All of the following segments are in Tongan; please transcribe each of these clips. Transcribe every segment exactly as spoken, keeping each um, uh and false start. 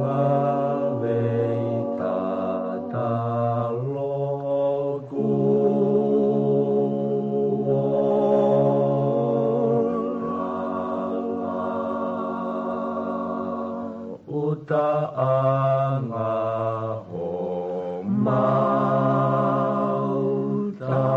Ngāue tatalo kuo lala, ʻuta ʻanga homau taulanga.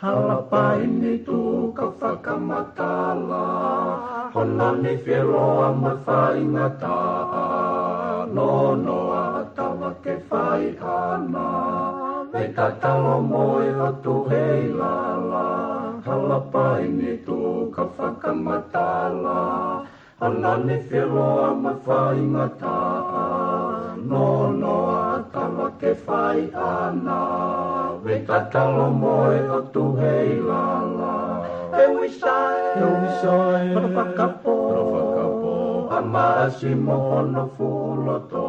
Hala paini tuʻu ka fakamatala, hono nifi ʻe loa mo e faingataʻa, nonoa ʻa tava ke fai ʻana, vei tatalo mo e ʻOtu hei lala. Hala paini tuʻu ka fakamatala, hono nifi ʻe loa mo e faingataʻa, nonoa ʻa tava ke fai ʻana, vei tatalo mo e ʻOtu hei lala. ʻE Uisae, ʻe Uisae, hono fakapō, hono fakapō, ʻa Maʻasi mo hono fuʻu loto,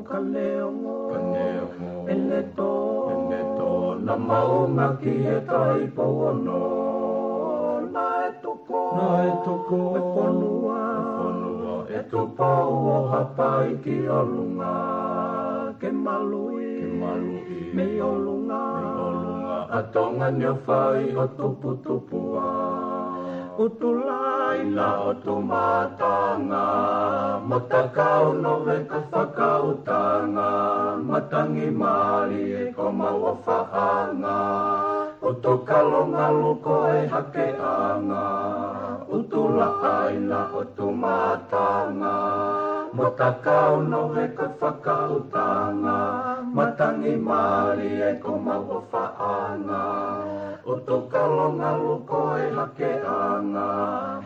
ka neongo, ka neongo, ʻene tō, ʻene tō, naʻa mau ngāueʻaki he taʻu ʻe ono, naʻe tuku, naʻe tuku e fonua, e fonua ʻe Tupou ʻo Haʻapai ki ʻolunga, ke maluʻi, ke maluʻi mei ʻolunga, mei ʻolunga ʻa Tonga ni ʻo fai ʻo tuputupuʻa. ʻUtulai na ʻo Tumatanga, Matakau, Noveka, Fakautanga, Matangi, Malie ko homau ʻofaʻanga, ʻUtukalo, Ngaluko e Hakeʻanga, ʻUtulaʻai na ʻo Tumatanga, Matakau, Noveka, Fakautanga, Matangi, Malie ko homau ʻofaʻanga, ʻUtukalo, Ngaluko e Hakeʻanga.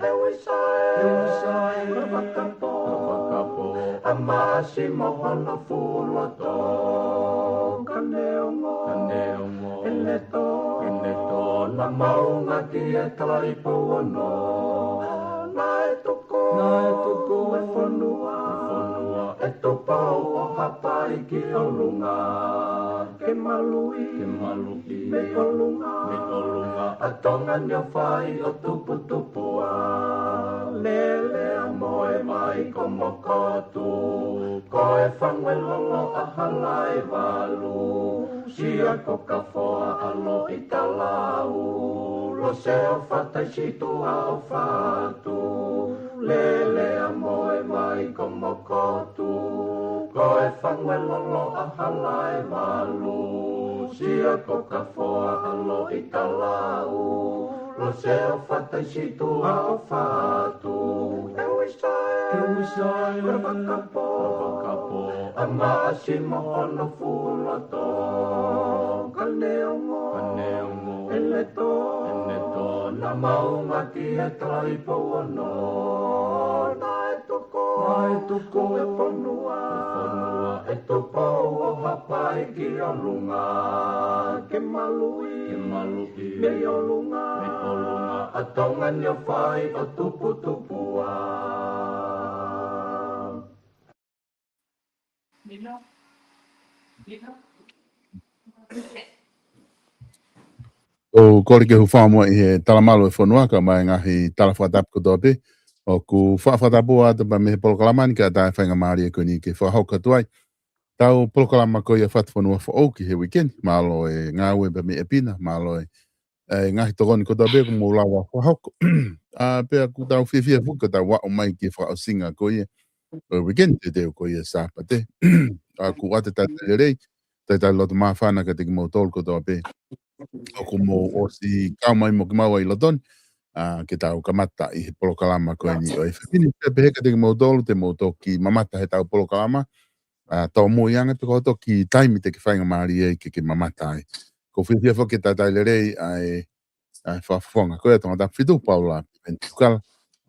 ʻE Uisae, ʻe Uisae, hono fakapō, hono fakapō, ʻa Maʻasi mo hono fuʻu loto, ka neongo, ka neongo, ʻene tō, ʻene tō, naʻa mau ngāueʻaki he taʻu ʻe ono, naʻe tuku, naʻe tuku e fonua, e fonua ʻe Tupou ʻo Haʻapai ki ʻolunga, ke maluʻi, ke maluʻi mei ʻolunga, mei ʻolunga ʻa Tonga ni ʻo fai ʻo tuputupuʻa. Lele ʻa Moemai ko Mokotu, ko e fangu ʻe lolo ʻa Halaevalu, Sia ko Kafoa ʻa Loʻitalau, Lose ʻo Fataisituʻa ʻo Fatu, Lele ʻa Moemai ko Mokotu, ko e fangu ʻe lolo ʻa Halaevalu, Sia ko Kafoa ʻa Loʻitalau, Lose ʻo Fataisituʻa ʻo Fatu. ʻE Uisae, ʻe Uisae, hono fakapō, hono fakapō, ʻa Maʻasi mo hono fuʻu loto, ka neongo, ka neongo, ʻene tō, ʻene tō, naʻa mau ngāueʻaki he taʻu ʻe ono, naʻe tuku, naʻe tuku e fonua, e fonua ʻe Tupou ʻo Haʻapai ki ʻolunga, ke maluʻi, ke maluʻi mei ʻolunga, mei ʻolunga ʻa Tonga ni ʻo fai ʻo tuputupuʻa. ʻOku ou kole ke u hūfanga muʻa ʻi he talamalu ʻo e fonua, kae ʻumaʻā e ngaahi tala fakatapu kotoa pē. ʻOku faʻa fakatapu atu pē mei he polokalama ni kae ʻatā e faingamālie ko eni ke fakahoko atu ai ʻetau polokalama ko ia Fatufonua Foʻou ki he uike ni. Mālō e ngāue pē mei ʻapi na, mālō e, e ngaahi tokoni kotoa pē kuo mou lava fakahoko. ʻA, pea ʻoku tau fiefia foki ko ʻetau aʻu mai ki he fakaʻosinga ko ia ʻo e uike ni, teuteu ko ia Sāpate. ʻA, ʻoku ʻoatu e talitali lelei, talitali loto māfana kiate kimoutolu kotoa pē ʻoku mou ʻosi kau mai mo kimaua ʻi loto ni, ʻa, ke tau kamata ʻi he polokalama ko eni ʻo e efiafi ni. Pea pehē kiate kimoutolu te mou toki mamata heʻetau polokalama, ʻa, tōmui ange pē ko e toki taimi te ke faingamālie ai ke ke mamata ai. ʻOku ou fiefia foki ke talitali lelei ʻa e, ʻa e fakafofonga ko ia Tongatapu fitu, Paula Piveni Tukala,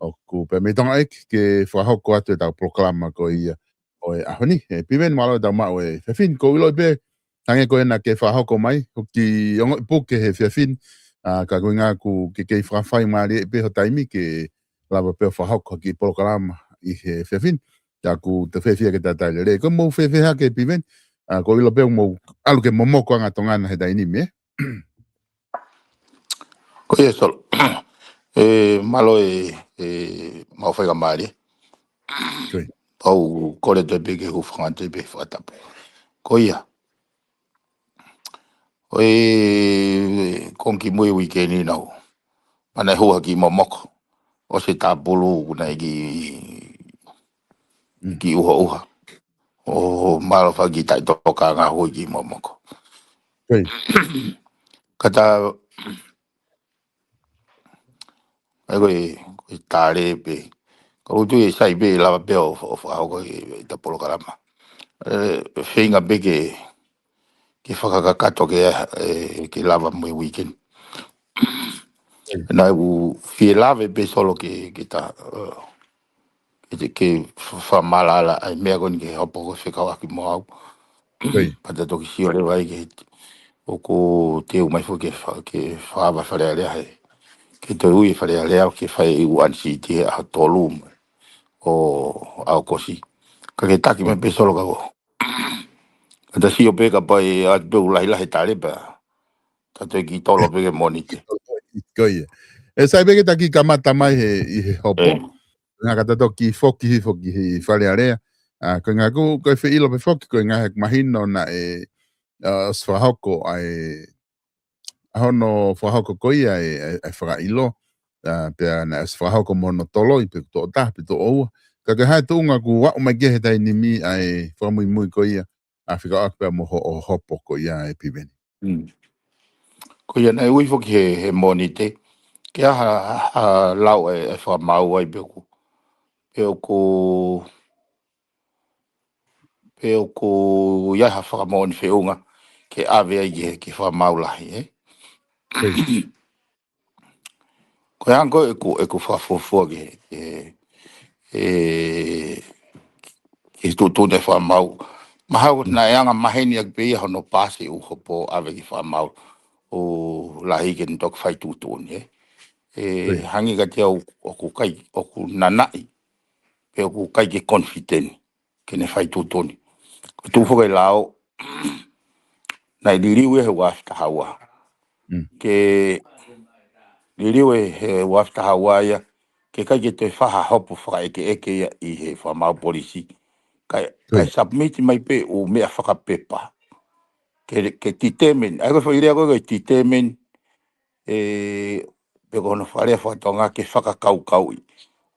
ʻoku pē mei Tonga ʻEiki ke fakahoko atu ʻetau polokalama ko ia ʻo e ʻaho ni. ʻE Piveni, mālō ʻetau maʻu e efiafi ni. ʻOku ou ʻilo pē, hangē ko ena ke fakahoko mai, ʻoku ke ongoʻi puke he efiafi ni, ʻa, ka ko e ʻuhinga ʻoku ke kei fakafaingamālieʻi pē ho taimi ke lava pē ʻo fakahoko ha kiʻi polokalama ʻi he efiafi ni. Pea ʻoku tau fiefia ke talitali lelei. ʻOku mou fēfē hake Piveni? ʻA, ʻoku ou ʻilo pē ʻoku mou ʻalu ke momoko ange ʻa Tonga na he taimi ni, ē? Ko ia, Solo. ʻE, mālō e, e, mau fai ka mālie. Pau kole te pē ke hūfanga te pē fakatapu. Ko ia. ʻOi, konga kimui uike ni nau. Mana hua ki momoko. ʻOsi tāpulu kuna ki, ki uha uha. ʻO mālō faki tai toka ngā hui ki momoko. Kata, ʻai ko e, ko e tale pē. Ka utu e sai pē lava pē ʻo, ʻo fakahoko e, e ta polokalama. ʻE, feinga pē ke, ke fakakakato ke, e, ke lava mo e weekend. Naʻa ku fie lave pē Solo ke, ke ta, e, ke te, ke fa-, famalala ai meʻa ko eni ke hopo ko fekauʻaki mo au. Pata toki sio leva ai ke ʻoku teu mai fo ke fa-, ke fava Fale Alea he. Ke toe ui Fale Alea ke fai i uan siti he ʻaho tolu mai. ʻO ʻAokosi. Ka ke taki mai pē Solo ka ko. Ka ta sio pē ka pai atu pē u lahi lahi tale pē. Ta toe ki tolo pē ke Mōnite. Ko ia. ʻE sai pē ke ta ki kamata mai he, ʻi he hopo. Ngā ka ta toki foki hifo ki he Fale Alea. ʻA, ko ngā ku, ko e feʻilo pē foki, ko ngā he mahino naʻe, ʻa, ʻosi fakahoko ai, ʻa hono fakahoko ko ia e, e, e fakaʻilo. ʻA, pea naʻe ʻosi fakahoko mo hono toloi, pe toʻo taha, pe toʻo ua. Ka ke hai tuʻunga ku aʻu mai ke he taimi ni ʻa e fakamuimui ko ia, ʻa fika ʻoaki pea mo ho-, ʻo hopo ko ia e piveni. Ko ia naʻe ui foki he, he Mōnite. Ke aha, aha lau e, e fakamau ai pe ʻoku. Pe ʻoku, pe ʻoku ia ha fakamoʻoni feʻunga. Ke ʻave ai ke, ke fakamau lahi, e? Ko e ango ʻeku, ʻeku fakafuafua ke, ke, e, ke tuʻutuʻuni e fakamau. Mahau naʻe anga maheni ʻaki pē ia hono pasi ʻu hopo ʻave ke fakamau. ʻO lahi ke ne toki fai tuʻutuʻuni, e. E, hangē ka te au ʻoku kai, ʻoku nanaʻi. Pe ʻoku kai ke confident. Ke ne fai tuʻutuʻuni. Ko tuʻu foki e lao, naʻe liliu ia he ua afe taha ua. Ke liliu e he ua afe taha ua ia, ke kai ke toe faha hopo fakaʻekeʻeke ia ʻi he fakamau polisi. Kai, kai submit mai pē ʻu meʻa fakapepa. Ke, ke determine, ʻai ko e foʻi lea ko e determine, e, pe ko hono fakalea fakatonga ke fakakaukauʻi.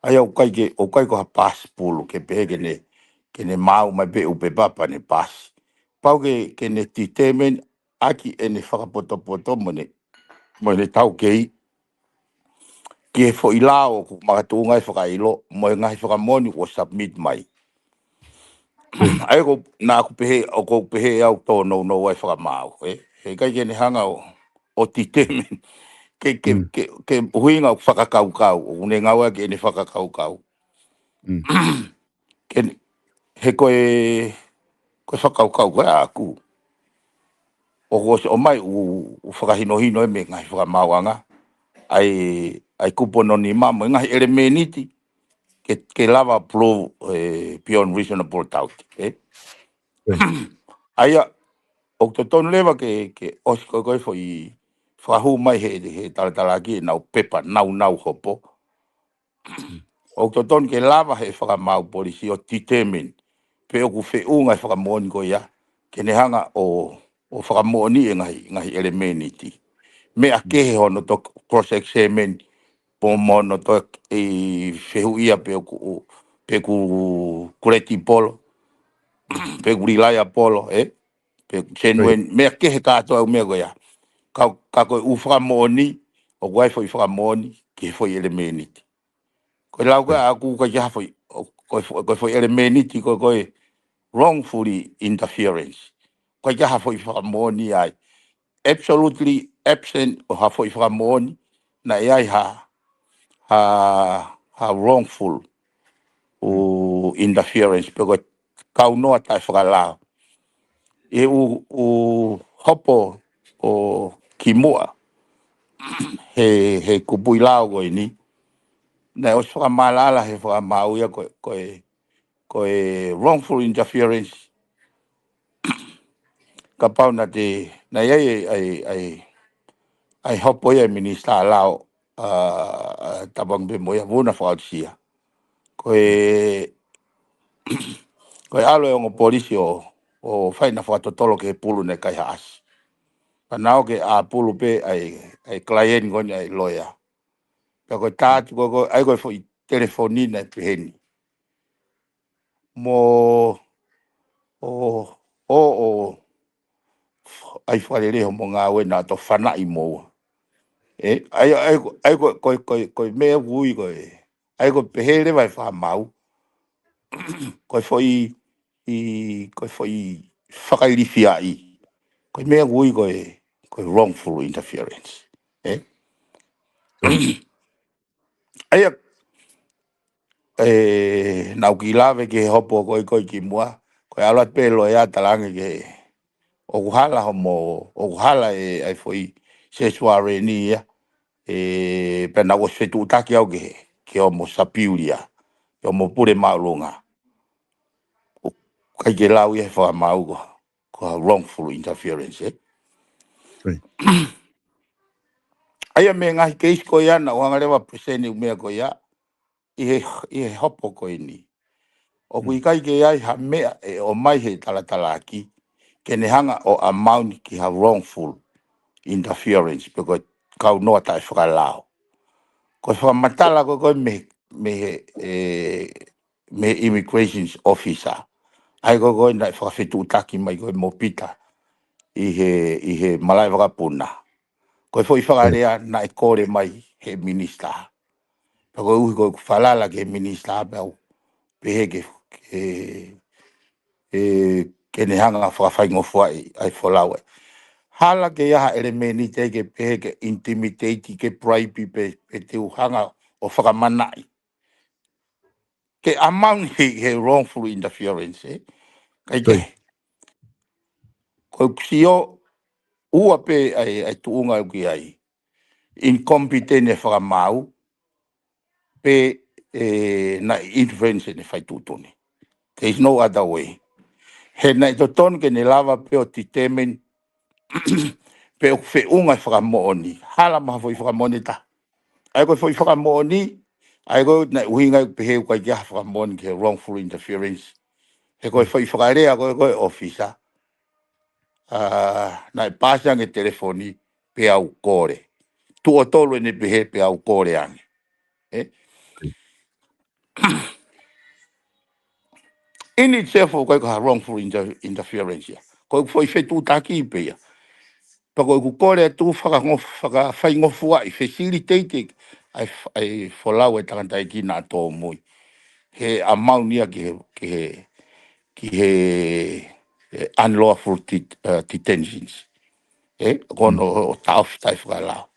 ʻAi ʻoku kai ke, ʻoku kai ko ha pasi pulu ke pehē ke ne, ke ne mau mai pē ʻu pepa pea ne pasi. Pau ke, ke ne determine ʻaki ʻene fakapotopoto mo ne, mo ne taukei. Ki he foʻi lao ʻoku makatuʻunga e fakaʻilo, mo e ngaahi fakamoʻoni ʻoku submit mai. ʻAi ko, naʻa ku pehē, ʻoku pehē au tō nounou ai fakamau, e? He kai ke ne hanga ʻo, ʻo determine. Ke, ke, ke, ke ʻuhinga ʻo fakakaukau, ʻo ne ngāueʻaki ʻene fakakaukau. Ke, he ko e, ko e fakakaukau, ko e ʻaku. ʻOku ʻosi ʻomai ʻu, ʻu fakahinohino e meʻa ngaahi fakamauʻanga. ʻAi, ʻai kupu hono nima mo e ngaahi ʻelemēniti. Ke, ke lava prove, e, beyond reasonable doubt, e? ʻAi ia, ʻoku totonu leva ke, ke ʻosi ko e, ko e foʻi fakahū mai he, he talatalaaki ʻenau pepa, nau, nau hopo. ʻOku totonu ke lava he fakamau polisi ʻo determine. Pe ʻoku feʻunga e fakamoʻoni ko ia, ke ne hanga ʻo, ʻo fakamoʻoni e ngaahi, ngaahi ʻelemēniti. Meʻa kehe hono toki cross examine, po mo hono toki fehuʻia pe ʻoku, pe ʻoku credible, pe ʻoku reliable, e? Pe ʻoku genuine, meʻa kehe kātoa ʻu meʻa ko ia. Ka, ka ko e ʻu fakamoʻoni, ʻoku ʻai foʻi fakamoʻoni, ki he foʻi ʻelemēniti. Ko e lau ko e ʻaku ʻoku ʻikai ke ha foʻi, ʻo, ko e fo-, ko e foʻi ʻelemēniti, ko e, ko e wrongfully interference. ʻOku ʻikai ke ha foʻi fakamoʻoni ai. Absolutely absent ʻo ha foʻi fakamoʻoni, naʻe ʻi ai ha, ha, ha wrongful ʻu interference, pe ko e kaunoa taʻefakalao. ʻI he ʻu, ʻu hopo ʻo kimuʻa, he, he kupuʻi lao ko eni, naʻe ʻosi fakamaʻalaʻala he fakamau ia ko e, ko e, ko e wrongful interference. Kapau naʻe, naʻe ʻi ai, ʻai, ʻai, ʻa e hopo ia e minisitā lao, ʻa, ʻa, tapu ange pē mo ia Vuna Fakaʻotusia. Ko e, ko e ʻalu e ongo polisi ʻo, ʻo fai ʻena fakatotolo ki he pulu naʻe kaihaʻasi. Pea nau ō ke ʻā pulu pē ʻa e, ʻa e client ko eni ʻa e loea. Pea ko e tā atu ko, ko, ʻa ia ko e foʻi telefoni naʻe pehē ni. Mo, ʻo, ʻo, ʻo, ʻai fakalelei hoʻomo ngāue naʻa tau fanaʻi mo ua. ʻE, ʻa ia, ʻa ia ko, ʻa ia ko, ko, ko, ko e meʻa ʻoku ui ko e, ʻa ia ko e pehē leva ʻe he fakamaau. Ko e foʻi, ʻi, ko e foʻi fakailifiaʻi. Ko e meʻa ʻoku ui ko e, ko e wrongful interference. ʻE? ʻA ia, ʻe, naʻa ku kiʻi lave ki he hopo ko ē ko ē kimuʻa, ko e ʻalu atu pē loea talaange ke ʻoku hala hoʻomo, ʻoku hala e, ʻa e foʻi search warrant ia, ʻe, pea naʻa ku ʻosi fetuʻutaki au ki he, ki hoʻomo sapiulia, ki hoʻomo pule māʻolunga. ʻOku ʻikai ke lau ia he fakamaau ko, ko e wrongful interference, ē? Right. ʻA ia mei he ngaahi keisi ko ia naʻa ku hanga leva ʻo present e ʻū meʻa ko ia, ʻi he, ʻi he hopo ko eni. ʻOku ʻikai ke ʻi ai ha meʻa ʻe ʻomai he talatalaaki, ke ne hanga ʻo amount ki ha wrongful interference, pe ko e kaunoa taʻefakalao. Ko e fakamatala ko ē ko ē mei, mei he, ʻe, mei he immigration officer. ʻA ia ko ē ko ē naʻe fakafetuʻutaki mai ko ē mo Pita ʻi he, ʻi he malaʻe vakapuna. Ko e foʻi fakalea naʻe kole mai he minisitā. Pea koeʻuhi ko ʻeku falala ki he minisitā pea u pehē ke, ke, ʻe, ke ne hanga ʻo fakafaingofuaʻi ʻa e folau ē. Hala ke ʻi ai ha ʻelemēniti ke pehē ke intimidate, ke bribe pe, pe te u hanga ʻo fakamanaʻi. Ke amount he, he wrongful interference, ē? ʻIkai ke. Right. Ko ʻeku sio ua pē ʻa e, ʻa e tuʻunga ʻoku ʻi ai. Incompetent e fakamaau, pe, ʻe, naʻe influence ʻene fai tuʻutuʻuni. There is no other way. He naʻe totonu ke ne lava pē ʻo determine pe ʻoku feʻunga e fakamoʻoni. Hala mo ha foʻi fakamoʻoni ʻe taha. ʻA ia ko e foʻi fakamoʻoni, ʻa ia ko e naʻe ʻuhinga ʻeku pehē ʻoku ʻikai ke ʻi ai ha fakamoʻoni ki he wrongful interference. He ko e foʻi fakalea ko ē ko ē officer, ʻa, naʻe paasi ange telefoni pea u kole. Tuʻo tolu ʻene pehē pea u kole ange. Ē? In itself, ʻoku ʻikai ko ha wrongful inter-, interference ia. Ko e foʻi fetuʻutaki pē ia. Pea ko ʻeku kole atu fakangof-, fakafaingofuaʻi, facilitate ʻa e f-, ʻa e folau e tangataʻeiki naʻa tōmui. He amount ia ki he, ki he, ki he, ʻe, unlawful det-, ʻa, detentions. Ē, ko hono ʻo taʻofi taʻefakalao.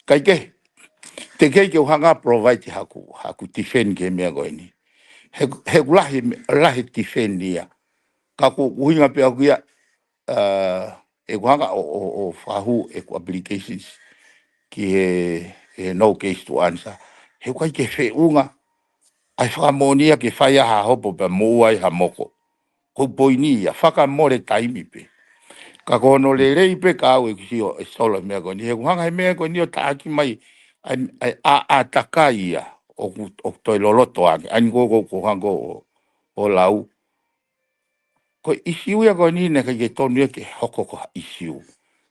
ʻIkai ke, teʻeki ke u hanga ʻo provide haku, haku defend ki he meʻa ko eni. He, he ʻoku lahi, lahi defend ia. Ka ko ʻeku ʻuhinga pē ʻaʻaku ia, ʻa, ʻeku hanga ʻo, ʻo, ʻo fakahū ʻeku applications ki he, he no case to answer. He ʻoku ʻikai ke feʻunga ʻa e fakamoʻoni ia ke fai ai ha hopo pea moʻua ai ha moko. Ko e poini ia, fakamole taimi pē. Ka ko hono lelei pē ka au ʻeku sio ʻe Solo he meʻa ko eni. He ʻoku hanga he meʻa ko eni ʻo taʻaki mai ʻa e, ʻa e, ʻa, ʻātakai ia ʻoku, ʻoku toe loloto ange. ʻA eni ko, ko, ko hanga ʻo, ʻo lau. Ko e ʻisiū ia ko eni naʻe ʻikai ke tonu ia ke hoko ko ha ʻisiū.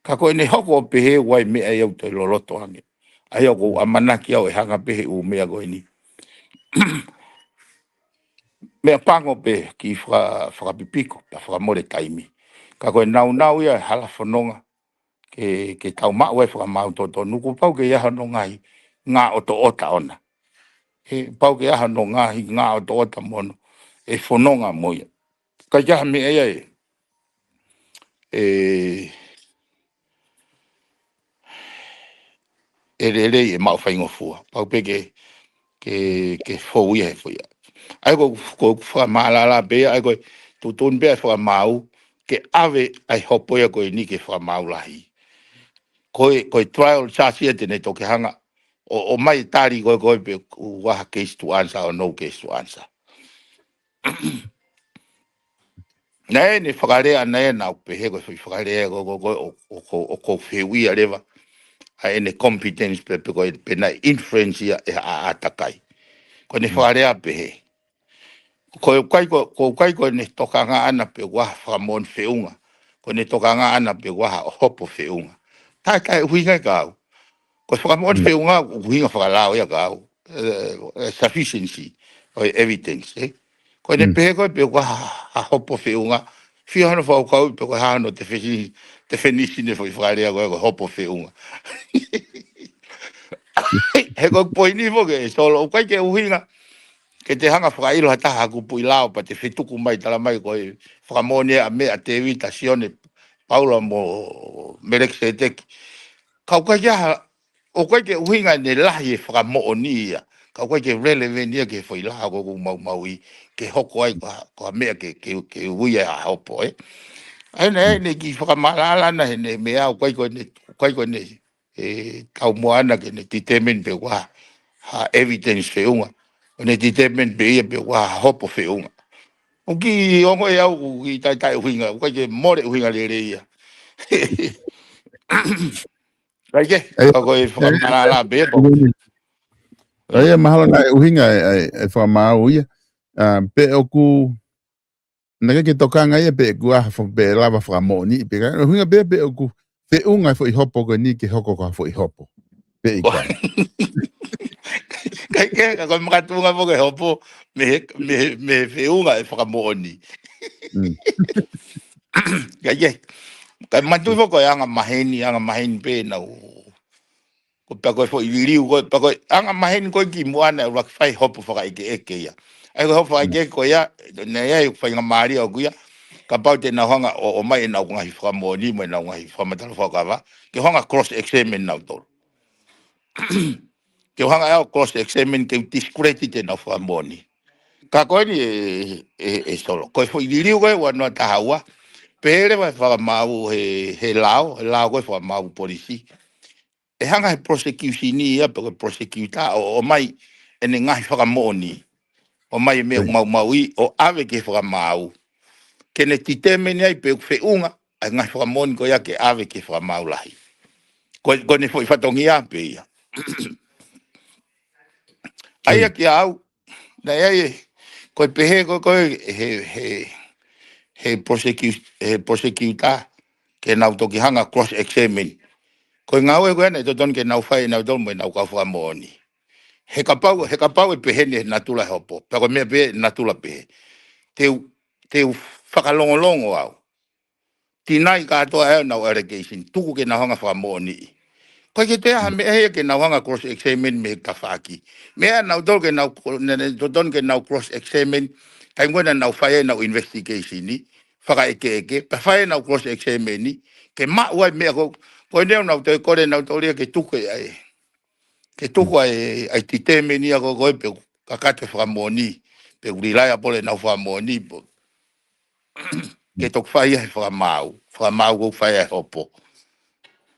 Ka ko ʻene hoko ʻo pehē ʻoku ʻi ai e meʻa ia ʻoku toe loloto ange. ʻA ia ʻoku ou ʻamanaki au ʻe hanga pē he ʻū meʻa ko eni. Meʻapango pē ke faka-, fakapipiko, pea fakamole taimi. Ka ko e naunau ia e hala fononga, ke, ke tau maʻu ai e fakamaau totonu, kuo pau ke ʻi ai hono ngaahi ngāʻotoʻota ʻona. ʻE, pau ke ʻi ai hono ngaahi ngāʻotoʻota mo hono, ʻe fononga mo ia. ʻIkai ke ʻi ai ha meʻa ia ʻe, ʻe, ʻe lelei ʻe maʻu faingofua. Pau pē ke, ke, ke fou ia he foʻi. ʻA ia ko, ko, ko fakamālala pē ia, ʻa ia ko e tuʻutuʻuni pē ʻa e fakamaau, ke ʻave ʻa e hopo ia ko eni ki he fakamaau lahi. Ko e, ko e trial charge ia te ne toki hanga ʻo, ʻomai e tali ko ē, ko ē pe ʻoku ʻi ai ha case to answer or no case to answer. Naʻe ʻi ai e fakalea naʻe, naʻa ku pehē ko e foʻi fakalea ko, ko, ko, ʻo, ʻo, ʻo, ʻoku ou fehuʻia leva. ʻa ʻene competence pe, pe ko e, pe naʻe influence ia ʻe ha ʻātakai. Ko ʻene fakalea pehē. Ko e ʻikai ko, ko e ʻikai ko ʻene tokanga ʻana pe ʻoku ʻi ai ha fakamoʻoni feʻunga. Ko ʻene tokanga ʻana pe ʻoku ʻi ai ha hopo feʻunga. Taʻe, taʻe ʻuhinga ia kia au. Ko e fakamoʻoni feʻunga, ʻuhinga fakalao ia kia au. Eh, eh, sufficiency ʻo e evidence, eh? Ko ʻene pehē ko ē pe ʻoku ʻi ai ha, ha hopo feʻunga. Fio hano fakakaukau pe ko e hano te fesi, te fenisi ne foʻi fakalea ko e ko e hopo feʻunga. He ko e poini foki ē Solo, ʻoku ʻikai ke ʻuhinga ke te hanga fakaʻilo ha taha kupuʻi lao pea te fetuku mai tala mai ko e fakamoʻoni ʻa meʻa Tēvita, Sione, Paula mo Melekiseteki. Ka ʻoku ʻikai ke ha, ʻoku ʻikai ke ʻuhinga ʻene lahi e fakamoʻoni ia. Ka ʻoku ʻikai ke relevant ia ki he foʻi lao ko ē ʻoku maumauʻi ke hoko ai ko ha, ko ha meʻa ke, ke, ke ui ai ha hopo, eh? ʻA ia naʻe, ʻene kiʻi fakamaʻalaʻala ʻana heʻene meʻa ʻoku ʻikai ko ʻene, ʻoku ʻikai ko ʻene e taumuʻa ʻana ke ne determine pe ʻoku ʻi ai ha evidence feʻunga. ʻO ne determine pē ia pe ʻoku ʻi ai ha hopo feʻunga. ʻOku kiʻi ongo ʻe au, ʻoku kiʻi taʻe, taʻe ʻuhinga, ʻoku ʻikai ke mole ʻuhinga lelei ia. ʻIkai ke, ka ko e fakamaʻalaʻala pē ia. ʻA ia mahalo naʻe ʻuhinga e, e, e fakamaau ia. Ah, pe ʻoku naʻe ʻikai ke tokanga ia pe ʻoku ʻi ai ha fo-, pe lava fakamoʻoni, pe ka, ʻuhinga pē pe ʻoku feʻunga e foʻi hopo ko eni ke hoko ko ha foʻi hopo. Pe ʻikai. ʻIkai ke, ka ko e makatuʻunga foki e hopo, mei he, mei he, mei he feʻunga e fakamoʻoni. ʻIkai ke, ka manatuʻi foki ko e anga maheni, anga maheni pē naʻa nau ko e pea ko e foʻi liliu ko e, pea ko e anga maheni ko e kimuʻa naʻe ʻuluaki fai hopo fakaʻekeʻeke ia. ʻA ia ko e hopo fakaʻekeʻeke ko ia, naʻe ʻi ai e faingamālie ʻoku ʻi ai. Kapau te nau hanga ʻo, ʻomai ʻenau ngaahi fakamoʻoni, mo ʻenau ngaahi fakamatala fuakava, ke hanga cross examine nautolu. Ke hanga ʻo cross examine, ke discredit ʻenau fakamoʻoni. Ka ko eni ē, ē, ē Solo. Ko e foʻi liliu ko e ua noa taha ua. Pehē leva e fakamaau he, he lao, he lao ko e fakamaau polisi. ʻE hanga he prosecution ia pe ko e prosecutor ʻo, ʻomai ʻene ngaahi fakamoʻoni. ʻOmai e meʻa ʻoku maumauʻi ʻo ʻave ki he fakamaau. Ke ne determine ai pe ʻoku feʻunga ʻa e ngaahi fakamoʻoni ko ia ke ʻave ki he fakamaau lahi. Ko, ko ʻene foʻi fatongia pē ia. ʻA ia kia au, naʻe ʻi ai e, ko e pehē ko, ko e, he, he, he prosecu-, he prosecutor, ke nau toki hanga cross examine. Ko e ngāue ko ē naʻe totonu ke nau fai ʻe nautolu mo ʻenau kau fakamoʻoni. He kapau, he kapau ʻe pehē ni he natula e hopo. Pea ko e meʻa pē natula pehē. Te u, te u fakalongolongo au. Deny kātoa ʻenau allegation, tuku ke nau hanga fakamoʻoniʻi. ʻIkai ke toe ʻi ai ha meʻa ia ke nau hanga cross examine mei he tafaʻaki. Meʻa nautolu ke nau, ne, ne, totonu ke nau cross examine, taimi ko ē naʻa nau fai ai ʻenau investigation ni, fakaʻekeʻeke, pea fai ʻenau cross examine ni, ke maʻu ai meʻa ko, ko ʻenau nau toe kole nautolu ia ke tuku ai. Ke tuku ai, ai determine ia ko, ko e pe ʻoku kakato e fakamoʻoni, pe ʻoku reliable ʻenau fakamoʻoni, pe ke toki fai ia he fakamaau, fakamaau ʻoku fai ai e hopo.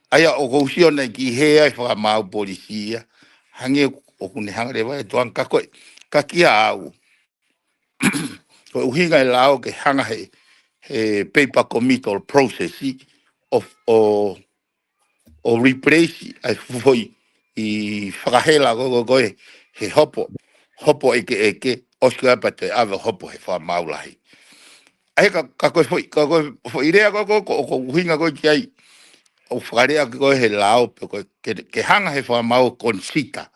ʻA ia ʻoku ou sio naʻe kiʻi hē ai e fakamaau polisi ia, hangē ʻoku ne hanga leva ʻe tuʻanga ka ko e, ka kia au. Ko e ʻuhinga e lao ke hanga he, he paper committal process ʻo, ʻo ʻo replace ai foʻi ʻi fakahela ko, ko, ko e he hopo, hopo ʻekeʻeke, ʻosi ko ia pea toe ʻave hopo he fakamaau lahi. ʻA ia ka, ka ko e foʻi, ka ko e foʻi lea ko, ko, ko, ko ʻuhinga ko ki ai, ʻo fakalea ko e he lao pe ko e ke, ke hanga he fakamaau consider.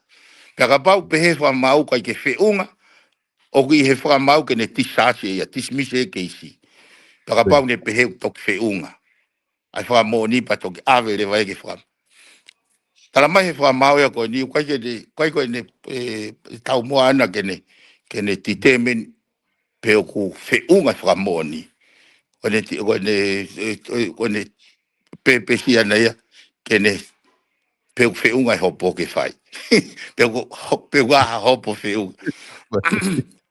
Pea kapau pehē fakamaau ʻikai ke feʻunga, ʻoku ʻi he fakamaau ke ne discharge ia, dismiss e keisi. Pea kapau ne pehē ʻoku toki feʻunga ʻa e fakamoʻoni pea toki ʻave leva ia ke faka-. Tala mai he fakamaau ia ko eni, ʻikai ke ne, ʻikai ko ʻene, e, taumuʻa ʻana ke ne, ke ne determine pe ʻoku feʻunga e fakamoʻoni. Ko ʻene ti-, ko ʻene, e, ko ʻene pēpesi ʻana ia, ke ne, pe ʻoku feʻunga e hopo ke fai. Pe ʻoku, pe ʻoku ʻi ai ha hopo feʻunga.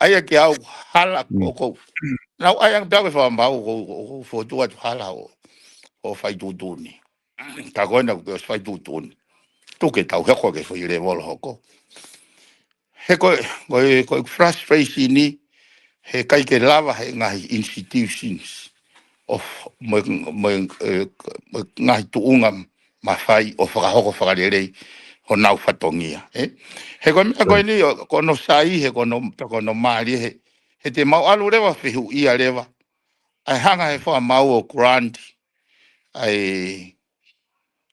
ʻA ia ke au hala ko, ko. Nau ʻai ange pea ko e fakamaau ko, ko, ko fotu atu hala ʻo, ʻo fai tuʻutuʻuni. Ka ko ena kuo fai tuʻutuʻuni. Tuku ke tau hoko ke foʻi levolo hoko. He ko, ko, ko frustration ni, he ʻikai ke lava he ngaahi institutions ʻo, mo, mo, e, mo ngaahi tuʻunga mafai ʻo fakahoko fakalelei honau fatongia, ē? He ko e meʻa ko eni, ʻo, ko hono sai, he ko hono, ko hono mālie, he, he te mau ʻalu leva, fehuʻia leva, ʻa e hanga he fakamaau ʻo grant ʻa e,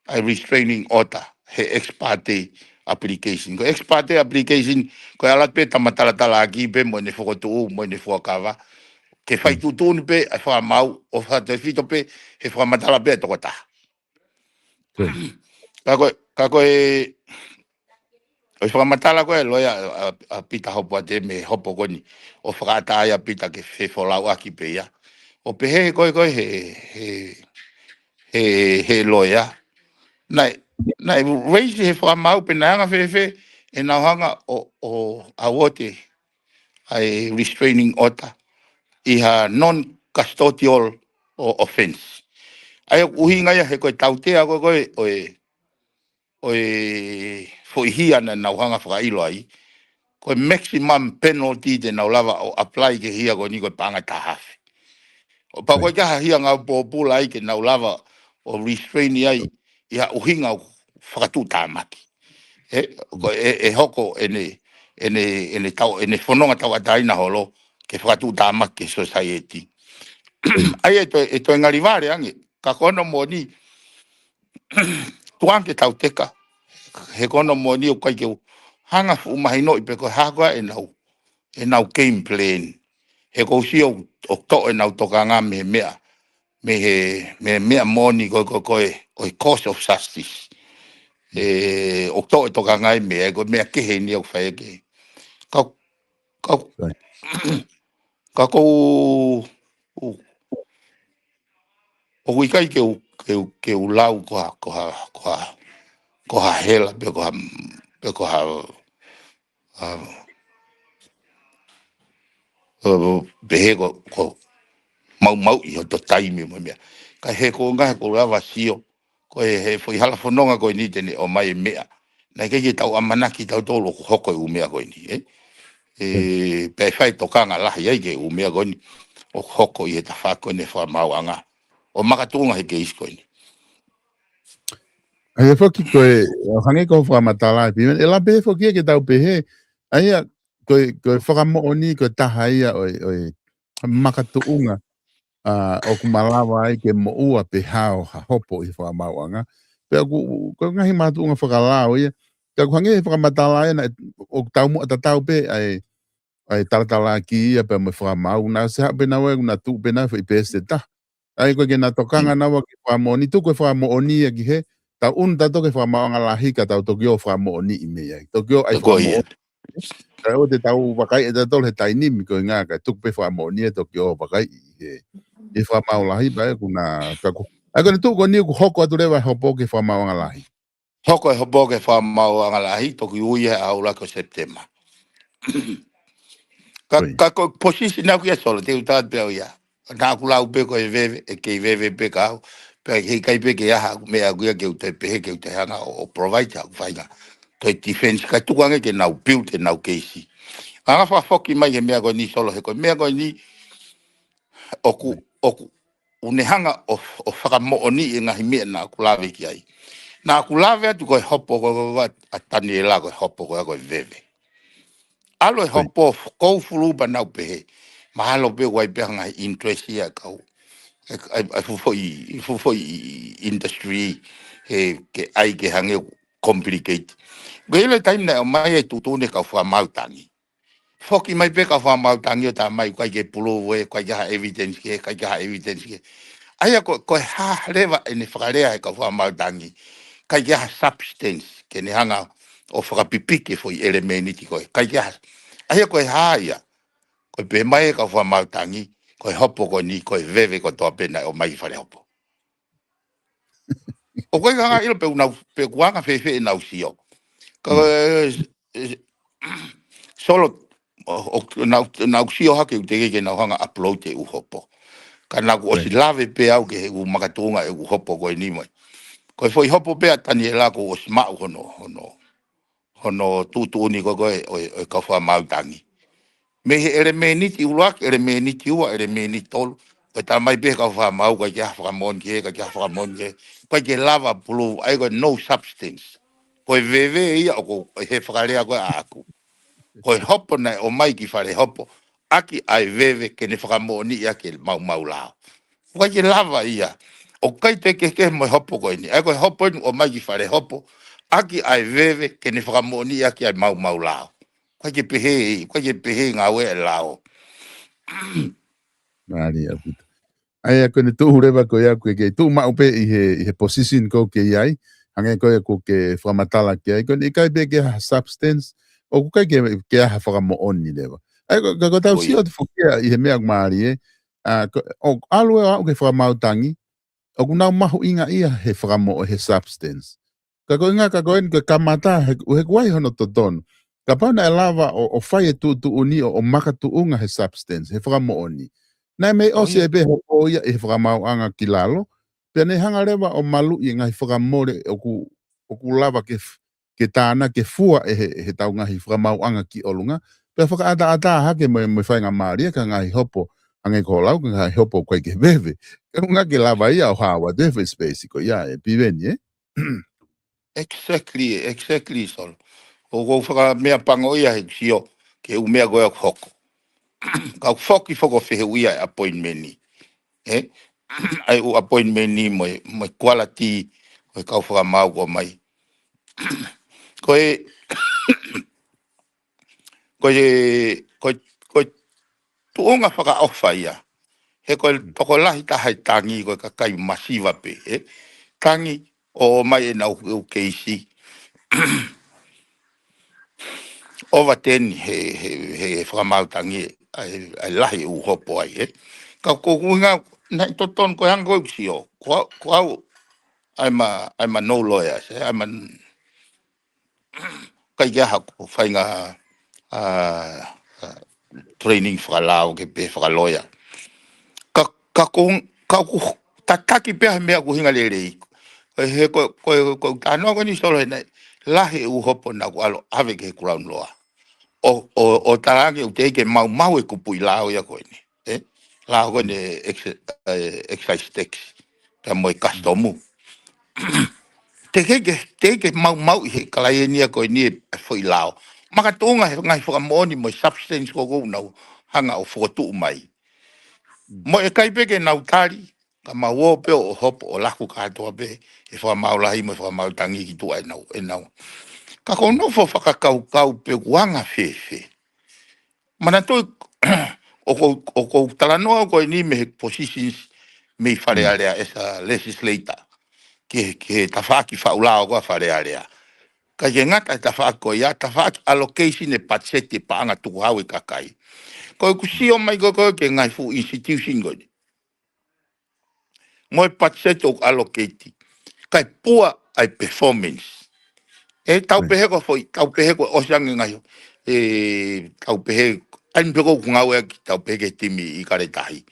ʻa e restraining order, he ex parte application. Ko e ex parte application, ko e ʻalu pē tama talatalaaki pē mo ʻene fokotuʻu, mo ʻene fuakava, ke fai tuʻutuʻuni pē ʻa e fakamaau, ʻo fakatefito pē he fakamatala pē ʻa e tokotaha. Ka ko e, ka ko e, ʻo e fakamatala ko e loea ʻa, ʻa, ʻa Pita Hopoate mei he hopo ko eni, ʻo fakaʻatā ai ʻa Pita ke fefolauʻaki pē ia. ʻO pehē ko e, ko e he, he, he, he loea. Naʻe, naʻe raise he fakamaau pe naʻe anga fēfē ʻenau hanga ʻo, ʻo award ʻa e restraining order ʻi ha non-custodial offense. ʻA ia ʻoku ʻuhinga ia he ko e tautea ko e, ko e, ʻo e, ʻo e foʻi hia naʻa nau hanga fakaʻilo ai, ko e maximum penalty te nau lava ʻo apply ki he hia ko eni ko e paʻanga ʻe taha afe. ʻO pau ko e ʻikai ha hia ngāue pōpula ai ke nau lava ʻo restrain ai ʻi ha ʻuhinga ʻoku fakatuʻutāmaki. Ē, ko e, ʻe hoko ʻene, ʻene, ʻene tau, ʻene fononga tauʻatāina holo ke fakatuʻutāmaki ki he society. ʻA ia ʻe toe, ʻe toe ngali vale ange, ka ko hono moʻoni, tuku ange ke tau teka, he ko hono moʻoni ʻoku ʻikai ke u hanga fuʻu mahinoʻi pe ko e hā koā ʻenau, ʻenau game plan. He ʻoku ou sio ʻoku toʻo ʻenau tokanga mei he meʻa, mei he, mei he meʻa moʻoni ko e, ko e, ko e, ko e course of justice. ʻE, ʻoku toʻo e tokanga ʻi he meʻa, ko e meʻa kehe eni ʻoku fai ʻaki. Ka, ka, ka ʻoku, ʻoku ʻikai ke u, ke u, ke u lau ko ha, ko ha, ko ha, ko ha hela, pe ko ha, pe ko ha, ʻa, ʻo, pehē ko, ko maumauʻi hoto taimi mo e meʻa. Ka he ko e ngaahi ko lava sio, ko e he foʻi hala fononga ko eni te ne ʻomai e meʻa. Naʻe ʻikai ke tau ʻamanaki tautolu ʻoku hoko e ʻū meʻa ko eni, ē? ʻE, pea ʻe fai tokanga lahi ai ki he ʻū meʻa ko eni ʻoku hoko ʻi he tafaʻaki ko eni fakamaauʻanga. ʻO makatuʻunga he keisi ko eni. ʻA ia foki ko e, ʻo hangē ko e fakamatala ʻa e Pimeni, ʻe lava pē foki ia ke tau pehē, ʻa ia ko e, ko e fakamoʻoni, ko e taha ia ʻo e, ʻo e makatuʻunga, ʻa, ʻoku malava ai ke moʻua pe hao ha hopo ʻi he fakamaauʻanga. Pea ʻoku, ko e ngaahi makatuʻunga fakalao ia, ka ʻoku hangē he fakamatala ia naʻe, ʻoku taumuʻa tatau pē ʻa e, ʻa e talatalaaki ia pea mo e fakamaau, naʻe ʻosi haʻu pē naua, ʻoku na tuʻu pē naua foʻi peesi ʻe taha. ʻA ia ko e ke na tokanga naua ki he fakamoʻoni, tuku e fakamoʻoni ia ki hē, tau ʻunu tautolu ki he fakamaauʻanga lahi ka tau toki ō fakamoʻoniʻi mei ai. Toki ō ʻai fakamoʻoni. Kae ʻoua te tau vakaiʻi ʻe tautolu he taimi ni ko e ʻuhinga kae tuku pē fakamoʻoni ia toki ō vakaiʻi he, he fakamaau lahi pea ʻoku na, ka ko, ʻa ia ko ʻene tuʻu ko eni ʻoku hoko atu leva e hopo ki he fakamaauʻanga lahi. Hoko e hopo ki he fakamaauʻanga lahi, toki ui ia he ʻaho ʻuluaki ʻo Sepitema. Ka, ka ko e position ʻaʻaku ia Solo, te u tala pē au ia. Naʻa ku lau pē ko e veve, ʻe kei veve pē ka au. Pea ʻikai pē ke ʻi ai haʻaku meʻa ʻaʻaku ia ke u toe pehē ke u toe hanga ʻo, ʻo provide haʻaku faʻahinga toe defense ka tuku ange ke nau build ʻenau keisi. Anga fakafoki mai he meʻa ko eni Solo, he ko e meʻa ko eni ʻoku, ʻoku, ʻoku ne hanga ʻo, ʻo fakamoʻoniʻi e ngaahi meʻa naʻa ku lave ki ai. Naʻa ku lave atu ko e hopo ko e, ko e, ʻa Taniela ko e hopo ko e, ko e veve. ʻAlu e hopo f-, kou fulu pea nau pehē. Mahalo pē ʻoku ʻi ai pē ha ngaahi interest ia kau. E, e, e fuʻu foʻi, e fuʻu foʻi industry he ke ʻai ke hangē ʻoku complicate. Ko e ʻilo e taimi naʻe ʻomai e tuʻutuʻuni kau fakamaau tangi. Foki mai pē kau fakamaau tangi ʻo tā mai ʻoku ʻikai ke prove ē, ʻikai ke ha evidence ke, ʻikai ke ha evidence ke. ʻA ia ko, ko e hā leva ʻene fakalea he kau fakamaau tangi. ʻIkai ke ha substance, ke ne hanga ʻo fakapipiki e foʻi ʻelemēniti ko ē. ʻIkai ke ha, ʻa ia ko e hā ia. Ko e pehē mai e kau fakamaau tangi, ko e hopo ko eni, ko e veve kotoa pē naʻe ʻomai ki fale hopo. ʻOku ʻikai ke ʻilo pe ʻoku nau, pe ʻoku anga fēfē ʻenau sio. Ka, e, e, Solo, ʻo, ʻo, nau, nau sio hake ʻoku teʻeki ke nau hanga upload e ʻū hopo. Ka naʻa ku ʻosi lave pē au ki he ʻū makatuʻunga e ʻū hopo ko eni mai. Ko e foʻi hopo pē ʻa Taniela kuo ʻosi maʻu hono, hono, hono tuʻutuʻuni ko ē ʻo e, ʻo e, ʻo e kau fakamaau tangi. Mei he ʻelemēniti ʻuluaki, ʻelemēniti ua, ʻelemēniti tolu, ʻOku tala mai pē kau fakamaau, ʻikai ke ʻi ai ha fakamoʻoni ki he, ʻikai ke ʻi ai ha fakamoʻoni ki he, ʻikai ke lava puluvu, ʻa ia ko e no substance. Ko e veve ia ʻoku, he fakalea ko ē ʻaʻaku. Ko e hopo naʻe ʻomai ki fale hopo, ʻaki ʻa e veve ke ne fakamoʻoniʻi ʻaki e maumau lao. ʻIkai ke lava ia. ʻOku ʻikai toe kehekehe mo e hopo ko eni. ʻA ia ko e hopo eni ʻomai ki fale hopo, ʻaki ʻa e veve ke ne fakamoʻoniʻi ʻaki ʻa e maumau lao. ʻIkai ke pehē, ʻikai ke pehē ngāue ʻa e lao. Mālie ʻaupito. ʻA ia ko ʻene tuʻu leva ko ia ʻoku ke tuʻu maʻu pē ʻi he, ʻi he position ʻoku ke ʻi ai, hangē ko ia ʻoku ke fakamatala ki ai, ko ʻene ʻikai pē ke ʻi ai ha substance, ʻoku ʻikai ke, ke ʻi ai ha fakamoʻoni leva. ʻA ia ko, ka ko ʻetau sio atu foki ia ʻi he meʻa ʻoku mālie, ʻa, ko, ʻoku ʻalu ʻo aʻu ki he fakamaau tangi, ʻoku nau mahuʻingaʻia he fakamoʻo, he substance. Ka ko e ʻuhinga ka ko eni ko e kamata, he, he ʻoku ʻi ai hono totonu. Kapau naʻe lava ʻo, ʻo fai e tuʻutuʻuni ʻo, ʻo makatuʻunga he substance, he fakamoʻoni. Naʻe mei ʻosi ʻe pē hopo ia ʻi he fakamaauʻanga ki lalo, pea ne hanga leva ʻo maluʻi e ngaahi fakamole ʻoku, ʻoku lava ke f-, ke tānaki, ke fua ʻe he, he tau ngaahi fakamaauʻanga ki ʻolunga, pea fakaʻataʻatā hake mo e, mo e faingamālie ki he ngaahi hopo, hangē ko e lau, ki he ngaahi hopo ʻoku ʻikai ke veve. Ka ʻuhinga ke lava ia ʻo hao atu he foʻi space ko ia ē, Piveni, ē? Exactly, exactly, Solo. ʻOku ou fakameʻapango ia he sio ki he ʻū meʻa ko ē ʻoku hoko. Kau foki foki ʻo fehuʻia e appointment ni. Ē? ʻA e ʻū appointment ni mo e, mo e quality ʻo e kau fakamaau ʻoku ʻomai. Ko e, ko e, ko e, ko e tuʻunga fakaʻofa ia. He ko e tokolahi taha e tangi ko e kakai masiva pē, ē? Tangi ʻo ʻomai ʻenau ʻū keisi. Over ten he, he, he, he fakamaau tangi ʻa e, ʻa e lahi ʻoku hopo ai, ē? Ka ko e ʻuhinga, naʻe totonu ko e hanga ko ē ʻeku sio. Ko au, ko au, I'm a, I'm a no lawyer, ē? I'm a, ʻikai ke ʻi ai haʻaku faʻahinga, ʻa, ʻa, training fakalao ke pehē fakaloea. Ka, ka ko, ka ʻoku tataki pē ʻa e meʻa ʻoku ʻuhinga lelei. He ko, ko, ko e talanoa ko eni Solo he naʻe lahi e ʻū hopo naʻa ku ʻalu ʻo ʻave ki he Crown Law. ʻO, ʻo, ʻo talaange ʻoku teʻeki ke maumau e kupuʻi lao ia ko eni. Ē? Lao ko eni ex-, ē, excise tax. Pea mo e kasitomu. Teʻeki ke, teʻeki ke maumauʻi he kalaienia ko eni e foʻi lao. Makatuʻunga he ngaahi fakamoʻoni mo e substance ko ē ʻoku nau hanga ʻo fokotuʻu mai. Mo e ʻikai pē ke nau tali, ka mau ō pē ʻo hopo ʻo laku kātoa pē he fakamaau lahi mo e fakamaau tangi ki tuʻa ʻenau, ʻenau. Ka ko e nofo fakakaukau pē ʻoku anga fēfē. Manatuʻi, ʻoku ou, ʻoku ou talanoa ko eni mei he positions mei Fale Alea as a legislator. Ki he, ki he tafaʻaki faʻu lao ko ē ʻa Fale Alea. ʻIkai ke ngata he tafaʻaki ko ia, tafaʻaki allocation e patiseti e paʻanga tukuhau e kakai. Ko ʻeku sio mai ko ē ko ē ki he ngaahi fuʻu institution ko eni. Mo e patiseti ʻoku allocate. Kae pua ʻa e performance. Ē, tau pehē ko e foʻi, tau pehē ko e ʻosi ange ngaahi. Ē, tau pehē, ʻa eni pē ko ē ʻoku ngāueʻaki, tau pehē ki he timi ʻIkale Tahi.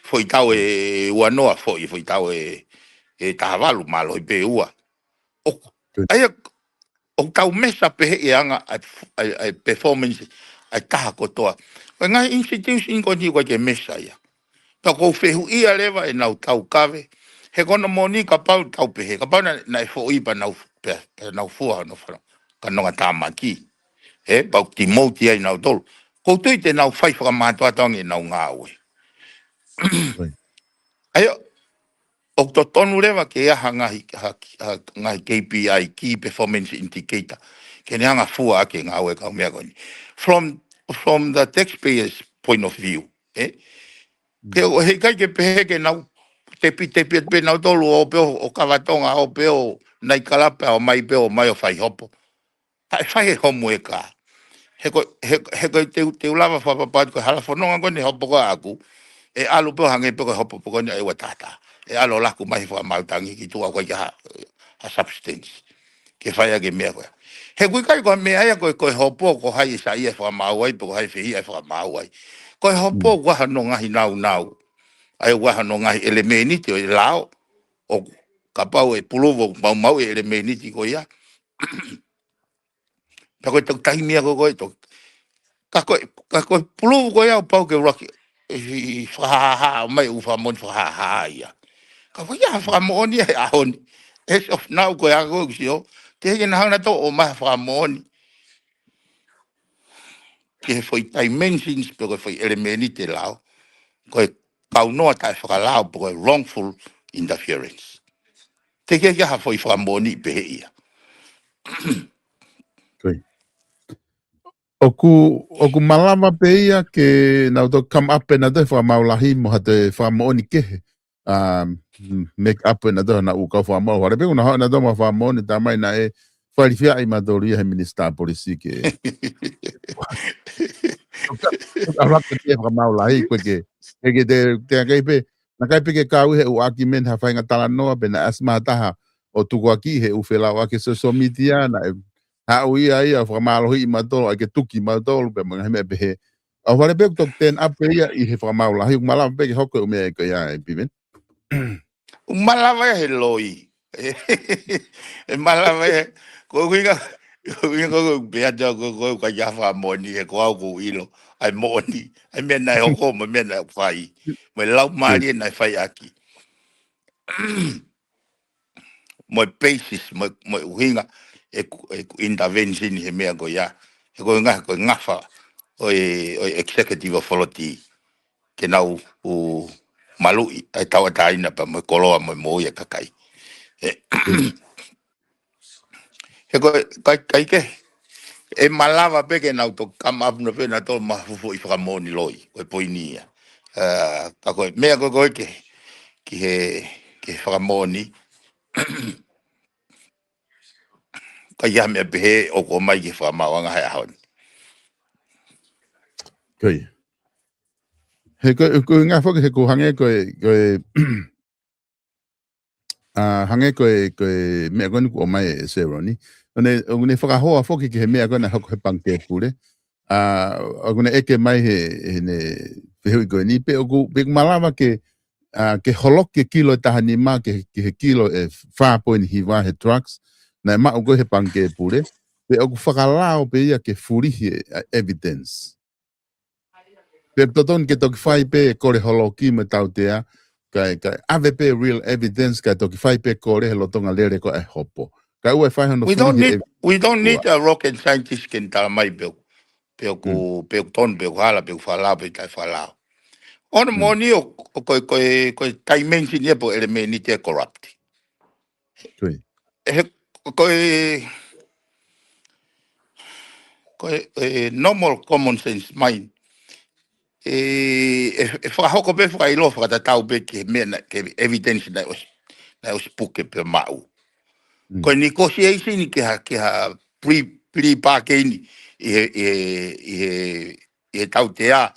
Foʻi tau ʻe ua noa foʻi, foʻi tau ʻe, ʻe taha valu mālohi pē ua. ʻOku, ʻa ia, ʻoku tau measure pehē e anga ʻa e, ʻa e, ʻa e performance ʻa e taha kotoa. Ko e ngaahi institution ko eni ʻoku ʻikai ke measure ia. Ka ʻoku ou fehuʻia leva ʻenau taukave. He ko hono moʻoni kapau tau pehē, kapau naʻe, naʻe foʻi pea nau, pea, pea nau fua hono fana, ka nonga tāmaki. Ē, pau demote ai nautolu. ʻOku ou tui te nau fai fakamātoato ange ʻenau ngāue. ʻA ia, ʻoku totonu leva ke ʻi ai ha ngaahi, ha, ha ngaahi K P I, key performance indicator. Ke ne hanga fua ʻaki e ngāue kau meʻa ko eni. From, from the taxpayer's point of view, ē? Ke ʻo, he ʻikai ke pehē ke nau, tepi, tepi, tepi nautolu ʻo pē ʻo, ʻo Kavatonga, ʻo pē ʻo Naikalape, ʻo mai pē ʻo mai ʻo fai hopo. Taʻe fai e homework ā. He ko, he, he ko e te u, te u lava fakapapauʻi ko e hala fononga ko eni hopo ko ē ʻaʻaku. ʻE ʻalu pē ʻo hangē pē ko e hopo pē ko eni ʻa e ua tata. ʻE ʻalu ʻo laku mai he fakamaau tangi ki tuʻa ʻoku ʻikai ke ʻi ai ha, ha substance. Ke fai ʻaki e meʻa ko ē. He ʻoku ʻikai ko e meʻa ia ko e, ko e hopo ko hai ʻe saiʻia e fakamaau ai, pe ko hai ʻe fehiʻa e fakamaau ai. Ko e hopo ʻoku ʻi ai hono ngaahi nāunau. ʻA ia ʻoku ʻi ai hono ngaahi ʻelemēniti ʻo e lao. ʻO kapau ʻe puluvu ʻoku maumau e ʻelemēniti ko ia. Pea ko e tau taimi ia ko ē ko ē tau. Ka ko e, ka ko e puluvu ko ia ʻoku pau ke ʻuluaki ʻi, ʻi fakahāhā, ʻomai ʻū fakamoʻoni fakahāhā ia. Ka ko ia ha fakamoʻoni ia he ʻaho ni. As of now, ko e ako ʻoku sio, teʻeki ke na hanga ʻo ʻomai ha fakamoʻoni ki he foʻi dimensions pe ko e foʻi ʻelemēniti lao, ko e kaunoa taʻefakalao pe ko e wrongful interference. Teʻeki ke ha foʻi fakamoʻoni pehē ia. Ko ia. ʻOku, ʻoku malava pē ia ke nau toki come up pē nautolu he fakamaau lahi mo ha toe fakamoʻoni kehe. Um, make up pē nautolu haʻanau ʻū kau fakamaau. ʻOku ʻalu pē ke nau haʻu nautolu mo ha fakamoʻoni, tā mai naʻe failifiaʻi mautolu ia he minisitā polisi ke. ʻAlu ke te fakamaau lahi, ko e ke, ke, ke te, te kai pē, naʻe kai pē ke kau ʻi he ʻū argument ha faʻahinga talanoa, pe naʻe ʻasi mai ha taha ʻo tukuakiʻi he ʻū felauʻaki he social media, naʻe haʻu ia ia ʻo fakamālohiʻi mautolu, ʻai ke tuki mautolu, pe mo e ngaahi meʻa pehē. ʻOku ʻalu pē ke toki turn up pē ia ʻi he fakamaau lahi, ʻoku malava pē ke hoko e ʻū meʻa ko ia ē, Piven. ʻOku malava ia he loi. ʻE malava ia, ko e ʻuhinga, ko e ʻuhinga ko e pehē atu ko e, ko e ʻikai ha fakamoʻoni he ko au ʻoku ou ʻilo ʻa e moʻoni, ʻa e meʻa naʻe hoko, mo e meʻa naʻe fai, mo e laumālie naʻe fai ʻaki. Mo e basis, mo e, mo e ʻuhinga ʻeku, ʻeku intervention he meʻa ko ia. He ko e nga-, ko e ngafa ʻo e, ʻo e executive authority ke nau ʻū maluʻi ʻa e tauʻatāina pea mo e koloa mo e moʻui ʻa e kakai. ʻE, he ko e, kai, kai ke, ʻe malava pē ke nau toki come up nautolu pē nautolu mo ha fuʻu foʻi fakamoʻoni loi, ko e poini ia. ʻA, ka ko e meʻa ko e ko e ke, ki he, ki he fakamoʻoni, ʻikai ha meʻa pehē ʻoku ʻomai ki he fakamaauʻanga he ʻaho ni. Ko ia. He ko, ko e ʻuhinga foki he ʻoku hangē ko e, ko e, ʻa, hangē ko e, ko e meʻa ko eni ʻoku ʻomai ʻe Seroni. ʻOku ne, ʻoku ne fakahoa foki ki he meʻa ko ena hoko he pangikē pule. ʻA, ʻoku ne ʻeke mai he, he ne fehuʻi ko eni pe ʻoku, pe ʻoku malava ke, ʻa, ke holoki e kilo ʻe taha nima ki he, ki he kilo ʻe fā poini hiva he drugs naʻe maʻu ko ē he pangikē pule, pe ʻoku fakalao pē ia ke fulihi e, ʻa, evidence. Pe ʻoku totonu ke toki fai pē kole holoki mo e tautea, kae, kae ʻave pē real evidence, kae toki fai pē kole he lolotonga lele ko ē ʻa e hopo. Kae ʻoua ʻe fai hono fulihi e ev-, we don't need, we don't need a rocket scientist ke ne tala mai pe ʻoku, pe ʻoku, pe ʻoku tonu, pe ʻoku hala, pe ʻoku fakalao, pe ʻikai fakalao. ʻOku moʻoni ʻoku, ʻoku ko e, ko e, ko e dimension ia pe ko e ʻelemēniti ia ʻe corrupt. Ko ia. He, ko e, ko e, e normal common sense mai. ʻE, ʻe, ʻe fakahoko pē fakaʻilo fakatatau pē ki he meʻa naʻe, ki he evidence naʻe ʻosi, naʻe ʻosi puke pe maʻu. Ko e negotiation ke ha, ke ha pre, pre bargain ʻi he, ʻi he, ʻi he, ʻi he tautea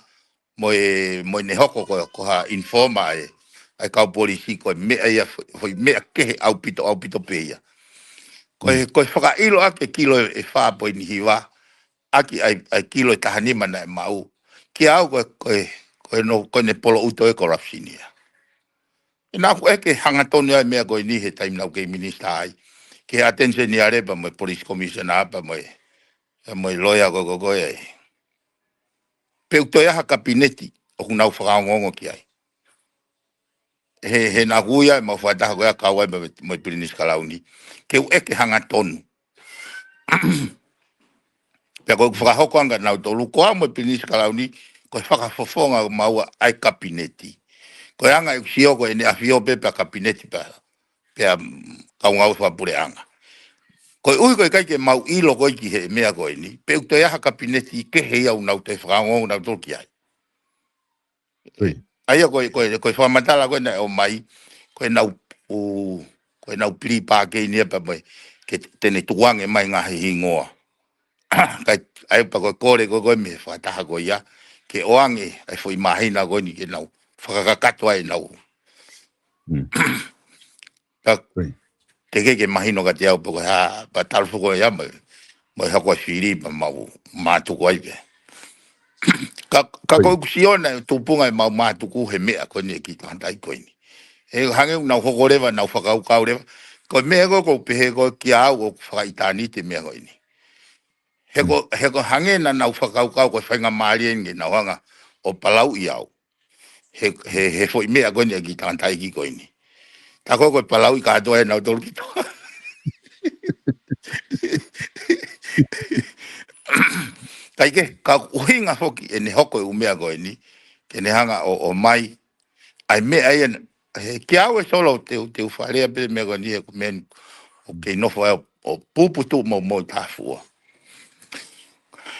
mo e, mo ʻene hoko ko, ko ha informer ʻa e, ʻa e kau polisi ko e meʻa ia fo-, foʻi meʻa kehe ʻaupito, ʻaupito pē ia. Ko e, ko e fakaʻilo ʻaki e kilo ʻe fā poini hiva, ʻaki ʻa e, ʻa e kilo ʻe taha nima naʻe maʻu. Kiate au ko e, ko e, ko e no, ko ʻene poloʻuto e corruption ia. ʻE naʻa ku ʻeke hangatonu ai meʻa ko eni he taimi naʻa ku kei minisitā ai. Ki he attorney general pea mo e police commissioner pea mo e, mo e lawyer ko, ko, ko e. Pe ʻoku toe ʻi ai ha kapineti ʻoku nau fakaongoongo ki ai. He, he naʻa ku ui ai ʻemau fakataha ko ia kau ai mo, mo e Pilinisi Kalauni. Ke u ʻeke hangatonu. Pea ko e fakahoko ange nautolu ko au mo e Pilinisi Kalauni, ko e fakafofonga maua ʻa e kapineti. Ko e anga ʻeku sio ko ʻEne ʻAfio pē pea kapineti pea, pea, mm, kau ngāue fakapuleʻanga. Koeʻuhi ko e ʻikai ke mau ʻilo ko ē ki he meʻa ko eni, pe ʻoku toe ʻi ai ha kapineti kehe ia ʻoku nau toe fakaongoongo nautolu ki ai. ʻA ia ko e, ko e, ko e fakamatala ko ē naʻe ʻomai, ko ʻenau, ʻū, ko ʻenau pre bargain ia pea mo e, ke te ne tukuange mai ngaahi hingoa. Kae, ʻa ia pea ko e kole ko ē, ko ē mei he fakataha ko ia, ke ʻoange ʻa e foʻi māhina ko eni ke nau fakakakato ai ʻenau. Ka, teʻeki ke mahino kiate au pe ko e hā, pea talu foki ia mo e, mo e hako ʻa e fili pea mau mātuku ai pē. Ka, ka ko ʻeku sio naʻe tupunga ʻemau mātuku he meʻa ko eni ʻe kiʻi tangata ko eni. ʻE hangē ʻoku nau hoko leva, nau fakakaukau leva. Ko e meʻa ko ē ʻoku ou pehē ko ē kiate au ʻoku fakaʻitāniti e meʻa ko eni. He ko, he ko e hangē naʻa nau fakakaukau ko e faingamālie eni ke nau hanga ʻo palauʻi au. he, he, he foʻi meʻa ko eni ʻa e kiʻi tangataʻeiki ko eni. Tā ko ē ko e palauʻi kātoa ʻe nautolu ki tuʻa. Kae kehe, ka ʻuhinga foki ʻene hoko e ʻū meʻa ko eni, ke ne hanga ʻo, ʻo ʻomai ʻa e meʻa ia, he kiate au ʻe Solo te u, te u fakalea pē meʻa ko eni he ko e meʻa ʻoku ou kei nofo ai ʻo, ʻo puputuʻu mo, mo tāfua.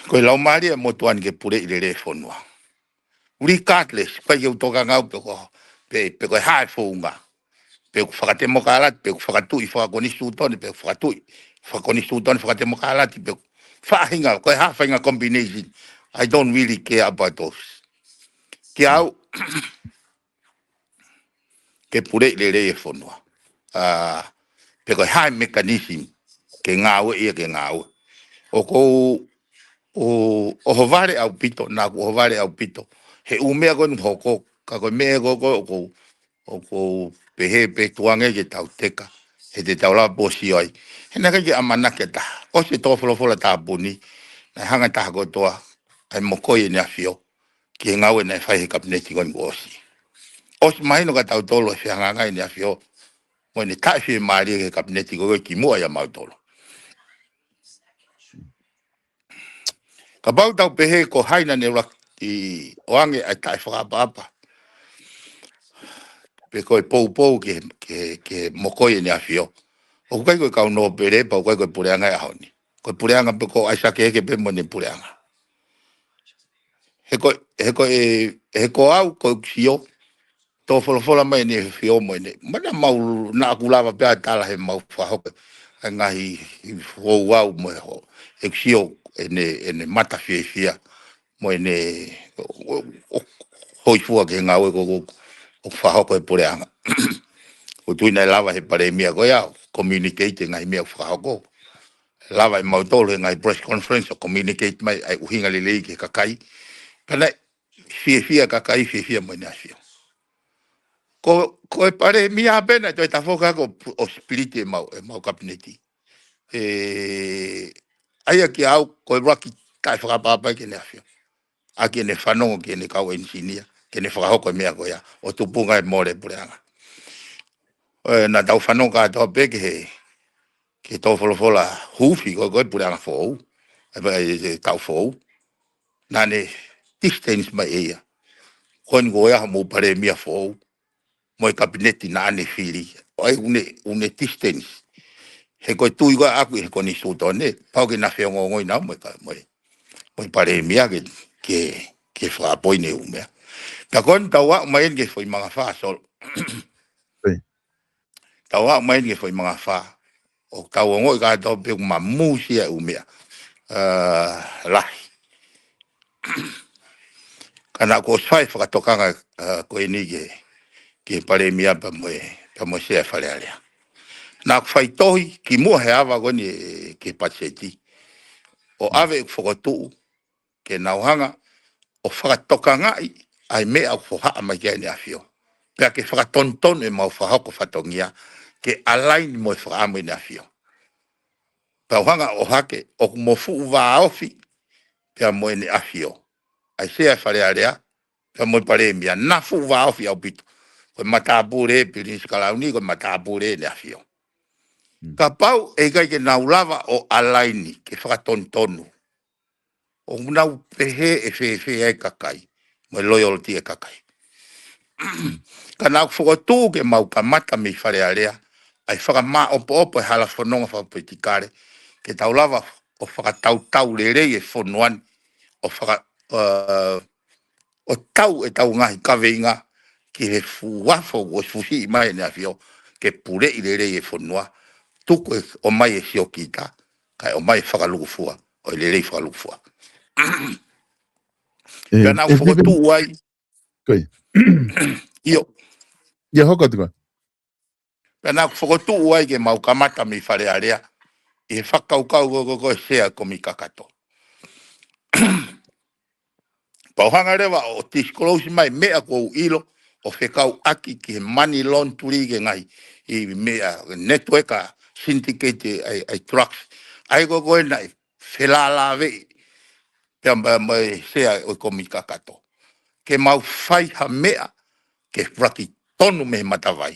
Ko e laumālie ʻa e motuʻa ni ke puleʻi lelei e fonua. Regardless, ʻikai ke u tokanga au pe ko, pe, pe ko e hā e founga. Pe ʻoku fakatemokalati, pe ʻoku fakatuʻi fakakonisitūtone, pe ʻoku fakatuʻi fakakonisitūtone fakatemokalati, pe ʻoku faʻahinga, ko e hā e faʻahinga combination. I don't really care about those. Kiate au, ke puleʻi lelei e fonua. ʻA, pe ko e hā e mechanism ke ngāue ia ke ngāue. ʻOku ou, ʻo, ʻohovale ʻaupito, naʻa ku ʻohovale ʻaupito he ʻū meʻa ko eni hoko, ka ko e meʻa ko ē ʻoku ou, ʻoku ou pehē pē tuku ange ke tau teka, he te tau lava pē ʻo sio ai. He naʻe ʻikai ke ʻamanaki ʻa e taha. ʻOsi e tō folofola tāpuni, naʻe hanga ʻe he taha kotoa ʻo mokoi ʻEne ʻAfio ki he ngāue naʻe fai he kapineti ko eni kuo ʻosi. ʻOsi mahino kia tautolu e fehangahangai ʻEne ʻAfio mo ʻene taʻefiemālie ki he kapineti ko ē kimuʻa ʻia mautolu. Kapau te tau pehē ko hai naʻa ne ʻuluaki ʻoange ʻa e taʻefakaʻapaʻapa pe ko e poupou ke, ke, ke mokoi ʻEne ʻAfio, ʻoku ʻikai ko e kau nōpele pea ʻoku ʻikai ko e puleʻanga he ʻaho ni. Ko e puleʻanga pē ko ʻAisake Heke pē mo ʻene puleʻanga. He ko, he ko e, he ko au, ko ʻeku sio, tō folofola mai ʻEne ʻAfio mo ʻene, mana mau naʻa ku lava pē ʻo tala he mau fakahoko ʻa e ngaahi foʻi au mo e ho, ʻeku sio ʻEne, ʻEne mata fiefia mo ʻEne ʻo, ʻo, ʻo, hoifua ki he ngāue ko ē ʻoku fakahoko ʻe he puleʻanga. ʻOku ou tui naʻe lava ʻe he palēmia ko ia ʻo communicate e ngaahi meʻa ʻoku fakahoko. Lava ʻe mautolu he ngaahi press conference ʻo communicate mai ʻa e ʻuhinga lelei ki he kakai. Ka naʻe fiefia e kakai, fiefia mo ʻEne ʻAfio. Ko, ko e palēmia pē naʻe toe tafoki hake ʻo, ʻo split e mau, e mau kapineti. ʻE, ʻa ia kiate au, ko e ʻuluaki taʻefakaʻapaʻapa ki heʻene ʻAfio. ʻA ʻene fanongo ki heʻene kau ʻenisinia, ke ne fakahoko e meʻa ko ia, ʻo tupunga e mole puleʻanga. ʻE, naʻa tau fanongo kātoa pē ki he, ki he tō folofola huufi ko ē, ko e puleʻanga foʻou, ʻe, ʻe, ʻe taʻu foʻou. Naʻa ne distance mai ʻe ia. Ko eni ko e ʻaho mo e palēmia foʻou mo e kapineti naʻa ne fili. ʻOku ʻi ai ʻene, ʻene distance. He ko e tui ko ē ʻaʻaku he konisitūtone, pau ke na feongoongoi nautolu mo e ka, mo e, mo e palēmia ke, ke, ke fakapoini e ʻū meʻa. Ka ko eni tau aʻu mai eni ki he foʻi mangafā, Solo. ʻIo. Tau aʻu mai eni ki he foʻi mangafā. ʻOku tau ongoʻi kātoa pē ʻoku mamusia e ʻū meʻa, ʻa, lahi. Ka naʻa ku ʻosi fai e fakatokanga, ʻa, ko eni ki he, ki he palēmia pea mo e, pea mo e Sea Fale Alea. Naʻa ku fai tohi kimuʻa he ava ko eni ki he patiseti, ʻo ʻave ʻeku fokotuʻu ke nau hanga ʻo fakatokangaʻi ʻa e meʻa ʻoku fohaʻa mai ki ai ʻEne ʻAfio. Pea ke fakatonutonu ʻemau fakahoko fatongia ke align mo e fakaʻamu ʻEne ʻAfio. Pea u hanga ʻo ʻohake, ʻoku mo fuʻu vāofi pea mo ʻEne ʻAfio ʻa e Sea Fale Alea, pea mo e palēmia, na fuʻu vāofi ʻaupito. Ko e matāpule Pilinisi Kalauni, ko e matāpule ʻEne ʻAfio. Kapau ʻe ʻikai ke nau lava ʻo align ke fakatonutonu, ʻoku nau pehē ʻe fēfē ai e kakai, mo e loyalty e kakai. Ka naʻa ku fokotuʻu ke mau kamata mei Fale Alea ʻa e fakamāʻopoʻopo e hala fononga fakapolitikale, ke tau lava ʻo fakatautau lelei e fonua ni, ʻo faka, ʻa, ʻo tau ʻetau ngaahi kaveinga ki he fuʻu afo ʻoku fusiʻi mai ʻEne ʻAfio, ke puleʻi lelei e fonua, tuku e ʻomai e siokita, kae ʻomai e fakalūkufua, ʻo e lelei fakalūkufua. ʻE, pea naʻa ku ʻe, fokotuʻu ai. Ko ia. ʻIo. ʻIo, hoko atu koe. Pea naʻa ku fokotuʻu ai ke mau kamata mei Fale Alea ʻi he fakakaukau ko ē, ko ē, ko ē Sea Kōmiki Kakato. Pea u hanga leva ʻo disclose mai meʻa ʻoku ou ʻilo ʻo fekauʻaki ki he money laundry ki he ngaahi, ʻi he meʻa network ʻa e syndicate ʻa e, ʻa e drugs. ʻA ia ko ē, ko ē naʻe felālāveʻi pea mo e, mo e Sea ʻo e Kōmiki Kakato. Ke mau fai ha meʻa ke faki tonu mei he matavai.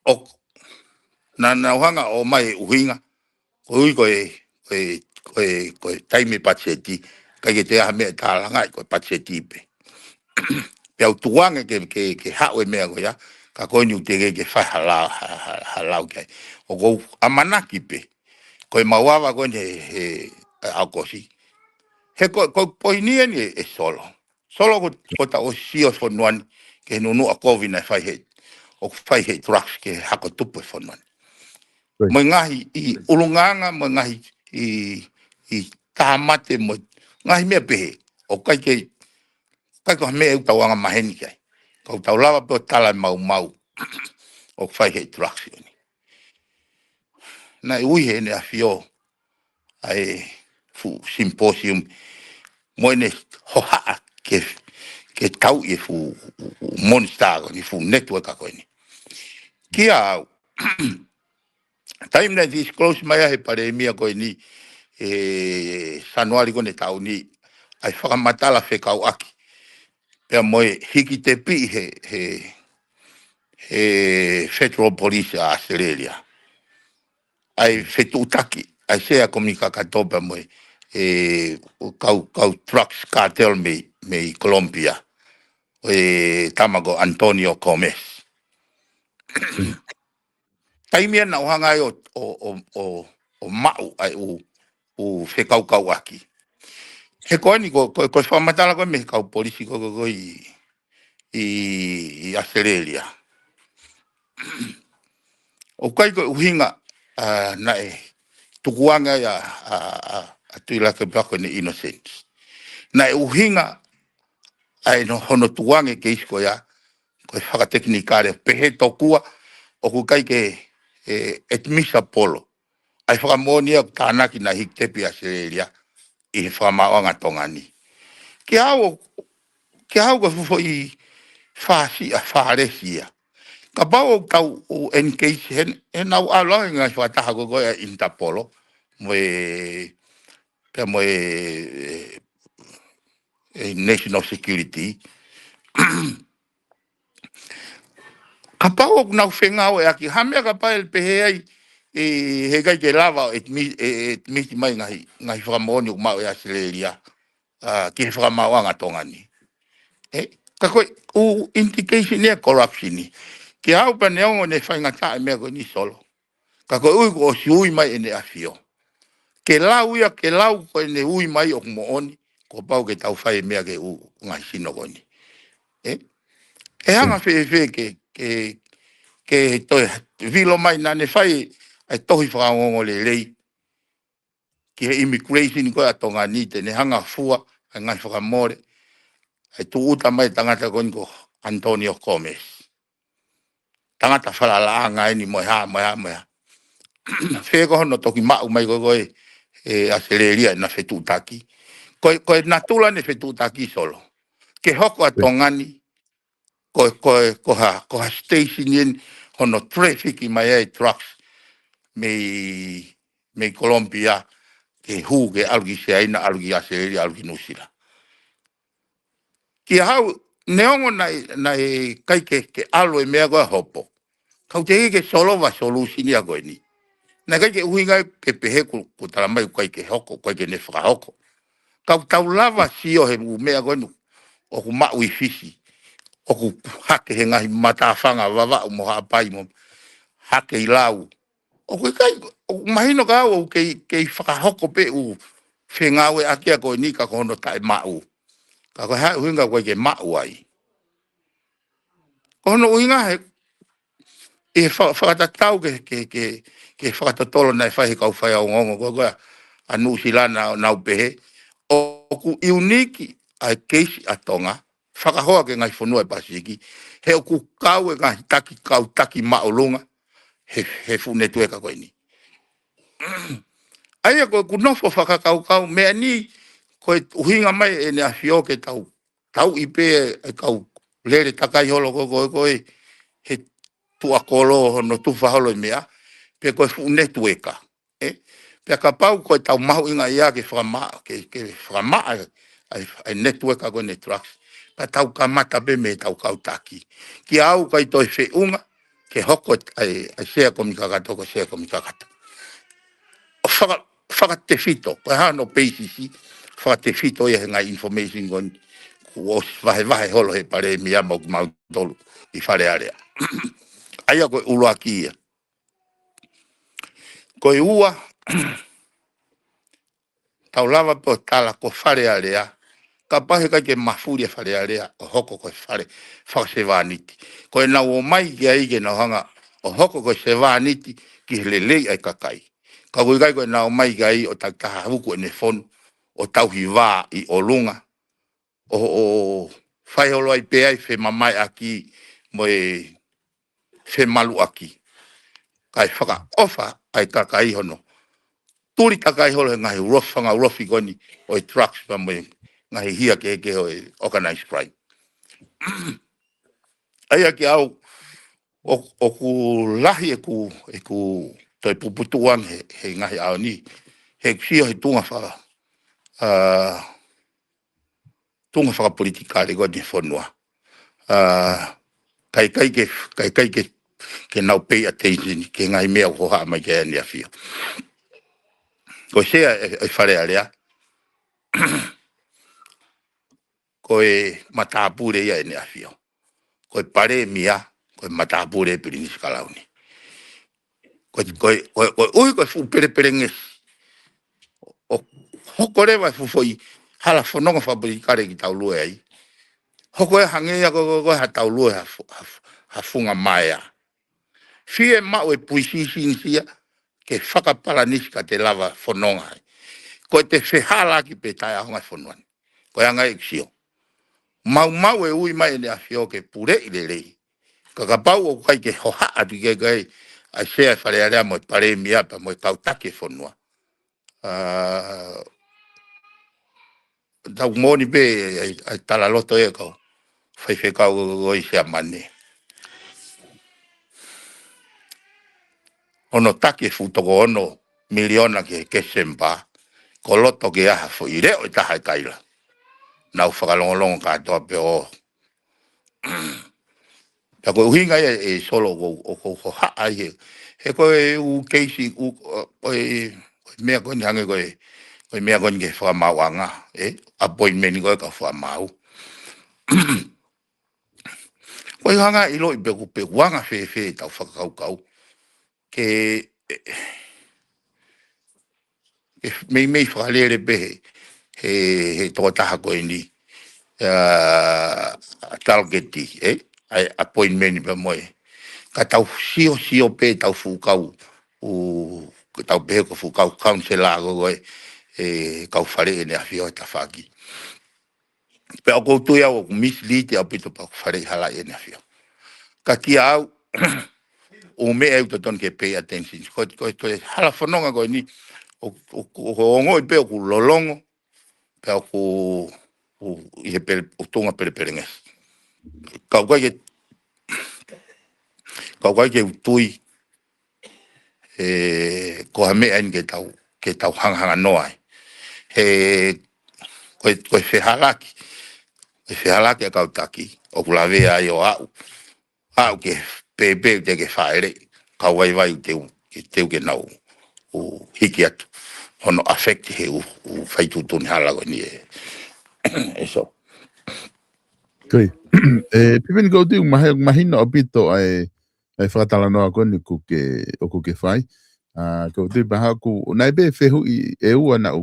ʻO, naʻa, naʻa nau hanga ʻo ʻomai e ʻuhinga, koeʻuhi ko e, ko e, ko e, ko e taimi patiseti, ʻikai ke toe ʻi ai ha meʻa ʻe tālangaʻi, ko e patiseti pē. Pea u tukuange ke, ke, ke haʻu e meʻa ko ia, ka ko eni ʻoku teʻeki ke fai ha lau, ha, ha, ha lau ki ai. ʻOku ou ʻamanaki pē, ko e mauava ko eni he, he, he ʻAokosi. He ko, ko e poini eni ʻe, ʻe Solo. Solo ko, ko ʻetau sio fonua ni, ki he nunuʻa kovi naʻe fai he, ʻoku fai he drugs ki he hako tupu e fonua ni. Right. Mo e ngaahi ʻi ʻulungaanga, mo e ngaahi ʻi, ʻi tāmate, mo e ngaahi meʻa pehē. ʻOku ʻikai ke, ʻikai ko ha meʻa ʻoku tau anga maheni ki ai. Ka ʻoku tau lava pē ʻo tala e maumau ʻoku fai he drugs eni. Naʻe ui heʻene ʻAfio ʻa e fuʻu symposium mo ʻene hohaʻa ke, ke tauʻi e fuʻu monster ko eni, fuʻu network ko eni. Kia au, taimi naʻe disclose mai ai he palēmia ko eni ʻi Sānuali ko eni taʻu ni, ʻa e fakamatala fekauʻaki pea mo e hiki tepiʻi he, he, he Federal Police ʻa ʻAositelēlia. ʻA e fetuʻutaki, ʻa e sea ko Mika Katopa mo e, e, kau, kau drugs cartel mei, mei Colombia, ʻa e tama ko Antonio Gomez. Taimi ia naʻa nau hanga ai ʻo, ʻo, ʻo, ʻo, ʻo maʻu ʻa e ʻū, ʻū fekaukauʻaki. He ko eni ko, ko, ko e fakamatala ko ē mei he kau polisi ko, ko, ko ʻi, ʻi, ʻi ʻAositelēlia. ʻOku ʻikai ko e ʻuhinga, ā, naʻe tukuange ai ʻa, ʻa, ʻa, ʻa Tuʻilakepa ko ʻene innocence. Naʻe ʻuhinga ʻa e no, hono tukuange keisi ko ia, ko e fakatekinikale, pehē tokua, ʻoku ʻikai ke, e, admissible ʻa e fakamoʻoni ʻoku tānaki naʻe hiki tepi ʻi ʻAositelēlia ʻi he fakamaauʻanga Tonga ni. Kia au, kia au ko e fuʻu foʻi fāsiʻa, fālesi ia. Kapau ʻoku tau ʻo engage he, he naʻa nau ʻalu ange ngaahi fakataha ko ē ko ē ʻa e Interpol, mo e, pea mo e, e, e National Security. Kapau ʻoku nau fengāueʻaki, ha meʻa kapau ʻe pehē ai, ʻe, he ʻikai ke lava ʻo admi-, e, e admit mai ngaahi, ngaahi fakamoʻoni ʻoku maʻu ʻi ʻAositelēlia, ā, ki he fakamaauʻanga Tonga ni. Ē, ka ko e ʻū indication ia corruption ni. Kia au pea neongo ʻene faingataʻa e meʻa ko eni Solo. Ka ko e ui kuo ʻosi ui mai ʻene ʻAfio. Ke lau ia, ke lau ko ʻene ui mai ʻoku moʻoni, kuo pau ke tau fai e meʻa ki he ʻū ngaahi sino ko eni. Ē? ʻE anga fēfē ke, ke, ke toe vilo mai naʻa ne fai ʻa e tohi fakaongoongo lelei ki he immigration ko ē ʻa Tonga ni, te ne hanga fua ʻa e ngaahi fakamole ʻa e tūʻuta mai tangata ko eni ko Antonio Gomez. Tangata falalaʻanga eni mo e hā, mo e hā, mo e hā. Fē ko hono toki maʻu mai ko ē ko ē ʻi ʻAositelēlia ʻena fetuʻutaki. Ko e, ko e natula ʻene fetuʻutaki Solo. Ke hoko ʻa Tonga ni, ko, ko, ko ha, ko ha station eni hono traffic mai ai drugs mei, mei Colombia, ke hū ke ʻalu ki Siaina, ʻalu ki ʻAositelēlia, ʻalu ki Nuʻusila. Kia au, neongo naʻe, naʻe ʻikai ke, ke ʻalu e meʻa ko ē ʻa Hopo. Ka ʻoku teʻeki ke solova solution ia ko eni. Naʻe ʻikai ke ʻuhinga ke pehē kuo, kuo tala mai ʻoku ʻikai ke hoko, ʻikai ke ne fakahoko. Ka ʻoku tau lava sio he ʻū meʻa ko eni ʻoku maʻu ʻi Fisi. ʻOku hake he ngaahi matāfanga Vavaʻu mo Haʻapai mo hake ʻi Lau. ʻOku ʻikai, ʻoku mahino ka au ʻoku kei, kei fakahoko pē ʻū fengāueʻaki ia ko eni ka ko hono taʻemaʻu. Ka ko e hā e ʻuhinga ʻoku ʻikai ke maʻu ai. Ko hono ʻuhinga he, ʻi he fa-, fakatatau ki he, ki he, ki he, ki he fakatotolo naʻe fai he kau faiongoongo ko ē ko ē ʻa Nuʻusila naʻa nau pehē, ʻoku unique ʻa e keisi ʻa Tonga, fakahoa ki he ngaahi fonua ʻi he Pasifiki, he ʻoku kau e ngaahi taki, kau taki māʻolunga he, he fuʻu network ko eni. ʻA ia ko ʻeku nofo fakakaukau meʻa ni, ko e ʻuhinga mai ʻene ʻAfio ke tau, tauʻi pē e kau lele takai holo ko ē ko ē ko ē he tuʻa kolo hono tufa holo e meʻa, pe ko e fuʻu network. Ē? Pea kapau ko ʻetau mahuʻinga ia ke fakamaʻa, ke, ke fakamaʻa ʻa e, ʻa e network ko eni e drugs. ka tau kamata pē mei heʻetau kau taki. Kiate au ʻikai toe feʻunga ke hoko ʻa e, ʻa e sea kōmiti kakato ko e sea kōmiti kakato. ʻO faka-, fakatefito, ko e hā hono peisisi, fakatefito ia he ngaahi information ko eni, kuo ʻosi vahevahe holo ʻe he Palēmia mo kimautolu ʻi Fale Alea. ʻA ia ko e ʻuluaki ia. Ko e ua, tau lava pē ʻo tala ko Fale Alea, kapau heʻikai ke mafuli ʻa Fale Alea ʻo hoko ko e fale fakasevāniti. Ko ʻenau ō mai ki ai ke nau hanga ʻo hoko ko e sevāniti ki he lelei ʻa e kakai. Ka ʻoku ʻikai ko ʻenau ō mai ki ai ʻo takitaha uku ʻene fonu, ʻo tauhi vā ʻi ʻolunga, ʻo, ʻo fai holo ai pē ʻa e femamaʻiʻaki mo e femaluʻaki. Kae fakaʻofa ʻa e kakai hono tuli takai holo he ngaahi ulofi, fanga ulofi ko eni ʻo e drugs pea mo e ngaahi hia kehekehe ʻo e organized crime. ʻA ia kiate au, ʻo, ʻoku lahi ʻeku, ʻeku toe puputuʻu ange he, he ngaahi ʻaho ni, he ʻoku sio he tuʻunga faka-, ʻa, tuʻunga fakapolitikale ko eni he fonua. ʻA, kae ʻikai ke, kae ʻikai ke, ke nau pay attention ki he ngaahi meʻa ʻoku hohaʻa mai ki ai ʻEne ʻAfio. Ko e sea ʻe, ʻe Fale Alea, ko e matāpule ia ʻEne ʻAfio. Ko e Palēmia, ko e matāpule Pilinisi Kalauni. Ko e, ko e, ko e, ko e ʻuhi ko e fuʻu pelepelengesi. ʻO hoko leva e fuʻu foʻi hala fononga fakapolitikale ke tau lue ai. Hoko ʻo hangē ia ko, ko, ko ha tau lue ha fu-, ha fu-, ha funga maea. Fiemaʻu e puisisini sia ke fakapalanisi ka te lava fononga ai. Ko e te fehālaaki pē taʻeʻaonga e fonua ni. Ko e anga ʻeku sio. Maumau e ui mai ʻEne ʻAfio ke puleʻi lelei. Ka kapau ʻoku ʻikai ke hohaʻa atu ki ai ʻa e sea ʻe Fale Alea mo e Palēmia pea mo e kau taki e fonua. ʻA, tau moʻoni pē ʻa e, ʻa e talaloto ʻa e kau faifekau ʻo e Siamane. Hono taki e fuʻu toko ono miliona ki he Kesempa, ko loto ke ʻi ai ha foʻi leʻo ʻe taha ʻe Kaila. Nau fakalongolongo kātoa pē ʻo. Pea ko e ʻuhinga ia ʻe Solo ʻoku, ʻoku hohaʻa ai he, he ko e ʻū keisi, ʻū, ʻo, ʻo e, ʻo e meʻa ko eni hangē ko e, ko e meʻa ko eni ki he fakamaauʻanga, ē, appointment ko e kau fakamaau. Ko e hanga ʻiloʻi pe ʻoku, pe ʻoku anga fēfē ʻetau fakakaukau. Ke, ke meimei fakalele pē he, he, he tokotaha ko eni, ʻa, target, ē, ʻa e appointment pea mo e. Ka tau siosio pē ʻetau fuʻu kau, ʻū, ka tau pehē ko e fuʻu kau counselor ko, ko e, ʻe kau faleʻi ʻEne ʻAfio he tafaʻaki. Pea ʻoku ou tui au ʻoku mislead ʻaupito pea ʻoku faleʻi halaʻi ʻEne ʻAfio. Ka kiate au, ʻū meʻa ʻoku totonu ke pay attention. Ko, ko, ko e hala fononga ko eni, ʻo, ʻo, ʻo, ʻo ongoʻi pē ʻoku lolongo, pea ʻoku, ʻo, ʻi he pele, ʻo tuʻunga pelepelengesi. Ka ʻoku ʻikai ke, ka ʻoku ʻikai ke u tui, ē, ko ha meʻa eni ke tau, ke tau hangahanga noa ai. He, ko e, ko e fehālaaki, ko e fehālaaki ʻa e kau taki, ʻoku lavea ai ʻo aʻu, aʻu ke pēpē te ke fāʻele, kau vaivai ʻoku teu, ke teu ke nau, ʻo hiki atu, hono affect he ʻū, ʻū fai tuʻutuʻuni hala ko eni ē, ē Solo. Ko ia. ʻE, Piveni, ʻoku ou tui ʻoku mahe-, mahino ʻaupito ʻa e, ʻa e fakatalanoa ko eni ʻoku ke, ʻoku ke fai. ʻA, ʻoku ou tui pē ha ʻoku, naʻe pē fehuʻi ʻe ua naʻa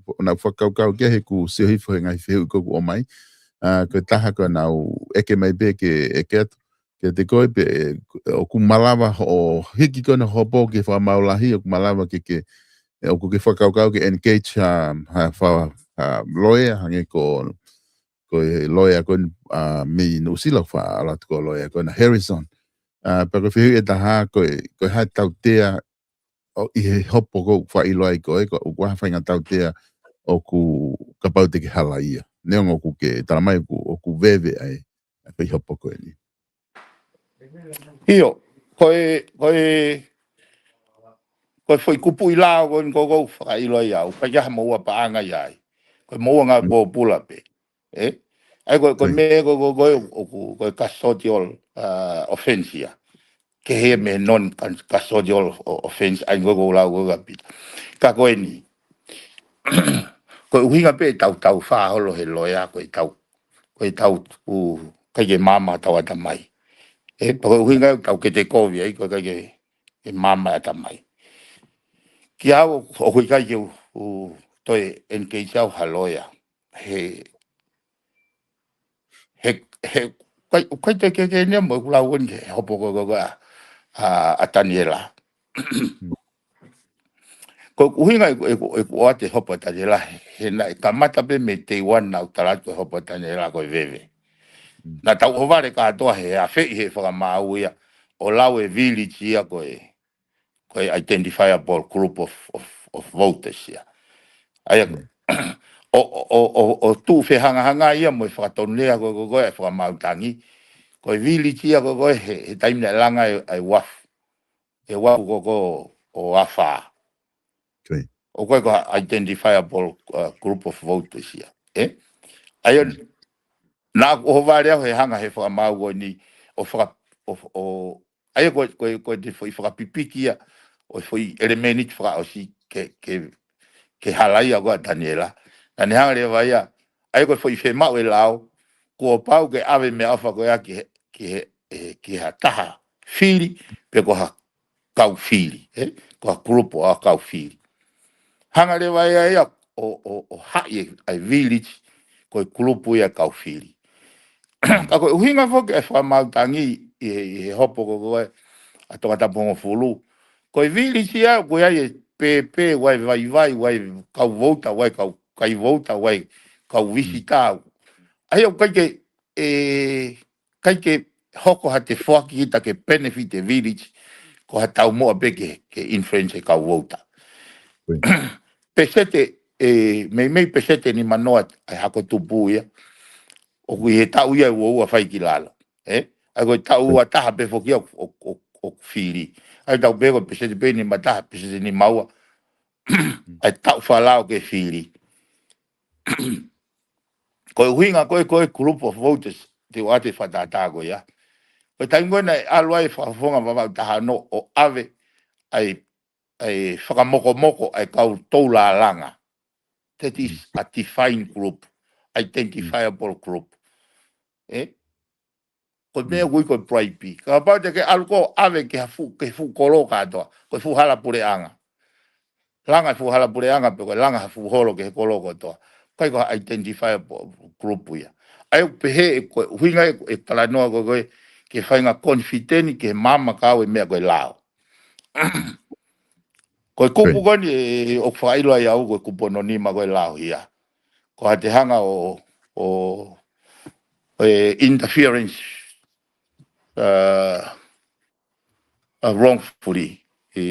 ku, naʻa ku fakakaukau ki ai he ʻoku ou sio hifo he ngaahi fehuʻi ko ē ʻoku ʻomai. ʻA, ko e taha ko ē naʻa ku ʻeke mai pē ke ʻeke atu kiate koe pe, ʻoku malava hoʻo hiki ko ena hopo ki he fakamaau lahi, ʻoku malava ke, ke, ʻoku ke fakakaukau ke engage ha, ha fa-, ha loea, hangē ko, ko e loea ko eni, ʻa, mei Nuʻusila, fa-, ʻalu atu ko e loea ko ena Harrison. ʻA, pea ko e fehuʻi ʻe taha ko e, ko e hā e tautea ʻo, ʻi he hopo ko ē ʻoku fakaʻilo ai ko ē, ko, ʻoku ʻi ai ha faʻahinga tautea ʻoku kapau te ke halaia. Neongo ʻoku ke tala mai ʻoku, ʻoku veve ai ʻa e foʻi hopo ko eni. ʻIo, ko e, ko e, ko e foʻi kupuʻi lao ko eni ko ē ʻoku fakaʻilo ai au, ʻikai ke ʻi ai ha moʻua paʻanga ʻi ai. Ko e moʻua ngāue pōpula pē. Ē? ʻA ia ko e, ko e meʻa ko e, ko e, ko e, ʻoku, ko e custodial, uh, offense ia. Kehe mei he non-custodial o-, offense, ʻa ia ko e ʻoku ou lau ko e ka pita. Ka ko eni, ko e ʻuhinga pē ʻetau taufā holo he loea, ko ʻetau, ko ʻetau ʻikai ke maama ʻetau ʻatamai. ʻE, pea ko e ʻuhinga ʻetau kete kovi ai, ko e ʻikai ke, ke maama ʻatamai. Kiate au, ʻoku ʻikai ke u, u toe engage au ha loea. He, he, he, ʻikai, ʻikai te ke ke nia mo e ʻoku lau eni he hopo ko e, ko e, ko e ʻa, ʻa, ʻa Taniela. Ko e ʻuhinga ʻeku, ʻeku, ʻeku ʻoatu e hopo ʻa Taniela, he naʻe kamata pē mei he day one naʻa ku tala atu ko e hopo ʻa Taniela ko e veve. Naʻa tau ʻohovale kātoa he afeʻi he fakamaau ia, ʻo lau e village ia ko e, ko e identifiable group of, of, of voters ia. ʻA ia, ʻo, ʻo, ʻo, ʻo, ʻo tuʻu fehangahangai ia mo e fakatonulea ko e, ko e, ko e fakamaau tangi. Ko e village ia ko e, ko e he, he taimi naʻe langa e, e uafu. E uafu ko e, ko e ʻo Afā. ʻO ko e ko e identifiable, uh, group of voters ia. ʻE? ʻA ia, naʻa ku ʻohovale au he hanga he fakamaau ko eni, ʻo faka-, ʻo, ʻo, ʻa ia ko e, ko e, ko e te foʻi fakapipiki ia, ʻo e foʻi ʻelemēniti fakaʻosi ke, ke, ke halaia ko e ʻa Taniela. Naʻa ne hanga leva ia, ʻa ia ko e foʻi fiemaʻu e lao, kuo pau ke ʻave meʻaʻofa ko ia ki he, ki he, ʻe, ki ha taha fili, pe ko ha kau fili, ʻe? Ko ha group ʻo ha kau fili. Hanga leva ia ia ʻo, ʻo, ʻo haʻi e, ʻa e village, ko e group ia kau fili. Ka ko e ʻuhinga foki e fakamaau tangi ʻi he, ʻi he hopo ko e, ko e ʻa Tongatapu Hongofulu. Ko e village ia, ko ia e pēpē, ʻa e vaivai, ʻa e kau vouta, ʻa e kau, kai vouta, ʻa e kau visitā. ʻA ia ʻoku ʻikai ke, ʻe, ʻikai ke hoko ha te foaki kita ke benefit e village, ko ha taumuʻa pē ke, ke influence e kau vouta. Peseti, ʻe, meimei peseti nimanoa ʻa e hako tupu ia, ʻoku ʻi he taʻu ia ʻe ua ua fai ki lalo. ʻE? ʻA ia ko e taʻu ua taha pē foki ia ʻo, ʻo, ʻo fili. ʻA ia tau pehē ko e peseti pē nima taha, peseti nima ua. ʻA e taʻu fakalao ke fili. Ko e ʻuhinga ko e, ko e group of voters, te u ʻoatu e fakatātā ko ia. Ko e taimi ko ē naʻe ʻalu ai e fakafofonga Vavaʻu taha ono ʻo ʻave ʻa e, ʻa e fakamokomoko ʻa e kau toulālanga. That is a defined group, identifiable group. ʻE? Ko e meʻa ʻoku ui ko e bribe. Kapau te ke ʻalu koe ʻo ʻave ki ha fuʻu, ki he fuʻu kolo kātoa. Ko e fuʻu hala puleʻanga. Langa e fuʻu hala puleʻanga pe ko e langa ha fuʻu holo ki he kolo kotoa. ʻIkai ko ha identifiable group ia. ʻA ia ʻoku pehē ʻe ko e ʻuhinga ʻeku, ʻeku talanoa ko e, ko e ke faʻahinga confident ke maama kau e meʻa ko e lao. Ko e kupu ko eni ʻe, ʻoku fakaʻilo ai au ko e kupu hono nima ko e lao ia. Ko ha te hanga ʻo, ʻo, ʻe interference, uh, uh, wrongfully ʻi,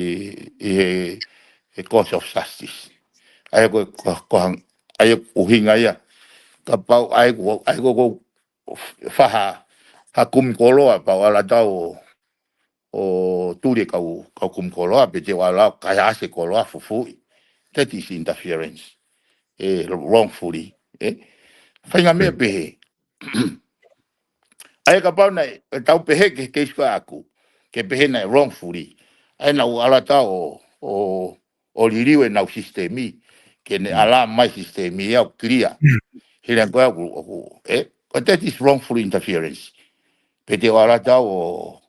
ʻi he, he course of justice. ʻA ia ko, ko, ko hang-, ʻa ia ʻoku ʻuhinga ia. Kapau ʻa ia ko, ʻa ia ko, ko faha, ha kumi koloa pau ala tau ʻo, ʻo tuli e kau, kau kumi koloa, pe te u ʻalu au ʻo kaihaʻasi e koloa fufuuʻi. That is interference. ʻE, wrongfully, ʻe. Faʻahinga meʻa pehē. ʻA ia kapau naʻe, ʻe tau pehē ki he case ko ʻaku, ke pehē naʻe wrongfully. ʻA ia naʻa ku ʻalu atu au ʻo, ʻo, ʻo liliu ʻenau sisitemi, ke ne ala mai sisitemi ia ʻo clear. Hili ange ko ē ʻoku, ʻoku, ʻe, but that is wrongful interference. Pe te u ʻalu atu au ʻo,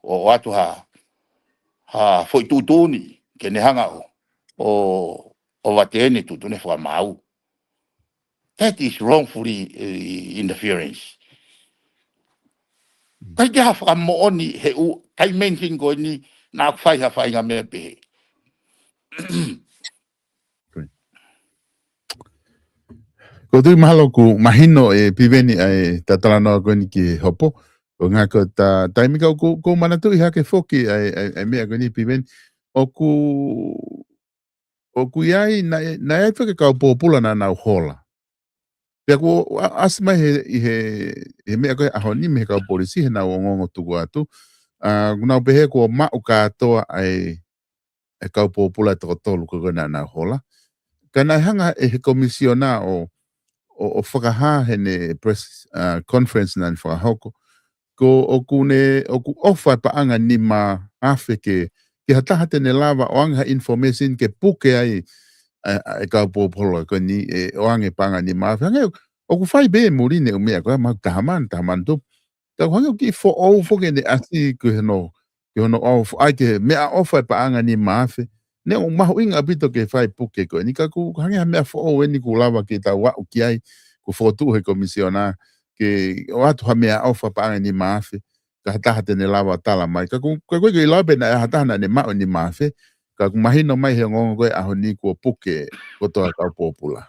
ʻo, ʻoatu ha, ha foʻi tuʻutuʻuni, ke ne hanga ʻo, ʻo, ʻo ʻohovale ʻene tuʻutuʻuni fakamaau. That is wrongfully, eh, interference. ʻIkai ke ha fakamoʻoni he ʻū, dimension ko eni naʻa ku fai ha faʻahinga meʻa pehē. Ko tui mahalo ʻoku mahino ʻe Piveni ʻa e talanoa ko eni ki he hopo. ʻO ngā ko ta taimi ka ʻoku, ʻoku ou manatuʻi hake foki ʻa e, ʻa e, ʻa e meʻa ko eni Piveni. ʻOku, ʻoku ʻi ai, naʻe, naʻe ʻi ai foki e kau pōpula naʻa nau hola. Pea kuo ʻa-, ʻasi mai he, ʻi he, he meʻa ko e ʻaho ni mei he kau polisi heʻenau ongoongo tuku atu. ʻA, kuo nau pehē kuo maʻu kātoa ʻa e, e kau pōpula ʻe toko tolu ko ē naʻa nau hola. Ka naʻe hanga ʻe he komisiona ʻo, ʻo, ʻo fakahā heʻene press, uh, conference naʻa ne fakahoko. Ko ʻoku ne, ʻoku ʻofa e paʻanga nima afe ke, ke ha taha te ne lava ʻo ʻoange ha information ke puke ai, ʻa, ʻa e kau pōpula ko eni, ʻe, ʻo ʻoange paʻanga nima afe. Hangē, ʻoku fai pē muli ʻene ʻū meʻa ko ē, maʻu taha mano, taha mano tupu. Ka ʻoku hangē ʻoku kiʻi foʻou foki ʻene ʻasi ki hono, ki hono ʻofa, ʻai ke meʻaʻofa e paʻanga nima afe. Neʻe ʻoku mahuʻinga ʻaupito ke fai puke ko eni, ka ʻoku hangē ha meʻa foʻou eni kuo lava ke tau aʻu ki ai, kuo fokotuʻu he komisiona, ke ʻoatu ha meʻaʻofa paʻanga nima afe, ka ha taha te ne lava tala mai. Ka ʻoku, ka ʻoku ʻikai ke ʻiloa pe naʻe ʻi ai ha taha naʻa ne maʻu e nima afe, ka ʻoku mahino mai he ongoongo ko ē ʻaho ni kuo puke kotoa kau pōpula.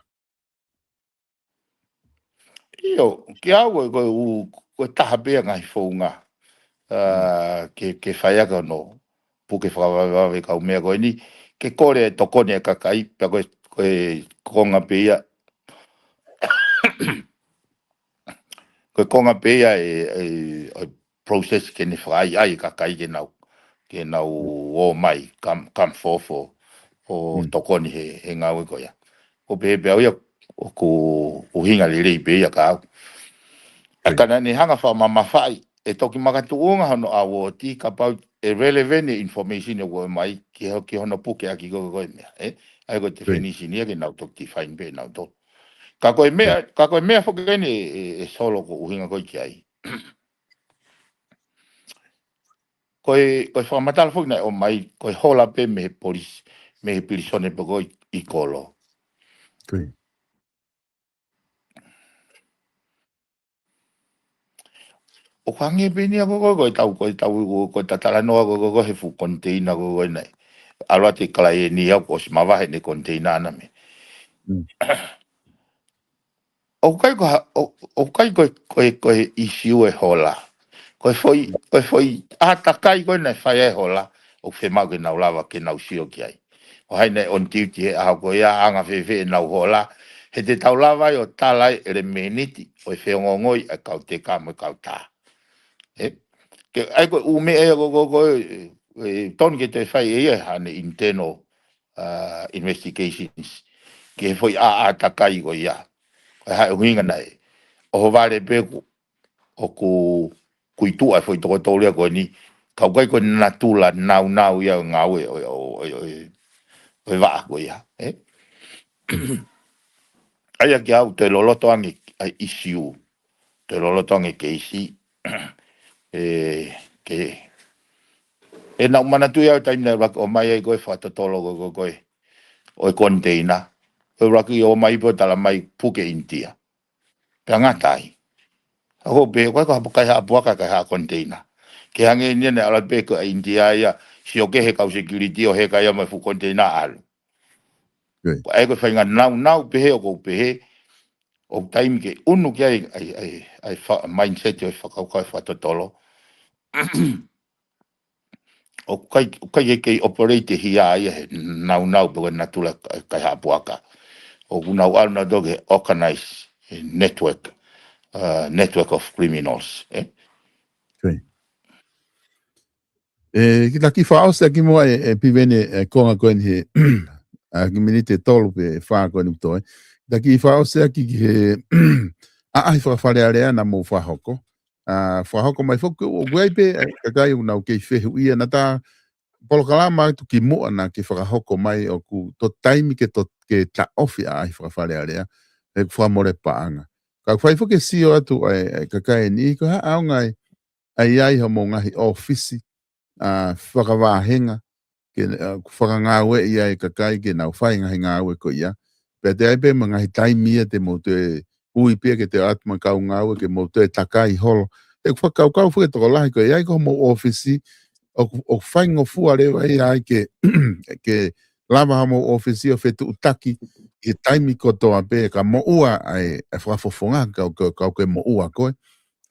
ʻIo, kiate au ko e, ko e ʻū, ko e taha pē ia ngaahi founga, uh, ke, ke fai ʻaki hono puke fakavavevave kau meʻa ko eni, ke kole e tokoni e kakai, pea ko e, ko e konga pē ia, ko e konga pē ia e, e, e process ke ne fakaʻaiʻai e kakai ke nau, ke nau ō mai, come, come forth ʻo, ʻo tokoni he, he ngāue ko ia. Ko pē pē au ia, ʻoku ʻuhinga lelei pē ia kiate au. ʻA ka naʻa ne hanga fakamamafaʻi, ʻe toki makatuʻunga hono award, kapau ʻe relevant e information ʻoku ʻomai, ki ho-, ki hono puke ʻaki ko, ko e meʻa, ē? ʻA ia ko e definition ia ke nau toki define pē nautolu. Ka ko e meʻa, ka ko e meʻa foki eni ʻe, ʻe, ʻe Solo ʻoku ʻuhinga ko ē ki ai. Ko e, ko e fakamatala foki naʻe ʻomai, ko e hola pē mei he polisi, mei he pilīsone pē ko ē ʻi, ʻi Kolo. ʻOku hangē pē eni ia ko, ko, ko e tau, ko e tau, ko, ko e talanoa ko, ko, ko e he fuʻu koniteina ko, ko ē naʻe ʻalu atu e kalaie ni au kuo ʻosi mavahe ʻene koniteina ʻana mei. ʻOku ʻikai ko ha, ʻo, ʻoku ʻikai ko e, ko e, ko e issue e hola. Ko e foʻi, ko e foʻi ʻātakai ko ē naʻe fai ai e hola, ʻoku fiemaʻu ke nau lava, ke nau sio ki ai. ʻO hai naʻe on duty he ʻaho ko ia, anga fēfē ʻenau hola, he te tau lava ai ʻo tala ai ʻelemēniti ʻo e feongoongoi ʻa e kau teka mo e kau tā. Ē? Ke, ʻa ia ko e ʻū meʻa ia ko, ko, ko, ē, ē, tonu ke toe fai ʻe ia haʻane internal, uh, investigations. Ki he foʻi ʻā, ʻātakai ko ia. Ko e hā e ʻuhinga naʻe ʻohovale pē ʻoku, ʻoku kuituʻa e foʻi toko tolu ia ko eni, ka ʻoku ʻikai ko e natula naunau ia ʻo e ngāue ʻo, ʻo, ʻo, ʻo, ʻo e vaʻa ko ia, ē? ʻA ia kiate au toe loloto ange ʻa e issue, toe loloto ange e keisi, ē, ke, ʻe naʻu manatuʻi au taimi naʻe ʻuluaki ʻomai ai ko e fakatotolo ko, ko, ko ē ʻo e koniteina. ʻUluaki ʻomai pē ʻo tala mai puke ʻInitia. Pea ngata ai. ʻA ko pē, ko e kaihaʻa puaka, kaihaʻa koniteina. Ke hangē eni naʻe ʻalu pē ko ē ʻa ʻInitia ia, sio ki he kau security ʻo heka ia mo e fuʻu koniteina ʻalu. Ko e, ko e faʻahinga naunau pehē ʻoku ou pehē, ʻoku taimi ke ʻunu ki ai, ʻa e, ʻa e, ʻa e fa-, mindset ʻo e fakakaukau e fakatotolo. ʻOku ʻikai, ʻoku ʻikai ke kei operate hia ia he naunau pe ko e natula kai, kaihaʻa puaka. ʻOku nau ʻalu nautolu ki he organized network, uh, network of criminals, ē? ʻE, kita kiʻi fakaʻosi ʻaki muʻa ē, ē, Piveni, ē, konga ko eni he, ʻa, kiʻi miniti ʻe tolu pe fā ko eni ʻoku toe. Kita kiʻi fakaʻosi ʻaki ki he, ʻaʻahi fakafalealea naʻa mou fakahoko. ʻA, fakahoko mai foki, ʻoku ʻi ai pē, ē, kakai ʻoku nau kei fehuʻia naʻa ta polokalama atu ki muʻa naʻa ke fakahoko mai ʻoku to taimi ke to, ke taʻofi ʻaʻahi fakafalealea. He ʻoku fakamole paʻanga. Ka ʻoku fai foki e sio atu ʻa e, ʻa e kakai ni, ko e hā ʻaonga ʻa e, ʻa e ʻi ai homou ngaahi ʻōfisi, ʻa, fakavāhenga, ke, ʻa, ʻoku fakangāueʻi ai e kakai ke nau fai ngaahi ngāue ko ia. Pea toe ʻi ai pē mo e ngaahi taimi ia te mou toe ui pē ia ke toe ʻatu mo e kau ngāue ke mou toe takai holo. ʻOku fakakaukau foki e tokolahi ko ia ʻi ai ko homou ʻōfisi, ʻoku, ʻoku faingofua leva ia ai ke, ke lava homou ʻōfisi ʻo fetuʻutaki ʻi he taimi kotoa pē ka moʻua ʻa e, ʻa e fakafofonga kau, kau, kau ke moʻua koe.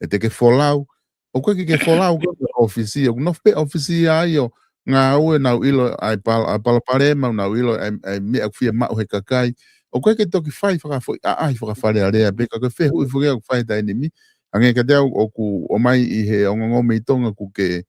ʻE te ke folau, ʻoku ʻikai ke ke folau koe ki he ʻōfisi, ʻoku nofo pē ʻōfisi ia ai ʻo ngāue nau ʻilo ʻa e pal-, ʻa e palopalema, nau ʻilo ʻa e, ʻa e meʻa ʻoku fiemaʻu he kakai. ʻOku ʻikai ke toki fai fakafoʻi ʻaʻahi fakafalealea pē, ka ko e fehuʻi foki ʻoku fai he taimi ni. Hangē kiate au ʻoku ʻomai ʻi he ongoongo mei Tonga ʻoku ke,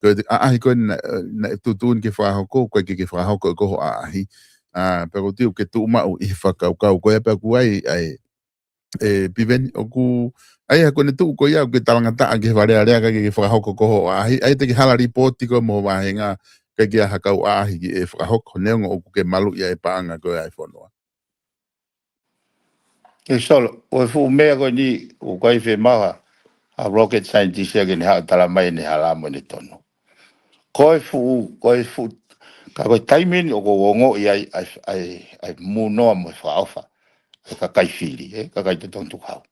ko e ʻaʻahi ko ē naʻe, naʻe tuʻutuʻuni ke fakahoko, ʻoku ʻikai ke ke fakahoko ʻe koe ho ʻaʻahi. ʻA, pea ʻoku ou tui ʻoku ke tuʻu maʻu ʻi he fakakaukau ko ia pea ʻoku ʻi ai ʻa e ʻE Piveni, ʻoku ʻai ha kone tuʻu ko ia ʻoku ke talangataʻa ki he Fale Alea ka ke fakahoko ko hoʻo ʻaʻahi, ʻai te ke hala lipooti ko mo vāhenga ka ke ʻai ha kau ʻaʻahi ki he fakahoko neongo ʻoku ke maluʻi ʻa e paʻanga ko ia ʻa e fonua. ʻE Solo, ʻo e fuʻu meʻa ko eni, ʻoku ʻikai fiemaʻu ha rocket scientist ia ke ne haʻu tala mai ʻene hala mo ʻene tonu. Ko e fuʻu, ko e fuʻu, ka ko e taimi eni ʻoku ou ongoʻi ai, ai, ai, ai munoa mo e fakaʻofa, e kakai fili, e kakai totonu tukuhau.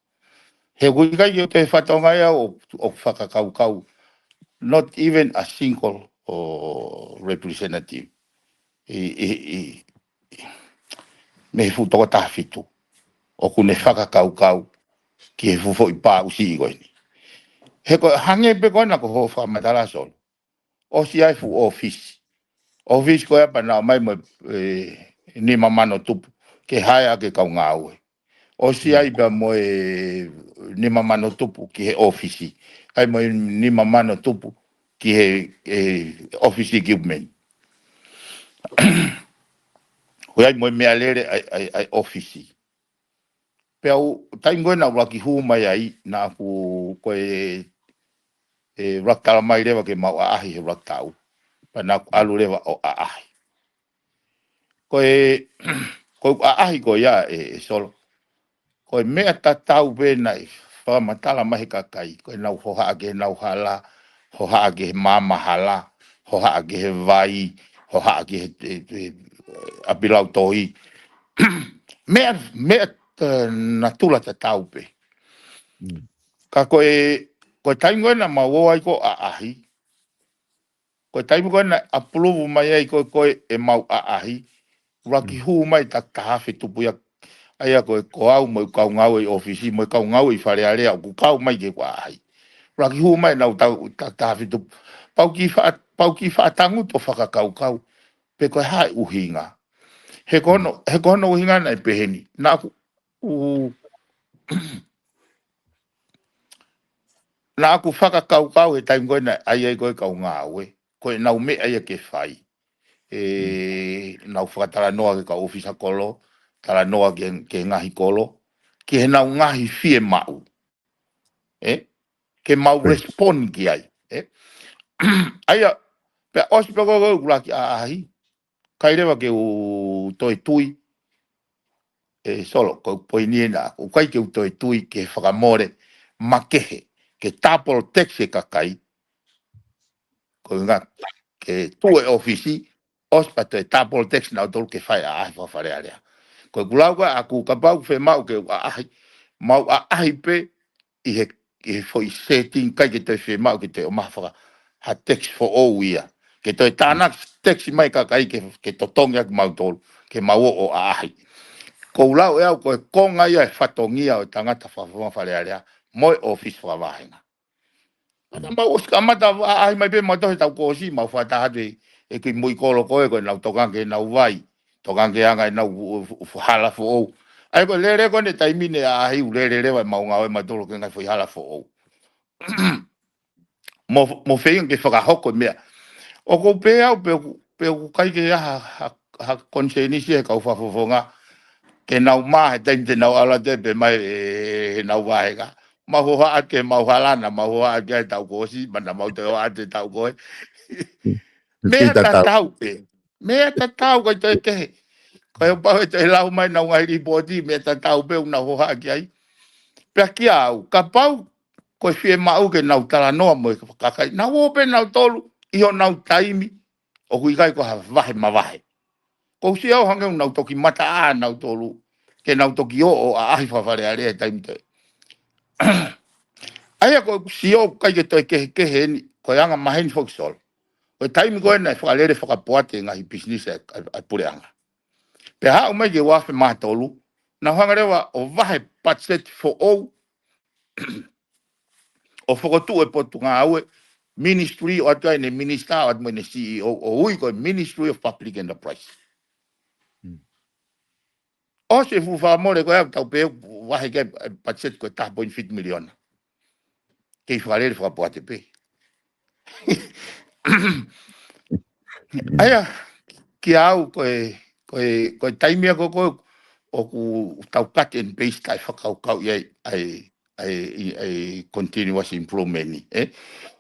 He ʻoku ʻikai ke te fatonga ia ʻo, ʻo fakakaukau, not even a single ʻo representative. I, i, i, i, mei he fuʻu toko taha fitu. ʻOku ne fakakaukau ki he fuʻu foʻi pāʻusiʻi ko eni. He ko e hangē pē ko ena ko hoʻo fakamatala Solo. ʻOsi ai fuʻu ʻōfisi. ʻŌfisi ko ia pea nau ō mai mo e, e, nima mano tupu. Ke haea ke kau ngāue. ʻOsi ai pea mo e nima mano tupu ki he ʻōfisi. ʻAi mo e nima mano tupu ki he, e, ʻōfisi equipment. Ko ia mo e meʻalele ʻai, ʻai, ʻai ʻōfisi. Pea u, taimi ko ena ʻuluaki hū mai ai, naʻa ku ko e, e ʻuluaki tala mai leva ke mau ʻaʻahi he ʻuluaki taʻu. Pea naʻa ku ʻalu leva ʻo ʻaʻahi. Ko e, ko e ʻaʻahi ko ia ʻe, ʻe Solo. Ko e meʻa tatau pē naʻe fakamatala mai he kakai. Ko e nau hohaʻa ke nau hala, hohaʻa ke he maama hala, hohaʻa ke he vai, hohaʻa ke he, he, he, ʻapilau toi. Meʻa, meʻa, e, natula tatau pē. Ka ko e, ko e taimi ko ena mau ō ai ko ʻaʻahi. Ko e taimi ko ena approve mai ai ko, ko e mau ʻaʻahi. ʻUluaki hū mai ta taha afe tupu ia. ʻAia ko e ko au mo e kau ngāue ʻi ʻōfisi, mo e kau ngāue ʻi Fale Alea, ʻoku kau mai ke kua ʻaʻahi. ʻUluaki hū mai nau tau ta taha afe tupu. Pau ki fa, pau ki faʻatangutu ʻo fakakaukau. Pe ko e hā e ʻuhinga. He ko hono, he ko hono ʻuhinga naʻe peheni. Naʻa ku, u, naʻa ku fakakaukau he taimi ko ena ʻai ai ko e kau ngāue. Ko e nau meʻa ia ke fai. E, nau fakatalanoa ke kau ʻōfisa kolo, talanoa ke, ke ngaahi kolo, ke he nau ngaahi fiemaʻu. E? Ke mau respond ki ai. E? ʻAia, pea ʻosi pea ko e ʻuluaki ʻaʻahi, ʻikai leva ke u toe tui, ʻe Solo, ko e poini ena, ʻoku ʻikai ke u toe tui ke fakamole, makehe, ke double tax e kakai, ko e ngā, ke tuʻu e ʻōfisi, ʻosi pea toe double tax nautolu ke fai ʻaʻahi fakafalealea. Ko e kulau ka ʻaku kapau fiemaʻu ke u ʻaʻahi, mau ʻaʻahi pē ʻi he, ʻi he foʻi setting ʻikai ke toe fiemaʻu ke toe ʻomai ha faka, ha tax foʻou ia. Ke toe tānaki tax mai kakai ke, ke totongi ʻaki mautolu, ke mau ō ʻo ʻaʻahi. Ko u lau ʻe au ko e konga ia e fatongia ʻo e tangata fakafofonga Falealea, mo e ʻōfisi fakavāhenga. Ana mau ʻosi kamata ʻaʻahi mai pē mautolu he taʻu kuo ʻosi, mau fakataha atu e, e kiʻi muʻi kolo ko ē, ko e nau tokanga ke nau vai, tokanga ke anga e nau u, u, u, hala foʻou. ʻAi ko e lele ko eni taimi ni ʻaʻahi u lele leva e mau ngāue mautolu ke ngaahi foʻi hala foʻou. Mo, mo feinga ke fakahoko e meʻa. ʻOku ou pehē au pe ʻoku, pe ʻoku ʻikai ke ʻi ai ha, ha, ha konisēnisi he kau fakafofonga. Ke nau mā he taimi te nau ʻalu atu pē mai e, he nau vāhenga. Mau hohaʻa ke mau hala na, mau hohaʻa ke ai taʻu kuo ʻosi, ma na mau toe hohaʻa atu taʻu ko ē. Meʻa tatau pē. Meʻa tatau ʻikai toe kehe. Ko e pau ʻe toe lau mai nau ngaahi lipooti, meʻa tatau pē ʻoku nau hohaʻa ki ai. Pea kia au, kapau, ko e fiemaʻu ke nau talanoa mo e kakai. Nau ō pē nautolu, ʻi honau taimi, ʻoku ʻikai ko ha vahe mavahe. Ko u sio au hangē ʻoku nau toki mataʻā nautolu, ke nau toki ō ʻo ʻaʻahi fakafalealea he taimi toe. ʻAia ko u sio au ʻikai ke toe kehekehe eni, ko e anga maheni foki Solo. Ko e taimi ko ē naʻe fakalele fakapoate ngaahi pisinisi ʻa, ʻa, ʻa e puleʻanga. Pea haʻu mai ki he ua afe mā tolu, nau hanga leva ʻo vahe patiseti foʻou, ʻo fokotuʻu e potungāue, ministry ʻo ʻatu ai ʻene minister, ʻo ʻatu mo ʻene C E O, ʻo ui ko e Ministry of Public Enterprise. ʻOsi e fuʻu fakamole ko ē ʻa e tau pē vahe ki ai e patiseti ko e taha poini fitu miliona. Kei fakalele fakapoate pē. ʻAia, kia au ko e, ko e, ko e taimi ia ko, ko, ʻoku tau cut and paste taʻe fakakaukau ʻi ai, ʻa e, ʻa e, ʻa e continuous improvement ni, ē?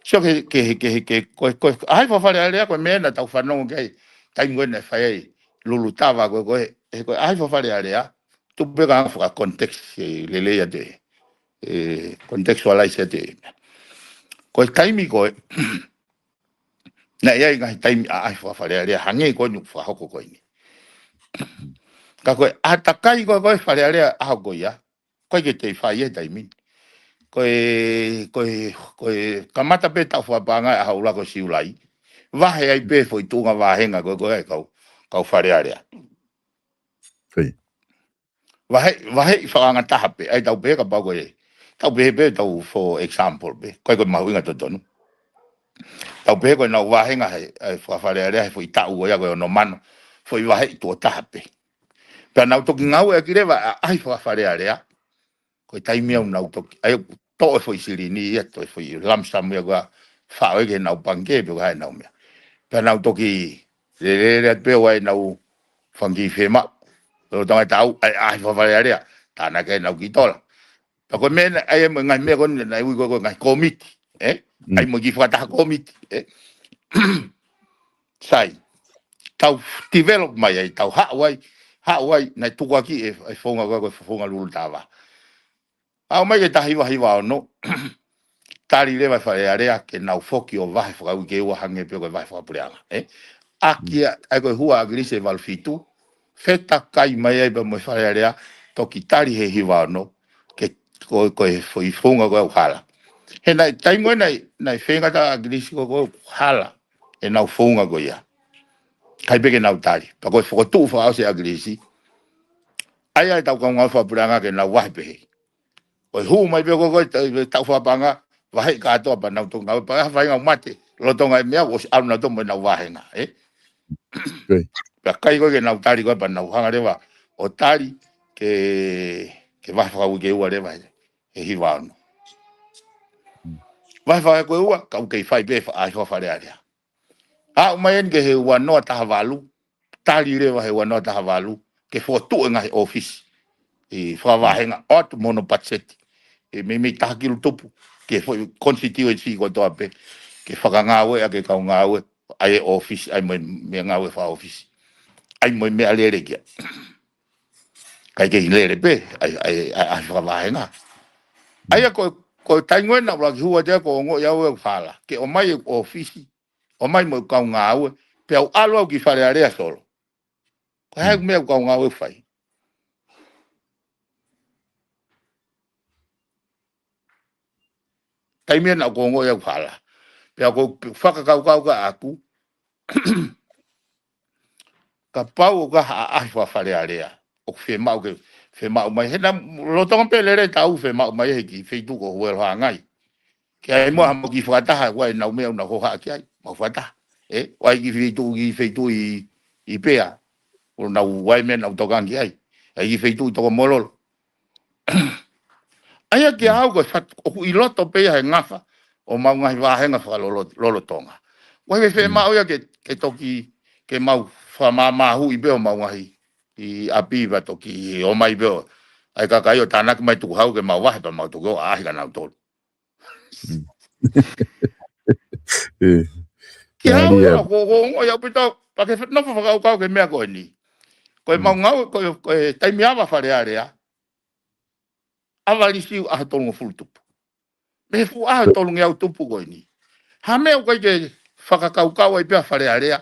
So ke, ke, ke, ke, ko, ko, ʻa e fakafale alea ko e meʻa naʻa tau fanongo ki ai, taimi ko ē naʻe fai ai Lulutava ko ē, ko e, ē, ko e ʻa e fakafale alea, tuku pē ke u faka context, ē, lelei atu ē, ē, contextualize atu ē. Ko e taimi ko ē, naʻe ʻi ai ngaahi taimi ʻa e ʻa e fakafale alea, hangē ko eni ʻoku fakahoko ko eni. Ka ko e ʻātakai ko ē, ko e fale alea ʻaho ko ia, ʻikai ke toe fai he taimi ni. Ko e, ko e, ko e kamata pē taʻu fakapaʻanga ʻa e ʻaho ʻuluaki ʻo Siulai. Vahe ai pē foʻi tuʻunga vāhenga ko ē, ko ē ʻa e kau, kau fale alea. Vahe, vahe ʻi fakaanga taha pē. ʻA ia tau pehē kapau ko e, tau pehē pē tau for example pē. ʻIkai ko e mahuʻinga totonu. Tau pehē ko ʻenau vāhenga he, ʻa e fakafale alea he foʻi taʻu ko ia ko e ono mano. Foʻi vahe ʻi tuʻo taha pē. Pea nau toki ngāueʻaki leva ʻa e ʻa e fakafale alea. Ko e taimi ia ʻoku nau toki, ʻa ia ʻoku toʻo e foʻi silini ia, toʻo e foʻi lump sum ia ko ē, faʻo ia ki heʻenau pangikē, pe ko e hā ʻenau meʻa. Pea nau toki lele atu pē ʻo ʻai ʻenau fanga kiʻi fiemaʻu. Lolotonga e taʻu, ʻa e, ʻa e fakafale alea, tānaki ʻenau kiʻi tola. Pea ko e meʻa naʻe ʻi ai mo e ngaahi meʻa ko eni naʻe ui ko ē ko e ngaahi kōmiti, ē? ʻA ia mo e kiʻi fakataha kōmiti, ē? Sai. Tau develop mai ai, tau haʻu ai, haʻu ai, naʻe tukuakiʻi e, e founga ko ē, ko e founga Lulutava. Aʻu mai ki he taha hiva hiva ono, tali leva e fale alea ke nau foki ʻo vahe fakauike ua hangē pē ko e vahe fakapuleʻanga, ē? ʻAki ia, ʻa ia ko e hua ʻa ʻAkilisi ʻe valu fitu, fetakai mai ai pea mo e fale alea, toki tali he hiva ono, ke ko, ko e foʻi founga ko ē ʻoku hala. He naʻe taimi ko ē naʻe, naʻe feinga ʻa ʻAkilisi ko ē ʻoku hala ʻenau founga ko ia. ʻIkai pē ke nau tali. Pea ko e fokotuʻu fakaʻosi ʻa ʻAkilisi. ʻA ia ʻa e tau kau ngāue fakapuleʻanga ke nau vahe pehē. Ko e hū mai pē ko ē, ko e ta-, taʻu fakapaʻanga, vaheʻi kātoa pea nau toki ngāue pea ʻi ai ha faʻahinga ʻoku mate. Lolotonga e meʻa, ʻosi ʻalu nautolu mo ʻenau vāhenga, ē? Pea ʻikai ko ē ke nau tali ko ē pea nau hanga leva ʻo tali ke, ke vahe fakauike ua leva he, he hiva ono. Vahe fakauike ua, ka ʻoku kei fai pē fa-, ʻa e fakafale alea. Aʻu mai eni ki he ua noa taha valu, tali leva he ua noa taha valu, ke fokotuʻu e ngaahi ʻōfisi. ʻI he fakavāhenga ʻoatu mo hono patiseti. ʻE meimei taha kilu tupu, ke foʻi constituency kotoa pē, ke fakangāueʻaki e kau ngāue, ʻa e ʻōfisi, ʻa e mo e meʻangāue fakaʻōfisi. ʻA e mo e meʻalele ki ai. ʻIkai ke ʻi ai ha lele pē, ʻa e, ʻa e, ʻa e, ʻa e fakavāhenga. ʻA ia ko, ko e taimi ko ē naʻa ku laki hua te ko ongo ia ue fala. Ke ʻomai e ʻōfisi, ʻomai mo e kau ngāue, pea u ʻalu au ki fale alea Solo. Ko e hā e meʻa ʻoku kau ngāue fai. Taimi ia naʻa ku ongoʻi au hala. Pea ko e fakakaukau ko ē ʻaku, kapau ʻoku ʻi ai ha ʻaʻahi fakafale alea ʻoku fiemaʻu ke, fiemaʻu mai. He naʻa lolotonga pē lele taʻu fiemaʻu mai he kiʻi feituʻu ko Huelo Hangai. Ke ʻai mo ha mau kiʻi fakataha, ʻoku ʻi ai ʻenau meʻa ʻoku nau hohaʻa ki ai, mau fakataha. Ē, ʻoku ʻi ai kiʻi feituʻu, kiʻi feituʻu ʻi, ʻi Pea. ʻOku nau ʻi ai meʻa ʻoku nau tokanga ki ai. ʻI ai kiʻi feituʻu ʻi Tokomololo. ʻA ia kiate au ko e fat-, ʻoku ʻi loto pē ia he ngafa ʻo mau ngaahi vāhenga fakalolo-, lolotonga. ʻOku ʻikai ke fiemaʻu ia ke, ke toki, ke mau fakamāmāhuʻi pē ʻo mau ngaahi ʻi ʻapi pea toki ʻomai pē ʻo ʻai kakai ʻo tānaki mai tukuhau ke mau vahe pea mau toki ʻoʻahi kia nautolu. Kiate au ia, ko, ko, ko ia pito, pea ke nofo fakakaukau ki he meʻa ko eni. Ko e mau ngāue, ko, ko e taimi ava fale alea, ava lisi ʻaho tolungofulu tupu. Mei he fuʻu ʻaho tolungeau tupu ko eni. Ha meʻa ʻoku ʻikai ke fakakaukau ai pē ʻa fale alea.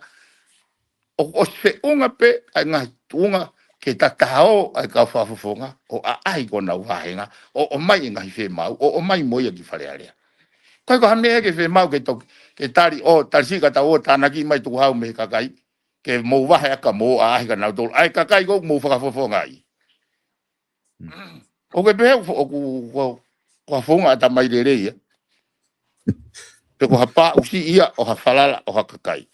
ʻOku ʻosi feʻunga pē ʻa e ngaahi tuʻunga ke tatahao ʻa e kau fakafofonga, ʻo ʻaʻahi ki honau vāhenga, ʻo ʻomai e ngaahi fiemaʻu, ʻo ʻomai mo ia ki fale alea. ʻIkai ko ha meʻa ke fiemaʻu ke toki, ke tali ʻo, tali siʻi ka tau ō tānaki mai tukuhau mei he kakai, ke mou vahe ʻaki ka mou ʻaʻahi kia nautolu. ʻA e kakai ʻoku mou fakafofonga ai. ʻOku ke pehē ʻoku, ʻoku, ko, ko ha founga ʻatamai lelei ia. Pe ko ha pāʻusi ia ʻo ha falala ʻo ha kakai.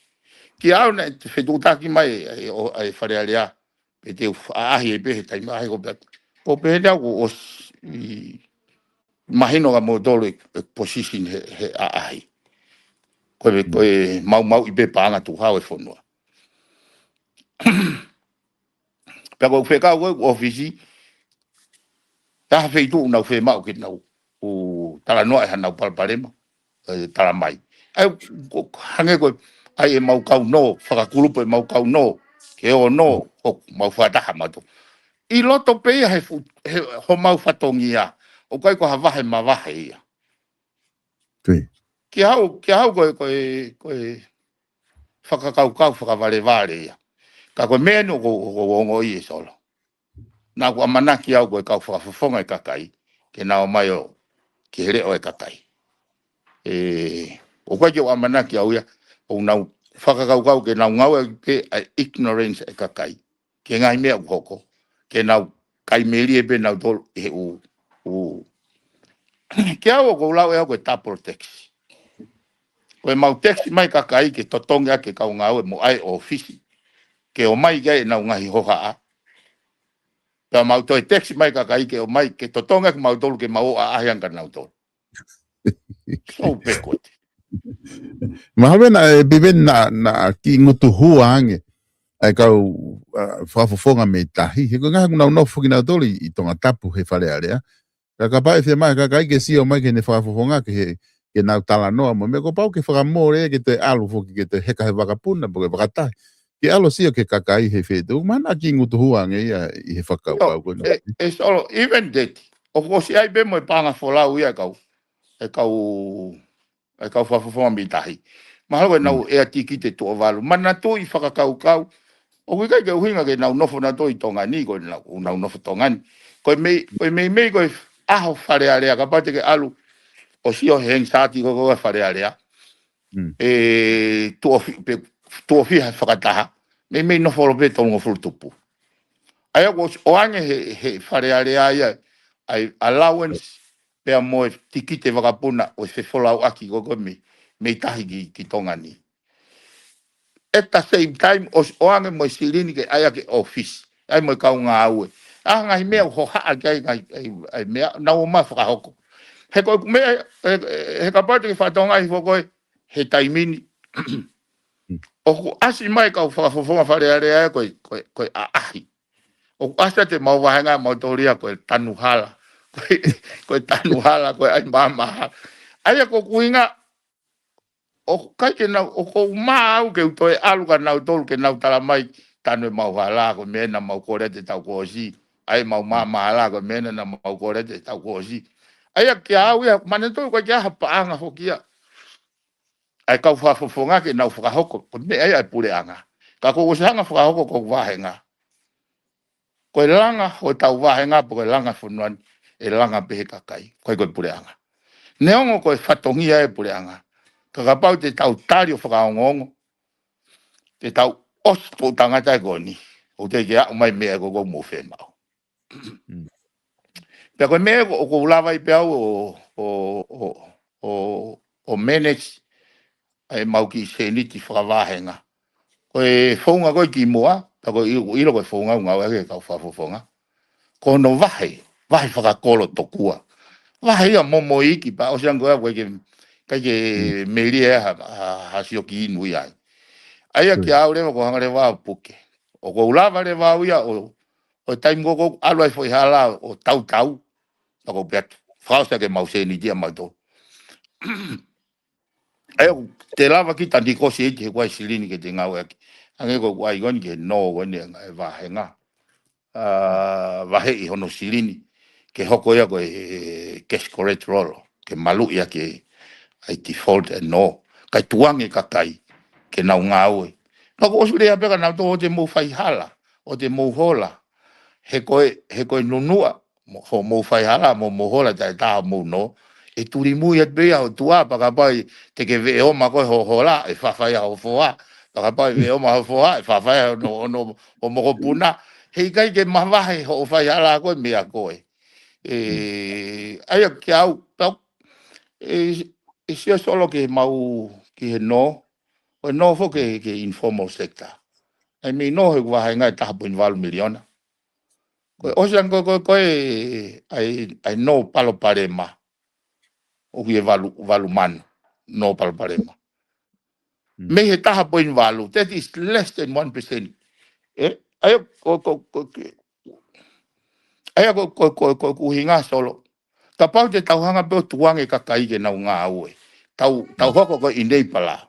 Kiate au naʻe fetuʻutaki mai ʻa e, ʻo, ʻa e fale alea. Pe te u ʻaʻahi ai pē he taimi ʻaʻahi ko pea. Ko pehē naʻa ku ʻosi mahino kia moutolu e, e position he, he ʻaʻahi. Ko e, ko e maumauʻi pē paʻanga tukuhau e fonua. Pea ko e fekau ko e ʻofisi, taha feituʻu ʻoku nau fiemaʻu ke nau ʻo talanoa ʻi haʻanau palopalema, ʻe tala mai. ʻAi, ko, hangē ko e, ʻai ʻemau kau nō, fakakulupu ʻemau kau nō, ke ō nō, ʻo mau fakataha mautolu. ʻI loto pē ia he fu-, he, homau fatongia, ʻoku ʻikai ko ha vahe mavahe ia. Tui. Kia au, kia au ko e, ko e, ko e fakakaukau fakavalevale ia. Ka ko e meʻa eni ʻoku, ʻoku ongoʻi ʻe Solo. Naʻa ku ʻamanaki au ko e kau fakafofonga e kakai, ke nau ō mai ʻo, ki he leʻo e kakai. ʻE, ʻoku ʻikai ke u ʻamanaki au ia, ʻoku nau fakakaukau ke nau ngāueʻaki pē ʻa e ignorance e kakai. Ke ngaahi meʻa ʻoku hoko. Ke nau kai melie pē nautolu he ʻū, ʻū. Ke au ʻoku ou lau ʻe au ko e double tax. Ko ʻemau tax mai kakai ke totongi ʻaki e kau ngāue mo ʻai ʻofisi. Ke ō mai ki ai ʻenau ngaahi hohaʻa. Pea mau toe tax mai kakai ke ō mai ke totongi ʻaki mautolu ke mau ō ʻaʻahi ange kia nautolu. So backward. Mahalo naʻe, ʻe Piveni naʻa, naʻa kiʻi ngutuhua ange ʻa e kau, ʻa, fakafofonga mei tahi. He ko e ngaahi ʻoku nau nofo kinautolu ʻi, ʻi Tongatapu he Fale Alea. Ka kapau ʻe fiemaʻu e kakai ke sio mai ki heʻene fakafofonga ke he, ke nau talanoa mo e meʻa kuo pau ke fakamole ke toe ʻalu foki ke toe heka he vakapuna, pe ko e vakatahi. Ke ʻalu ʻo sio ki he kakai he feituʻu. Mahalo naʻa kiʻi ngutuhua ange ia ʻi he fakakaukau ko ē. ʻE, ʻe Solo, even that, ʻoku ʻosi ʻi ai pē mo e paʻanga folau ia e kau, e kau, e kau fakafofonga mei tahi. Mahalo ko ʻenau ʻea tikite tuʻo valu. Manatuʻi fakakaukau, ʻoku ʻikai ke ʻuhinga ke nau nofo nautolu ʻi Tonga ni, ko ʻenau, ʻoku nau nofo Tonga ni. Ko e mei, ko e meimei ko e ʻaho Fale Alea, kapau te ke ʻalu ʻo sio he hanging chart ko ē ko e Fale Alea. ʻE tuʻo fi-, pe, tuʻo fiha fakataha. Meimei nofo holo pē tolungofulu tupu. ʻA ia kuo ʻosi ʻoange he, he Fale Alea ia, ʻa e allowance pea mo e tikite vakapuna ʻo e fefolauʻaki ko ē ko ē mei, mei tahi ki, ki Tonga ni. At the same time, ʻosi ʻoange mo e silini ke ʻai ʻaki e ʻofisi, ʻai mo e kau ngāue. ʻA e ngaahi meʻa ʻoku hohaʻa ki ai, ngaahi, ʻai, ʻai meʻa, nau ō mai ʻo fakahoko. He ko e meʻa, he, he, he kapau te ke fakatokangaʻi foki ko ē, he taimi ni. ʻOku ʻasi mai kau fakafofonga Fale Alea ko e, ko e, ko e ʻaʻahi. ʻOku ʻasi ʻa e mau vahenga mautolu ia ko e tanu hala. Ko e, ko e tanu hala, ko e ʻai maama hala. ʻA ia ko e ʻuhinga, ʻoku ʻikai ke nau, ʻoku ou mā au ke u toe ʻalu kia nautolu ke nau tala mai tanu e mau hala, ko e meʻa naʻa mau kole atu he taʻu kuo ʻosi. ʻAi mau maama hala, ko e meʻa naʻa mau kole atu he taʻu kuo ʻosi. ʻA ia kia au ia, manatuʻi ʻoku ʻikai ke ʻi ai ha paʻanga foki ia ʻa e kau fakafofonga ke nau fakahoko, ko e meʻa ia ʻa e puleʻanga. Ka kuo ʻosi hanga ʻo fakahoko ko e vahenga. Ko e langa hotau vahenga, pe ko e langa fonua ni, ʻe langa pē he kakai, ʻikai ko e puleʻanga. Neongo ko e fatongia e puleʻanga. Ka kapau te tau tali ʻo fakaongoongo, te tau ʻosi tuʻu tangata e ko eni, ʻoku teʻeki ke aʻu mai meʻa ko ē ʻoku mou fiemaʻu. Pea ko e meʻa ʻoku, ʻoku ou lava ai pē au ʻo, ʻo, ʻo, ʻo, ʻo manage ʻa e mau kiʻi sēniti fakavahenga. Ko e founga ko ē kimuʻa, pea ko e ʻilo, ʻilo ko e founga ʻoku ngāueʻaki ʻe he kau fakafofonga. Ko hono vahe, vahe fakakolo tokua. Vahe ia momoʻi ki pa ʻosi ange ko ē ʻoku ʻikai ke, ʻikai ke melie ha, ha, ha sio ki inu ia ai. ʻA ia kia au leva ʻoku ou hanga leva ʻo puke. ʻOku ou lava leva au ia ʻo, ʻo e taimi ko ē ʻoku ʻalu ai foʻi hala ʻo tautau. Pea ʻoku ou pehē atu, fakaʻosi ʻaki e mau sēniti ʻa mautolu. ʻA ia ʻoku te lava kita negotiate he ko e silini ke te ngāueʻaki. Hangē ko e ʻai ko eni ki he nō ko eni e vahenga. ʻA, vaheʻi hono silini. Ke hoko ia ko e cash collateral. Ke maluʻi ʻaki ʻa e default e nō. Kae tukuange kakai ke nau ngāue. Ka ʻoku ʻosi lea pē kia nautolu ʻoua te mou fai hala. ʻOua te mou hola. He ko e, he ko e nunuʻa. Mo, hoʻomou fai hala, mo, mo hola taʻetaha hoʻomou nō. ʻE tulimui atu pē ia ho tuʻa, pea kapau te ke veʻe oma koe hoʻo hola, ʻe fafai ʻa hoʻo foha. Pea kapau ʻe veʻe oma hoʻo foha, ʻe fafai ʻa hono, hono, hoʻo mokopuna. Heʻikai ke mavahe hoʻo fai hala ko ē meia koe. ʻE, ʻa ia kia au, pea, ʻe, ʻe sio Solo ki he mau, ki he nō. Ko e nō foki ki he, ki he informal sector. ʻAi mei nō he ʻoku vahenga ʻe taha poini valu miliona. Ko e ʻosi ange ko ē, ko e, ko e, ʻai, ʻai nō palopalema. ʻOku ʻi he valu, valu manu, nō palopalema. Mei he taha poini valu, that is less than one percent. ʻE, ʻA ia ko, ko, ko, ko, ʻa ia ko, ko, ko, ko, ko ʻuhinga Solo. Kapau te tau hanga pē ʻo tukuange kakai ke nau ngāue. Tau, tau hoko ko e enabler.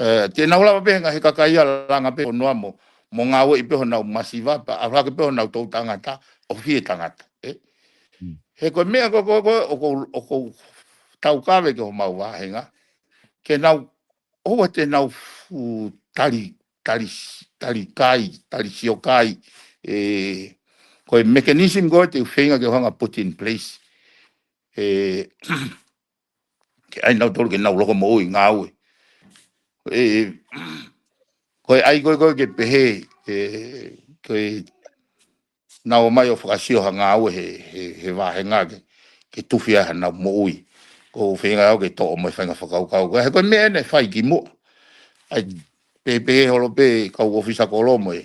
Ē, te nau lava pē ngaahi kakai ʻa langa pē hono amo, mo ngāueʻi pē honau masiva, pea ʻalu hake pē honau toʻutangata, ʻo fie tangata. Ē? He ko e meʻa ko, ko, ko, ʻoku, ʻoku tau kave ke homau vāhenga. Ke nau, ʻoua te nau fu tali, tali, tali kai, tali sio kai. Ē, ko e mechanism ko ē te u feinga ke hanga put in place. Ē, ke ʻai nautolu ke nau loko moʻui ngāue. Ē, ko e ʻai ko ē ko ē ke pehē, ē, ko e nau mai ʻo fakasio ha ngāue he, he, he vāhenga ke, ke tufi ai hanau moʻui. Ko e feinga au ke toʻo mai faʻahinga fakakaukau. Ko e, he ko e meʻa ʻeni ʻe fai ki muʻa. ʻAi, pē, pē holo pē kau ʻōfisa kolo mo e,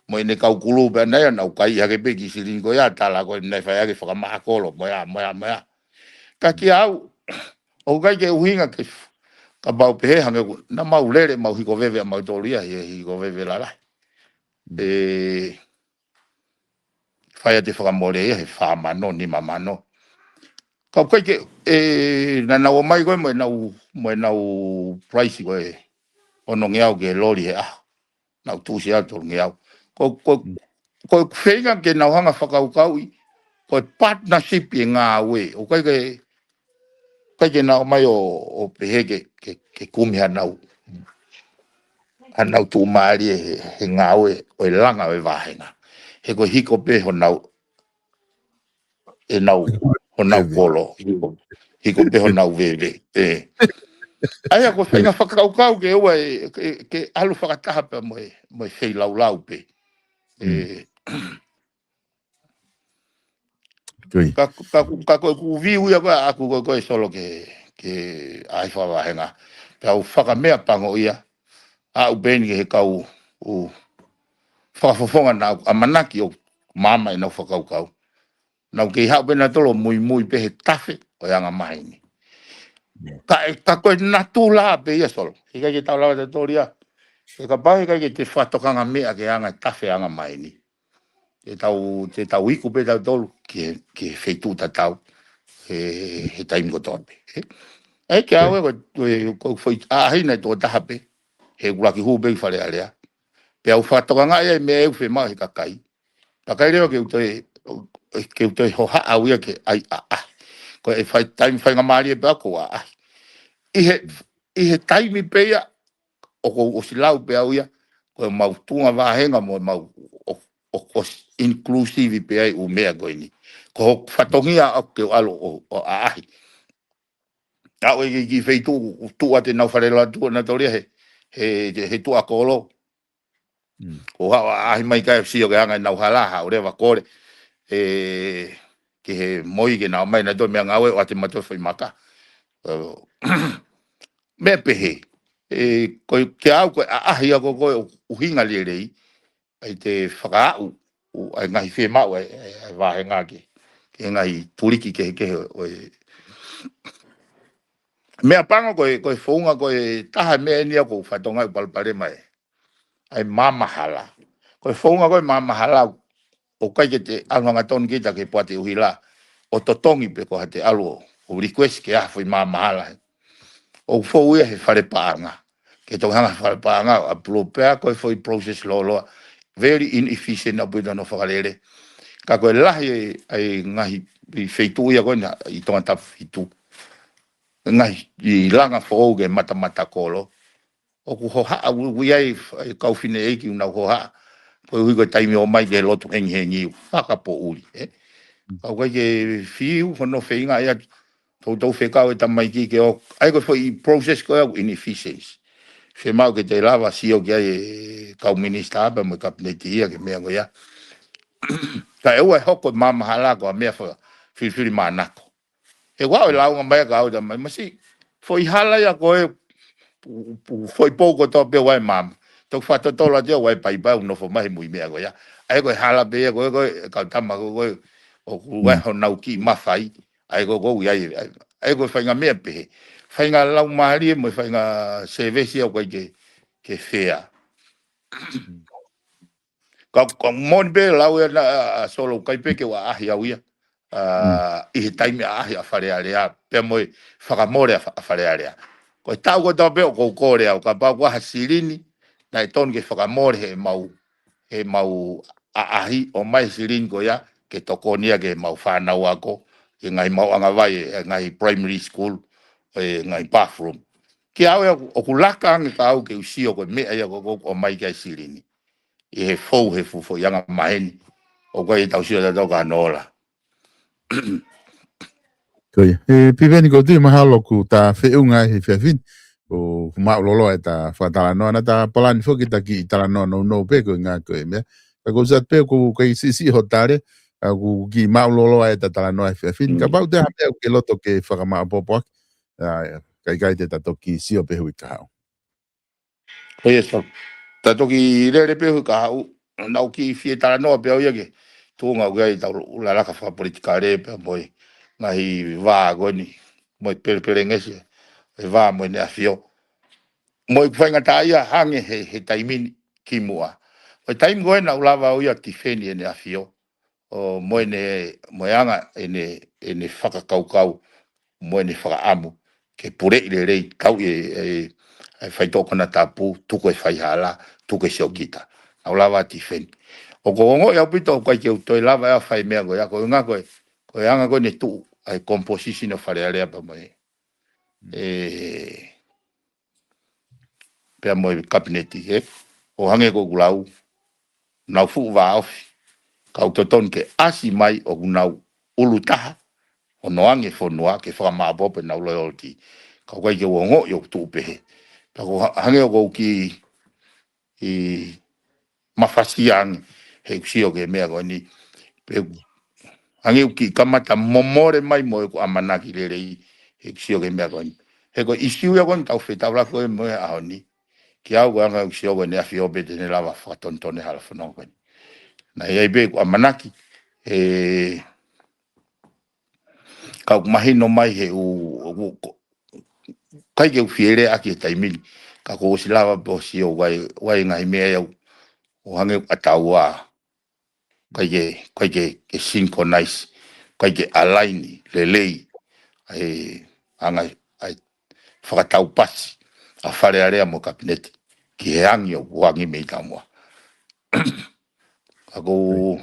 mo ʻene kau kulupu ʻana ia nau kai hake pē ki silini ko ia tala ko e nai fai ake fakamaʻa kolo, mo ia, mo ia, mo ia. Ka kiate au, ʻoku ʻikai ke ʻuhinga ke f-, kapau pehē hangē ko, naʻa mau lele, mau hiko veve ʻa mautolu ia, he hiko veve lalahi. Ē, fai ʻa e fakamole ia, he fā mano, nima mano. Ka ʻoku ʻikai ke, ē, naʻa nau ō mai ko ē, mo e nau, mo e nau price ko e, ono ngeau ki he loli he ʻaho. Nau tuʻusi atu tolu ngeau. Ko, ko, ko e feinga ke nau hanga fakakaukauʻi, ko e partnership ʻi he ngāue. ʻOku ʻikai ke, ʻikai ke nau ō mai ʻo, ʻo pehē ke, ke, ke kumi hanau, hanau tuʻumālie he, he ngāue ʻo e langa ʻo e vāhenga. He ko e hiko pē honau, ʻenau, honau kolo, hiko, hiko pē honau veve. Ē. ʻA ia ko e feinga fakakaukau ke ʻoua ʻe, ke, ke ʻalu fakataha pē mo e, mo e feilaulau pē. Ē. Ka, ka, ka ko ʻeku view ia ko ē ʻaʻaku ko ē, ko ē Solo ke, ke ʻai fakavāhenga. Pea u fakameʻapango ia, ʻa ʻoku pehē ni ki he kau ʻoku fakafofonga naʻa ʻamanaki ʻoku maama ʻenau fakakaukau. Nau kei haʻu pē nautolu ʻo muimui pē he tafe ʻo e anga maheni. Ka ʻe, ka ko e natula pē ia Solo. He ʻikai ke tau lava tautolu ia. He kapau he ʻikai ke te fakatokanga meʻa ki he anga tafe anga maheni. Te tau, te tau iku pē tautolu ki he, ki he feituʻu tatau. He, he taimi kotoa pē. Ē? ʻE kiate au ē, ko, ko, ko e foʻi ʻaʻahi naʻe toko taha pē. He ʻoku laki hū pē ki Fale Alea. Pea u fakatokangaʻi ʻa e meʻa ʻoku fiemaʻu he kakai. Pea ʻikai leva ke u toe, ke u toe hohaʻa au ia ke ʻai ʻaʻahi. Ko e fai taimi faingamālie pē ʻaʻaku ʻaʻahi. ʻI he, ʻi he taimi pē ia, ʻoku ou ʻosi lau pē au ia, ko e mau tuʻunga vāhenga mo e mau ʻo, ʻo, ʻosi inclusive pē ai ʻū meʻa ko eni. Ko hoku fatongia ʻaʻaku ke u ʻalu ʻo, ʻo ʻaʻahi. ʻA ʻoku ʻi ai e kiʻi feituʻu, tuʻu atu ʻenau fale loa tuʻu nautolu ia he, he, he tuʻa kolo. Ko haʻu ʻaʻahi mai kae sio ki he anga ʻenau hala, haʻu leva kole. Ē, ki he moi ke nau ō mai nautolu meʻangāue ʻo ʻoatu mautolu foʻi maka. Ē, meʻa pehē. Ē, ko e, kiate au ko e ʻaʻahi ia ko ē ko e ʻuhinga lelei. ʻAi te fakaaʻu, ʻa e ngaahi fiemaʻu, ʻa e, ʻa e, ʻa e vāhenga ke, ke ngaahi tuliki kehekehe ʻo e. Meʻapango ko e, ko e founga ko e taha meʻa eni ʻoku ou fatongia ʻoku palopalema ē. ʻA e maama hala. Ko e founga ko e maama hala, ʻoku ʻikai ke te ʻalu hangatonu kita ki he poate ʻuhila, ʻo totongi pē ko haʻate ʻalu ʻo, ʻo request ke ʻai ha foʻi maama hala. ʻOku fou ia he fale paʻanga. Ke toki hanga fale paʻanga ʻo approve pea ko e foʻi process lōloa. Very inefficient ʻaupito hono fakalele. Ka ko e lahi ē, ʻa e ngaahi feituʻu ia ko ena ʻi Tongatapu fitu. Ngaahi ʻi langa foʻou ke matamata kolo. ʻOku hohaʻa ui ai, ʻa e kau fineʻeiki ʻoku nau hohaʻa. Koeʻuhi ko e taimi ʻoku ō mai ki he lotu hengihengi ʻoku fakapoʻuli, ē. Ka ʻoku ʻikai ke fiu hono feinga ia toutou fekau e tamaiki ke ʻoku. ʻA ia ko e foʻi process ko ia ʻoku inefficient. Fiemaʻu ke te lava sio ki ai e kau minisitā pea mo e kapineti ia ki he meʻa ko ia. Ka ʻe ʻoua ʻe hoko e maama hala ko ha meʻa fa-, filifilimānako. He ʻoku ʻi ai e lāunga mai ka ʻoku tau mai masi. Foʻi hala ia ko e, pu-, pu-, foʻi pou kotoa pē ʻoku ʻi ai e maama. Toki fakatotolo atu ia ʻoku ʻi ai e paipai ʻoku nofo mai he mui meʻa ko ia. ʻA ia ko e hala pē ia ko e, ko e kau tama ko e, ko e, ʻoku ʻi ai honau kiʻi mafai. ʻA ia ko e, ko e ʻi ai, ʻa ia, ʻa ia ko e faʻahinga meʻa pehē. Faʻahinga laumālie mo e faʻahinga service ia ʻoku ʻikai ke, ke fair. Ka, ka moʻoni pē lau ia na, a, a, Solo, ʻikai pē ke u ʻaʻahi au ia. A, ʻi he taimi ʻaʻahi ʻa Fale Alea, pea mo e fakamole ʻa Fa-, ʻa Fale Alea. Ko e taʻu kotoa pē ʻoku ou kole au, kapau ko ha silini, naʻe tonu ke fakamole heʻemau, heʻemau ʻaʻahi, ʻomai silini ko ia, ke tokoni ia ke mau fānau ako, ʻi he ngaahi maʻuʻanga vai, ʻi he ngaahi primary school, ʻi he ngaahi bathroom. Kiate au ʻoku, ʻoku laka ange ka au ke u sio ko e meʻa ia ko, ko, ʻomai ki ai silini. ʻI he fou he fuʻu foʻiʻanga maheni, ʻoku ʻikai ke tau sio tautolu ka nola. Ko ia. ʻE, Piveni, ʻoku ou tui mahalo kuo ta feʻunga he efiafi ni. ʻOku māʻulōlō ʻeta fakatalanoa, naʻa ta palani foki ke ta kiʻi talanoa nounou pē ko e ngaahi ko e meʻa. Ka ʻoku ou sio atu pē ʻoku ʻikai siʻisiʻi hoʻo tali, ʻa ʻoku kiʻi māʻulōlō ʻeta talanoa he efiafi ni. Mm. Kapau ʻoku ʻi ai ha meʻa ʻoku ke loto ke fakamāʻopoʻopo ʻaki, a, kae ʻikai te ta toki sio pē he uike kahaʻu. Ko ia, Solo. Ta toki lele pē he uike kahaʻu, naʻa ku kiʻi fie talanoa pē au ia ki he tuʻunga ʻoku ʻi ai ʻetau lalaka fakapolitikale pea mo e ngaahi vā ko eni, mo e pelepelengesi, e vā mo ʻEne ʻAfio. Mo ʻeku faingataʻaʻia hangē he, he taimi ni kimuʻa. Ko e taimi ko ē naʻa ku lava au ia ʻo tifeni ʻEne ʻAfio. ʻO mo ʻene, mo e anga ʻene, ʻene fakakaukau, mo ʻene fakaʻamu ke puleʻi lelei, tauʻi e, e, e faitoʻo konatapu, tuku e faihala, tuku e siokita. Naʻa ku lava ʻo tifeni. ʻOku ou ongoʻi ʻaupito ʻoku ʻikai ke u toe lava ʻo fai e meʻa ko ia, ko e anga ko e, ko e anga ko ē ʻene tuʻu ʻa e composition ʻo Fale Alea pea mo e, e, pea mo e kapineti, ē? ʻO hangē ko ʻeku lau, nau fuʻu vāofi. Ka ʻoku totonu ke ʻasi mai ʻoku nau ʻulu taha, ʻo nau ʻoange e fonua ke fakamāʻopoʻopo ʻenau loyalty. Ka ʻoku ʻikai ke u ongoʻi ʻoku tuʻu pehē. Pea ʻoku ha-, hangē ʻoku ou kiʻi, ʻi mafasia ange heʻeku sio ki he meʻa ko eni. Pea ʻoku hangē ʻoku kiʻi kamata momole mai mo ʻeku ʻamanaki lelei heʻeku sio ki he meʻa ko eni. He ko e ʻisiū ia ko eni tau fetaulaki ko ē mo e ʻaho ni. Kiate au ko e anga ʻeku sio ko ʻEne ʻAfio pē te ne lava fakatonutonu e hala fononga ko eni. Naʻe ʻi ai pē ʻeku ʻamanaki, ē, ka ʻoku mahino mai he ʻū, ʻū, ko, ʻikai ke u fie lea ʻaki he taimi ni, ka kuo ʻosi lava pē ʻo sio ʻoku ʻi ai, ʻoku ʻi ai e ngaahi meʻa ia ʻoku, ʻoku hangē ʻoku ʻataua, ʻikai ke, ʻikai ke, ke synchronize, ʻikai ke align lelei, ʻa e anga, ʻa e fakataupasi ʻa Fale Alea mo e kapineti ki he angi ʻoku angi mei taumuʻa. Ka ʻoku,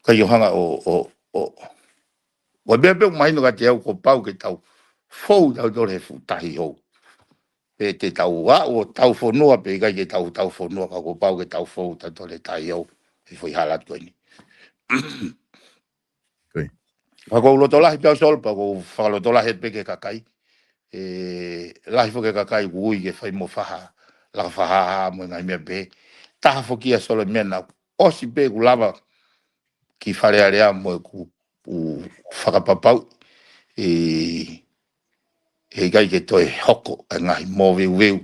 ʻikai ke u hanga ʻo, ʻo, ʻo, ʻo meʻa pē ʻoku mahino kiate au kuo pau ke tau fou tautolu he fuʻu tahi hou. Pe te tau aʻu ʻo tau fonua, pe ʻikai ke tau tau fonua, ka kuo pau ke tau fou tautolu he tahi hou he foʻi hala ko eni. Ko ia. Ka ʻoku ou loto lahi pē au, Solo, pea ʻoku ou fakalotolahi pē ki he kakai. Ē, lahi foki e kakai ʻoku ui ke fai mo faha, laka faha mo e ngaahi meʻa pehē. Taha foki ia, Solo, e meʻa naʻa ku ʻosi pē ʻeku lava ki Fale Alea mo ʻeku, ʻū fakapapau, ē, heʻikai ke toe hoko e ngaahi moveuveu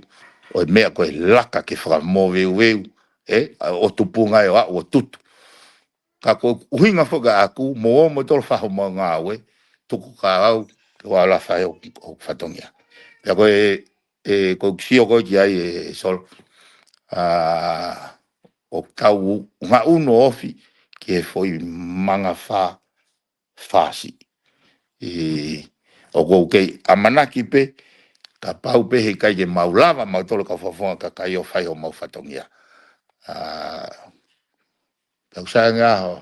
ʻo e meʻa ko e laka ke fakamoveuveu, ē, ʻo tupunga ē ʻo aʻu ʻo tutu. Ka ko e ʻuhinga foki ʻaʻaku, mou ō moutolu ʻo fai homou ngāue, tuku kia au, ke u ʻalu ʻo fai hoku, hoku fatongia. Pea ko e, ē, ko ʻeku sio ko ē ki ai, ē, Solo, ʻa, ʻoku tau ngaʻunu ofi ki he foʻi manga fā fasi. Ē, ʻoku ou kei ʻamanaki pē, kapau pē heʻikai ke mau lava mautolu kau fakafofonga kakai ʻo fai homau fatongia. ʻA, tau sai ange ʻaho.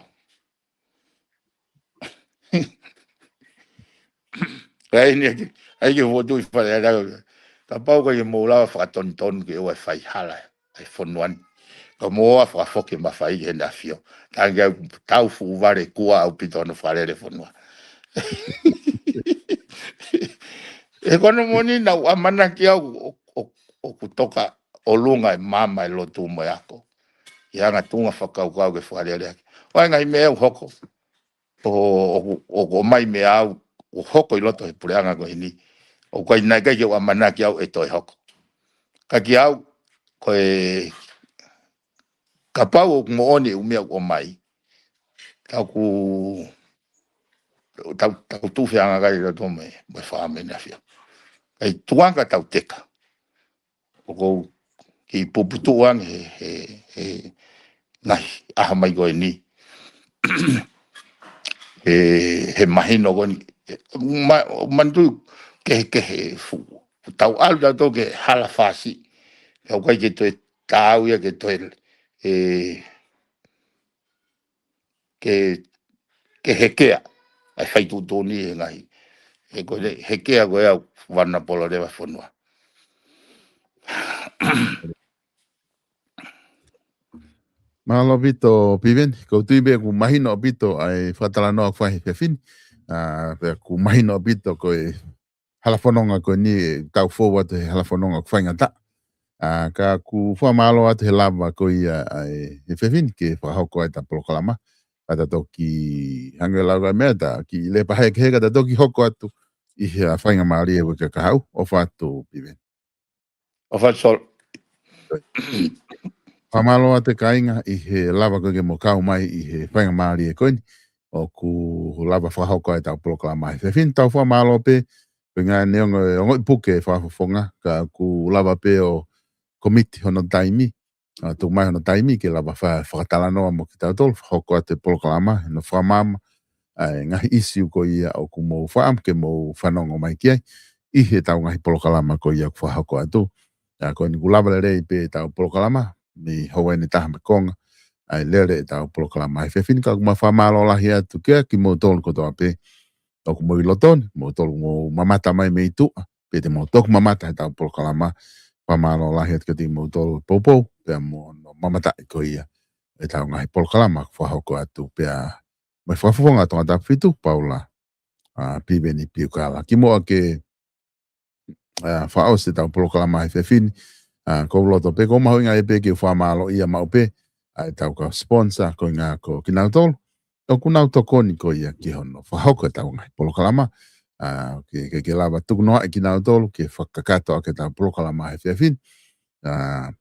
Ka ʻi heni ʻai ke, ʻai ke fotu ʻi Fale Alea. Kapau ʻoku ʻikai ke mou lava fakatonutonu ke ʻoua ʻe faihala ʻa e fonua ni, ka mou ō ʻo fakafoki e mafai ki heʻene ʻafio. Tangi au, tau fuʻu vale kuo ʻaupito hono fakalele fonua. He ko hono moʻoni naʻa ku ʻamanaki au ʻo, ʻo, ʻoku toka ʻolunga e maama e lotu mo e ako. ʻI he anga e tuʻunga fakakaukau ke fakalele ʻaki. ʻOku ʻi ai e ngaahi meʻa ʻoku hoko. ʻO, ʻo, ʻo, ʻomai meʻa au, ʻo hoko ʻi loto he puleʻanga ko eni. ʻOku ʻikai, naʻe ʻikai ke u ʻamanaki au ʻe toe hoko. Ka kiate au, ko e kapau ʻoku moʻoni e ʻū meʻa ʻoku ʻomai, tau ku, tau, tau tuʻu feangai ʻi loto mo e, mo e fāmili ʻEne ʻAfio. ʻIkai tuanga tau teka. ʻOku ou ʻi puputuʻu ange he, he, he ngaahi ʻaho mai ko eni. He, he mahino ko eni. Ma, manatu kehekehe fu, tau ʻalu tautolu ke hala fasi. Ka ʻoku ʻikai ke toe tau ia ke toe, e, ke, ke hekea. ʻAi fai tuʻutuʻuni he ngaahi. He ko e hekea ko e au vana polo leva fonua. Mālō ʻaupito, Piveni, ʻoku ou tui pē ʻoku mahino ʻaupito ʻa e fakatalanoa ʻoku fai he efiafi ni. ʻA, pea ʻoku mahino ʻaupito ko e hala fononga ko eni ʻe tau fou atu he hala fononga ʻoku faingataʻa. ʻA, ka ʻoku fakamālō atu he lava ko ia ʻa e efiafi ni ke fakahoko ai ʻeta polokalama. Ka ta toki hangē ʻoku lau ʻa e meʻa ta ki le pahe ke he ka ta toki hoko atu ʻi he faingamālie ʻe uike kahaʻu. ʻOfa atu, Piveni. ʻOfa atu, Sol. Fakamālō atu e kāinga ʻi he lava ko ē ke mou kau mai ʻi he faingamālie ko eni. ʻOku lava fakahoko ai ʻetau polokalama he efiafi ni, tau fakamālō pē, ko e ʻuhinga neongo, ongoʻi puke fakafofonga, ka ʻoku lava pē ʻo komiti hono taimi, ʻa, tuku mai hono taimi ke lava fa-, fakatalanoa mo kitautolu, fakahoko atu e polokalama, hono fakamaama ʻa e ngaahi ʻīsiu ko ia ʻoku mou faʻamu ke mou fanongo mai ki ai, ʻi heʻetau ngaahi polokalama ko ia ʻoku fakahoko atu. ʻA, ko eni kuo lava lelei pē ʻetau polokalama, mei he houa ʻe taha mo e konga, ʻa e lele ʻetau polokalama he efiafi ni, ka ʻoku mau fakamālō lahi atu kia kimoutolu kotoa pē, ʻoku mou ʻi loto ni, moutolu mou mamata mai mei tuʻa, pe te mou toki mamata heʻetau polokalama, fakamālō lahi atu kiate kimoutolu poupou, pea mo hono mamataʻi ko ia ʻetau ngaahi polokalama ʻoku fakahoko atu pea mo e Fakafofonga Tongatapu fitu, Paula, ʻa, Piveni Piukala. Kimuʻa ke, ʻa, fakaʻosi ʻetau polokalama he efiafi ni, ʻa, ʻoku ou loto pē, ʻoku mahuʻinga ai pē ke u fakamālōʻia maʻu pē ʻa ʻetau kau sponsor ko e ʻuhinga ko kinautolu ʻoku nau tokoni ko ia ki hono fakahoko ʻetau ngaahi polokalama. ʻA, ke, ke, ke lava tukunoaʻi kinautolu ke fakakakato ʻaki ʻetau polokalama he efiafi ni. ʻA,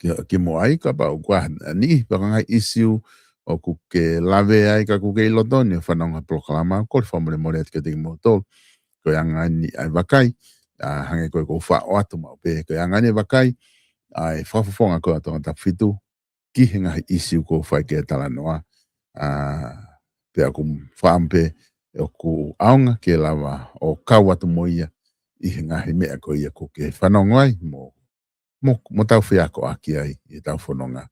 ki, kimuʻa ai kapau ʻoku ʻi ai ha niʻihi pe ko ha ngaahi ʻīsiu ʻoku ke lave ai ka ʻoku ke ʻi loto ni ʻo fanongo he polokalama, kole fakamolemole atu kiate kimoutolu. Ko e anga eni ʻa e vakai, ʻa, hangē ko e ʻoku ou faʻo atu maʻu pē, ko e anga eni e vakai ʻa e Fakafofonga ko ia Tongatapu fitu ki he ngaahi ʻīsiu ʻoku ou fai ki ai e talanoa. ʻA, pea ʻoku ou faʻamu pē ʻoku ʻaonga ke lava ʻo kau atu mo ia ʻi he ngaahi meʻa ko ia ʻoku ke fanongo ai mo mo, mo tau feakoʻaki ai ʻi heʻetau fononga.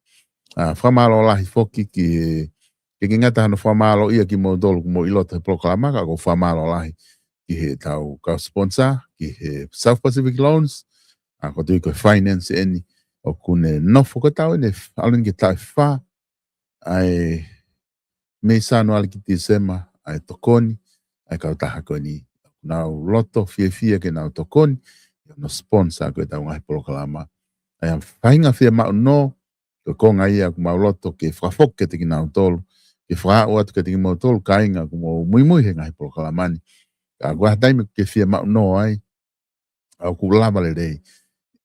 ʻA, fakamālō lahi foki ki he, ke ke ngata hano fakamālōʻia kimoutolu ʻoku mou ʻi loto he polokalama, ka ʻoku ou fakamālō lahi ki heʻetau kau sponsor, ki he South Pacific Loans, ʻa, ʻoku ou tui ko e finance eni, ʻoku ne nofo ko e taʻu eni, ʻalu eni ki he taʻu ʻe fā, ʻa e mei Sānuali ki Tīsema, ʻa e tokoni ʻa e kautaha ko eni. Nau loto fiefia ke nau tokoni, ʻi hono sponsor ko ʻetau ngaahi polokalama. ʻA ia faʻahinga fiemaʻu nō, ko e konga ia ʻoku mau loto ke fakafoki kiate kinautolu, ke fakaaʻu atu kiate kimoutolu, kāinga ʻoku mou muimui he ngaahi polokalama ni. Ka ʻoku ʻi ai ha taimi ke fiemaʻu nō ai, ʻa, ʻoku lava lelei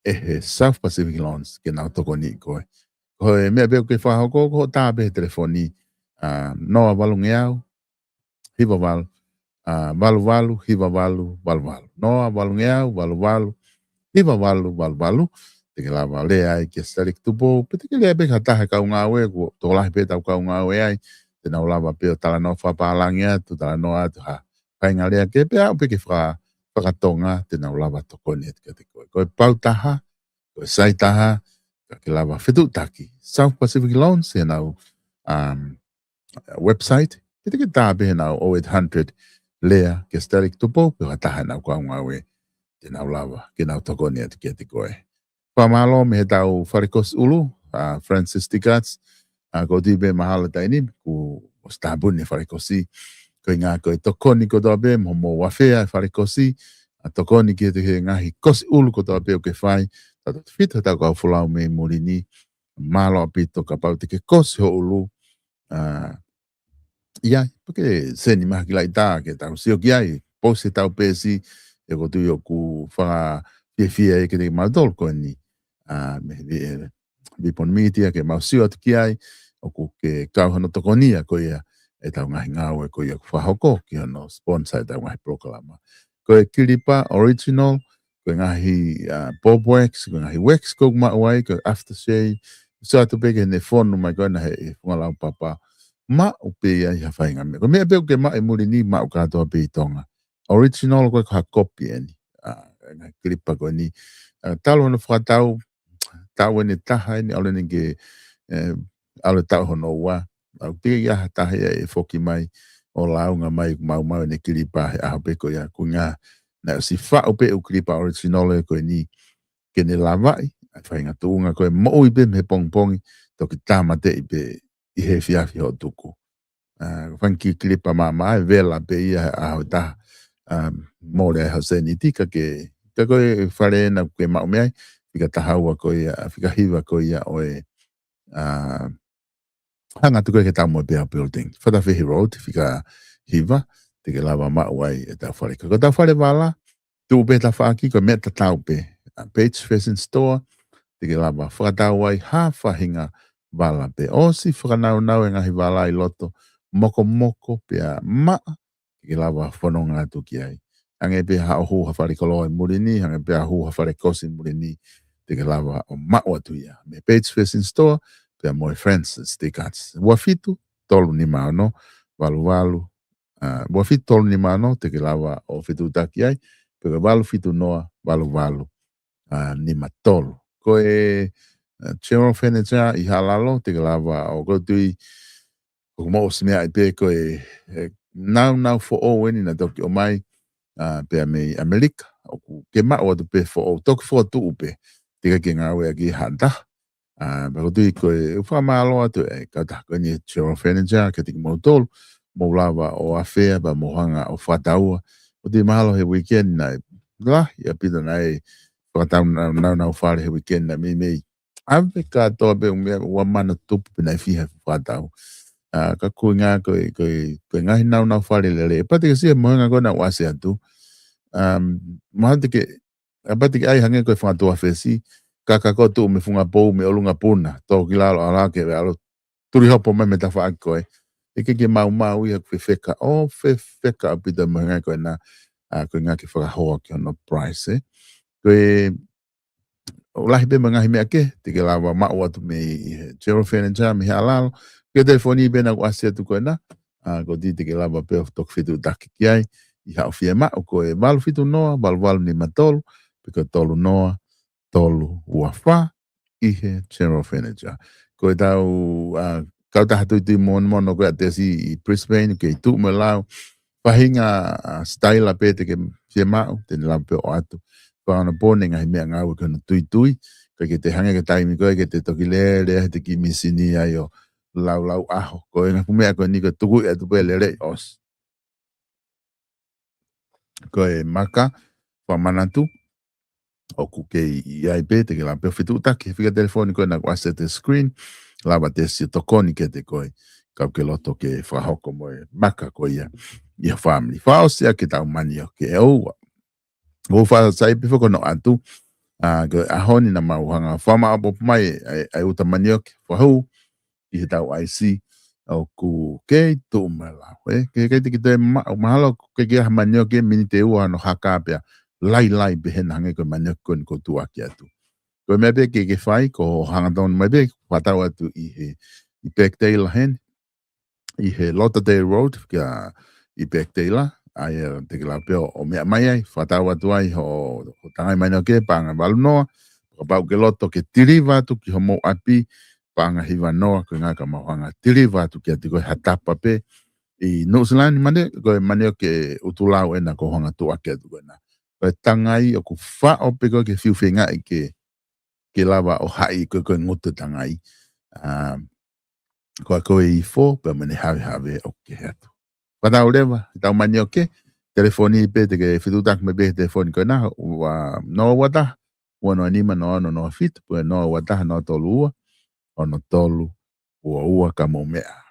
ʻe he South Pacific Loans ke nau tokoniʻi koe. Ko e meʻa pē ʻoku ke fakahoko, ko hoʻo tā pē he telefoni, ʻa, noa valungeau, hiva valu, ʻa, valu valu, hiva valu, valu valu. Noa valungeau, valu valu, hiva valu, valu valu. Te ke lava lea ai kia Staliki Tupou, pe te ke lea pē ki ha taha e kau ngāue, ʻoku tokolahi pē ʻetau kau ngāue ai, te nau lava pē ʻo talanoa fakapālangi atu, talanoa atu ha faʻahinga lea kehe, pe aʻu pē ki he faka-, fakatonga, te nau lava tokoni atu kiate koe. Ko e pau taha, ko e sai taha, ka ke lava fetuʻutaki South Pacific Loans, heʻenau, um, website, pe te ke tā pē heʻenau oh eight hundred lea kia Staliki Tupou, pe ko ha taha ʻenau kau ngāue, te nau lava ke nau tokoni atu kiate koe. Fakamālō mei heʻetau falekosi ʻulu, ʻa, Francis Ticats, ʻa, ʻoku ou tui pē mahalo he taimi ni kuo ʻosi tāpuni e falekosi. Ko e ʻuhinga ko e tokoni kotoa pē, mo, mo wafea e falekosi, ʻa, tokoni ki he ngaahi kosi ʻulu kotoa pē ʻoku ke fai, tautefito heʻetau kau folau mei muli ni, mālō ʻaupito kapau te ke kosi ho ʻulu, ʻa, ʻi ai, pea ke send mai ha kiʻi laʻitā ke tau sio ki ai, post heʻetau peesi, he ʻoku ou tui ʻoku fakafiefia ia kiate kimautolu ko eni, ʻa, mei he, ʻe, Vipon Media ke mau sio atu ki ai, ʻoku ke kau hono tokonia ko ia ʻetau ngaahi ngāue ko ia ʻoku fakahoko ki hono sponsor ʻetau ngaahi polokalama. Ko e kilipa original, ko e ngaahi, ah, bob wax, ko e ngaahi wax ʻoku maʻu ai, ko e aftershave, sio atu pē ki heʻene fonu mai ko ena he, he funga laupapa. Maʻu pē ia ʻi ha faʻahinga meʻa. Ko e meʻa pē ʻoku ke maʻu ʻi muli ni, maʻu kātoa pē ʻi Tonga. Original ko e ko ha kopi eni. Ah, ngaahi kilipa ko eni. Ah, talu hono fakatau, taʻu eni ʻe taha eni, ʻalu eni ke, eh, ʻalu e taʻu hono ua. ʻOku teʻeki ai ha taha ia ʻe foki mai ʻo lāunga mai ʻoku maumau ʻene kilipa he ʻaho pē ko ia, ko e ʻuhinga naʻe ʻosi faʻu pē ʻū kilipa original ko eni ke ne lavaʻi ʻa e faʻahinga tuʻunga ko e moʻui pē mei he pongipongi, toki tāmateʻi pē ʻi he efiafi hoʻo tuku. Ah, fanga kiʻi kilipa maʻamaʻa ʻe vela pē ia he ʻaho ʻe taha. Ah, mole ai hoʻo sēniti ka ke, ka ko e fale ena ʻoku ke maʻu mei ai, fika taha ua ko ia, fika hiva ko ia ʻo e, ah, hanga atu ko ē ki he Taumuʻa Pea Building. Fatafehi Road, fika hiva, te ke lava maʻu ai ʻetau fale. Ka ko ʻetau fale vala, tuʻu pē he tafaʻaki ko e meʻa tatau pē. Ah, Page Fashion Store, te ke lava fakatau ai ha faʻahinga vala pē. ʻOsi fakanaunau e ngaahi vala ʻi loto, mokomoko pea maʻa, te ke lava fononga atu ki ai. Hangē pē haʻo hū ha fale koloa ʻi muli ni, hangē pē haʻo hū ha fale kosi ʻi muli ni, te ke lava ʻo maʻu atu ia. Mei he Page Fashion Store, pea mo e Francis Decats. Ua fitu, tolu nima ono, valu valu, ah, ua fitu tolu nima ono, te ke lava ʻo fetuʻutaki ai, pe ko e valu fitu noa, valu valu, ah, nima tolu. Ko e, ah, General Furniture ʻi Haʻalalo, te ke lava ʻo ko e tui, ʻoku mou ʻosi meaʻi pē ko e, e naunau foʻou eni naʻe toki ʻomai, ah, pea mei ʻAmelika, ʻoku ke maʻu atu pē foʻou, toki fokotuʻu pē, teʻeki ke ngāueʻaki ha taha. Ah, pea ʻoku ou tui ko e, ʻoku fakamālō atu e kautaha ko eni General Furniture, kiate kimoutolu, mou lava ʻo ʻafea pea mou hanga ʻo fakataua. ʻOku ou tui mahalo he weekend naʻe, lahi ʻaupito naʻe fakatau nau, naunau fale he weekend naʻe meimei ʻave kātoa pē ʻū meʻa ua mano tupu pe naʻe fiha fakatau. Ah, ka ko e ʻuhinga ko e, ko e, ko e ngaahi naunau fale lelei. Pea te ke sio he mohenga ko ena ʻoku ʻasi atu. Um, mahalo te ke, a pea te ke ʻai hangē ko e fanga tuʻa fesi, ka ka ko e tuʻu mei he funga pou mei ʻolunga puna, tō ki lalo ʻalu hake ʻalu tuli hopo mai mei he tafaʻaki ko ē. ʻIkai ke maumau ia, ʻoku fefeka, ʻoku fefeka ʻaupito e mohenga ko ena, ah, ko e ʻuhinga ke fakahoa ki hono price, eh. Ko e, ʻoku lahi pē mo e ngaahi meʻa kehe, te ke lava maʻu atu mei he General Furniture, mei Haʻalalo, ki he telefoni pē naʻa ku ʻasi atu ko ena, ah, ʻoku ou tui te ke lava pē ʻo toki fetuʻutaki ki ai, ʻi haʻo fiemaʻu ko e valu fitu noa, valu valu nima tolu, pe ko e tolu noa, tolu ua fā, ʻi he General Furniture. Ko ʻetau, ah, kautaha tuitui monomono ko ē ʻa Tesi ʻi Brisbane, kei tuʻu mo e lau, faʻahinga, ah, sitaila pē te ke fiemaʻu, te ne lava pē ʻo ʻoatu. Fakaonopō ʻene ngaahi meʻangāue ki hono tuitui, ʻikai ke te hangē ko e taimi ko ē ke te toki lele ai he te kiʻi mīsini ai ʻo laulau ʻaho. Ko e ngaahi fuʻu meʻa ko eni ko e tuku atu pē lele ʻosi. Ko e maka, fakamanatu, ʻoku kei ʻi ai pē, te ke lava pē ʻo fetuʻutaki he fika telefoni ko ē naʻa ku ʻasi atu he screen, lava Tesi ʻo tokoni kiate koe, kapau ʻoku ke loto ke fakahoko mo e maka ko ia ʻi ho fāmili. Fakaʻosi ʻaki ʻetau manioke ʻe ua. ʻOku ou fakasaipi foki hono ʻatu, ah, ko e ʻaho ni naʻa mau hanga fakamaʻopoʻopo mai ʻa e, ʻa e uta manioke, fakahū ʻi heʻetau ʻaisi, ʻoku kei tuʻu mo e lau, eh? Ke, ke te ki toe ma-, mahalo ʻoku ʻikai ke ʻi ai ha manioke miniti ʻe ua hono haka pea lailai pē hena hangē ko e manioke ko eni ʻoku ou tuʻuaki atu. Ko e meʻa pē ke, ke fai, ko e hangatonu mai pē, fakatau atu ʻi he, ʻi Birkdale heni, ʻi he Lauderdale Road, kia ʻi Birkdale, ʻa ia te ke lava pē ʻo, ʻo meʻa mai ai, fakatau atu ai ho, ho tangai manioke, paʻanga valu noa, kapau ʻoku ke loto ke tiliva atu ki homou ʻapi, paʻanga hiva noa, ko e ʻuhinga ka mau hanga tiliva atu kiate koe ha tapa pē. ʻI Nuʻu Sila ni mane, ko e manioke ʻutulau ena ʻoku ou hanga tuʻuaki atu ko ena. Ko e tangai ʻoku faʻo pē koe ke fiu feingaʻi ke, ke lava ʻo haʻi ko e, ko e ngutu tangai. Ah, ko e, ko e ifo, pea mo ʻene havehave ʻoku kehe atu. Fakatau leva, ʻetau manioke, telefoni pē te ke fetuʻutaki mai pē he telefoni ko ena, ua noa ua taha, ua noa nima, noa ono noa fitu, pe noa ua taha, noa tolu ua, ono tolu ua ua ka mou meʻa.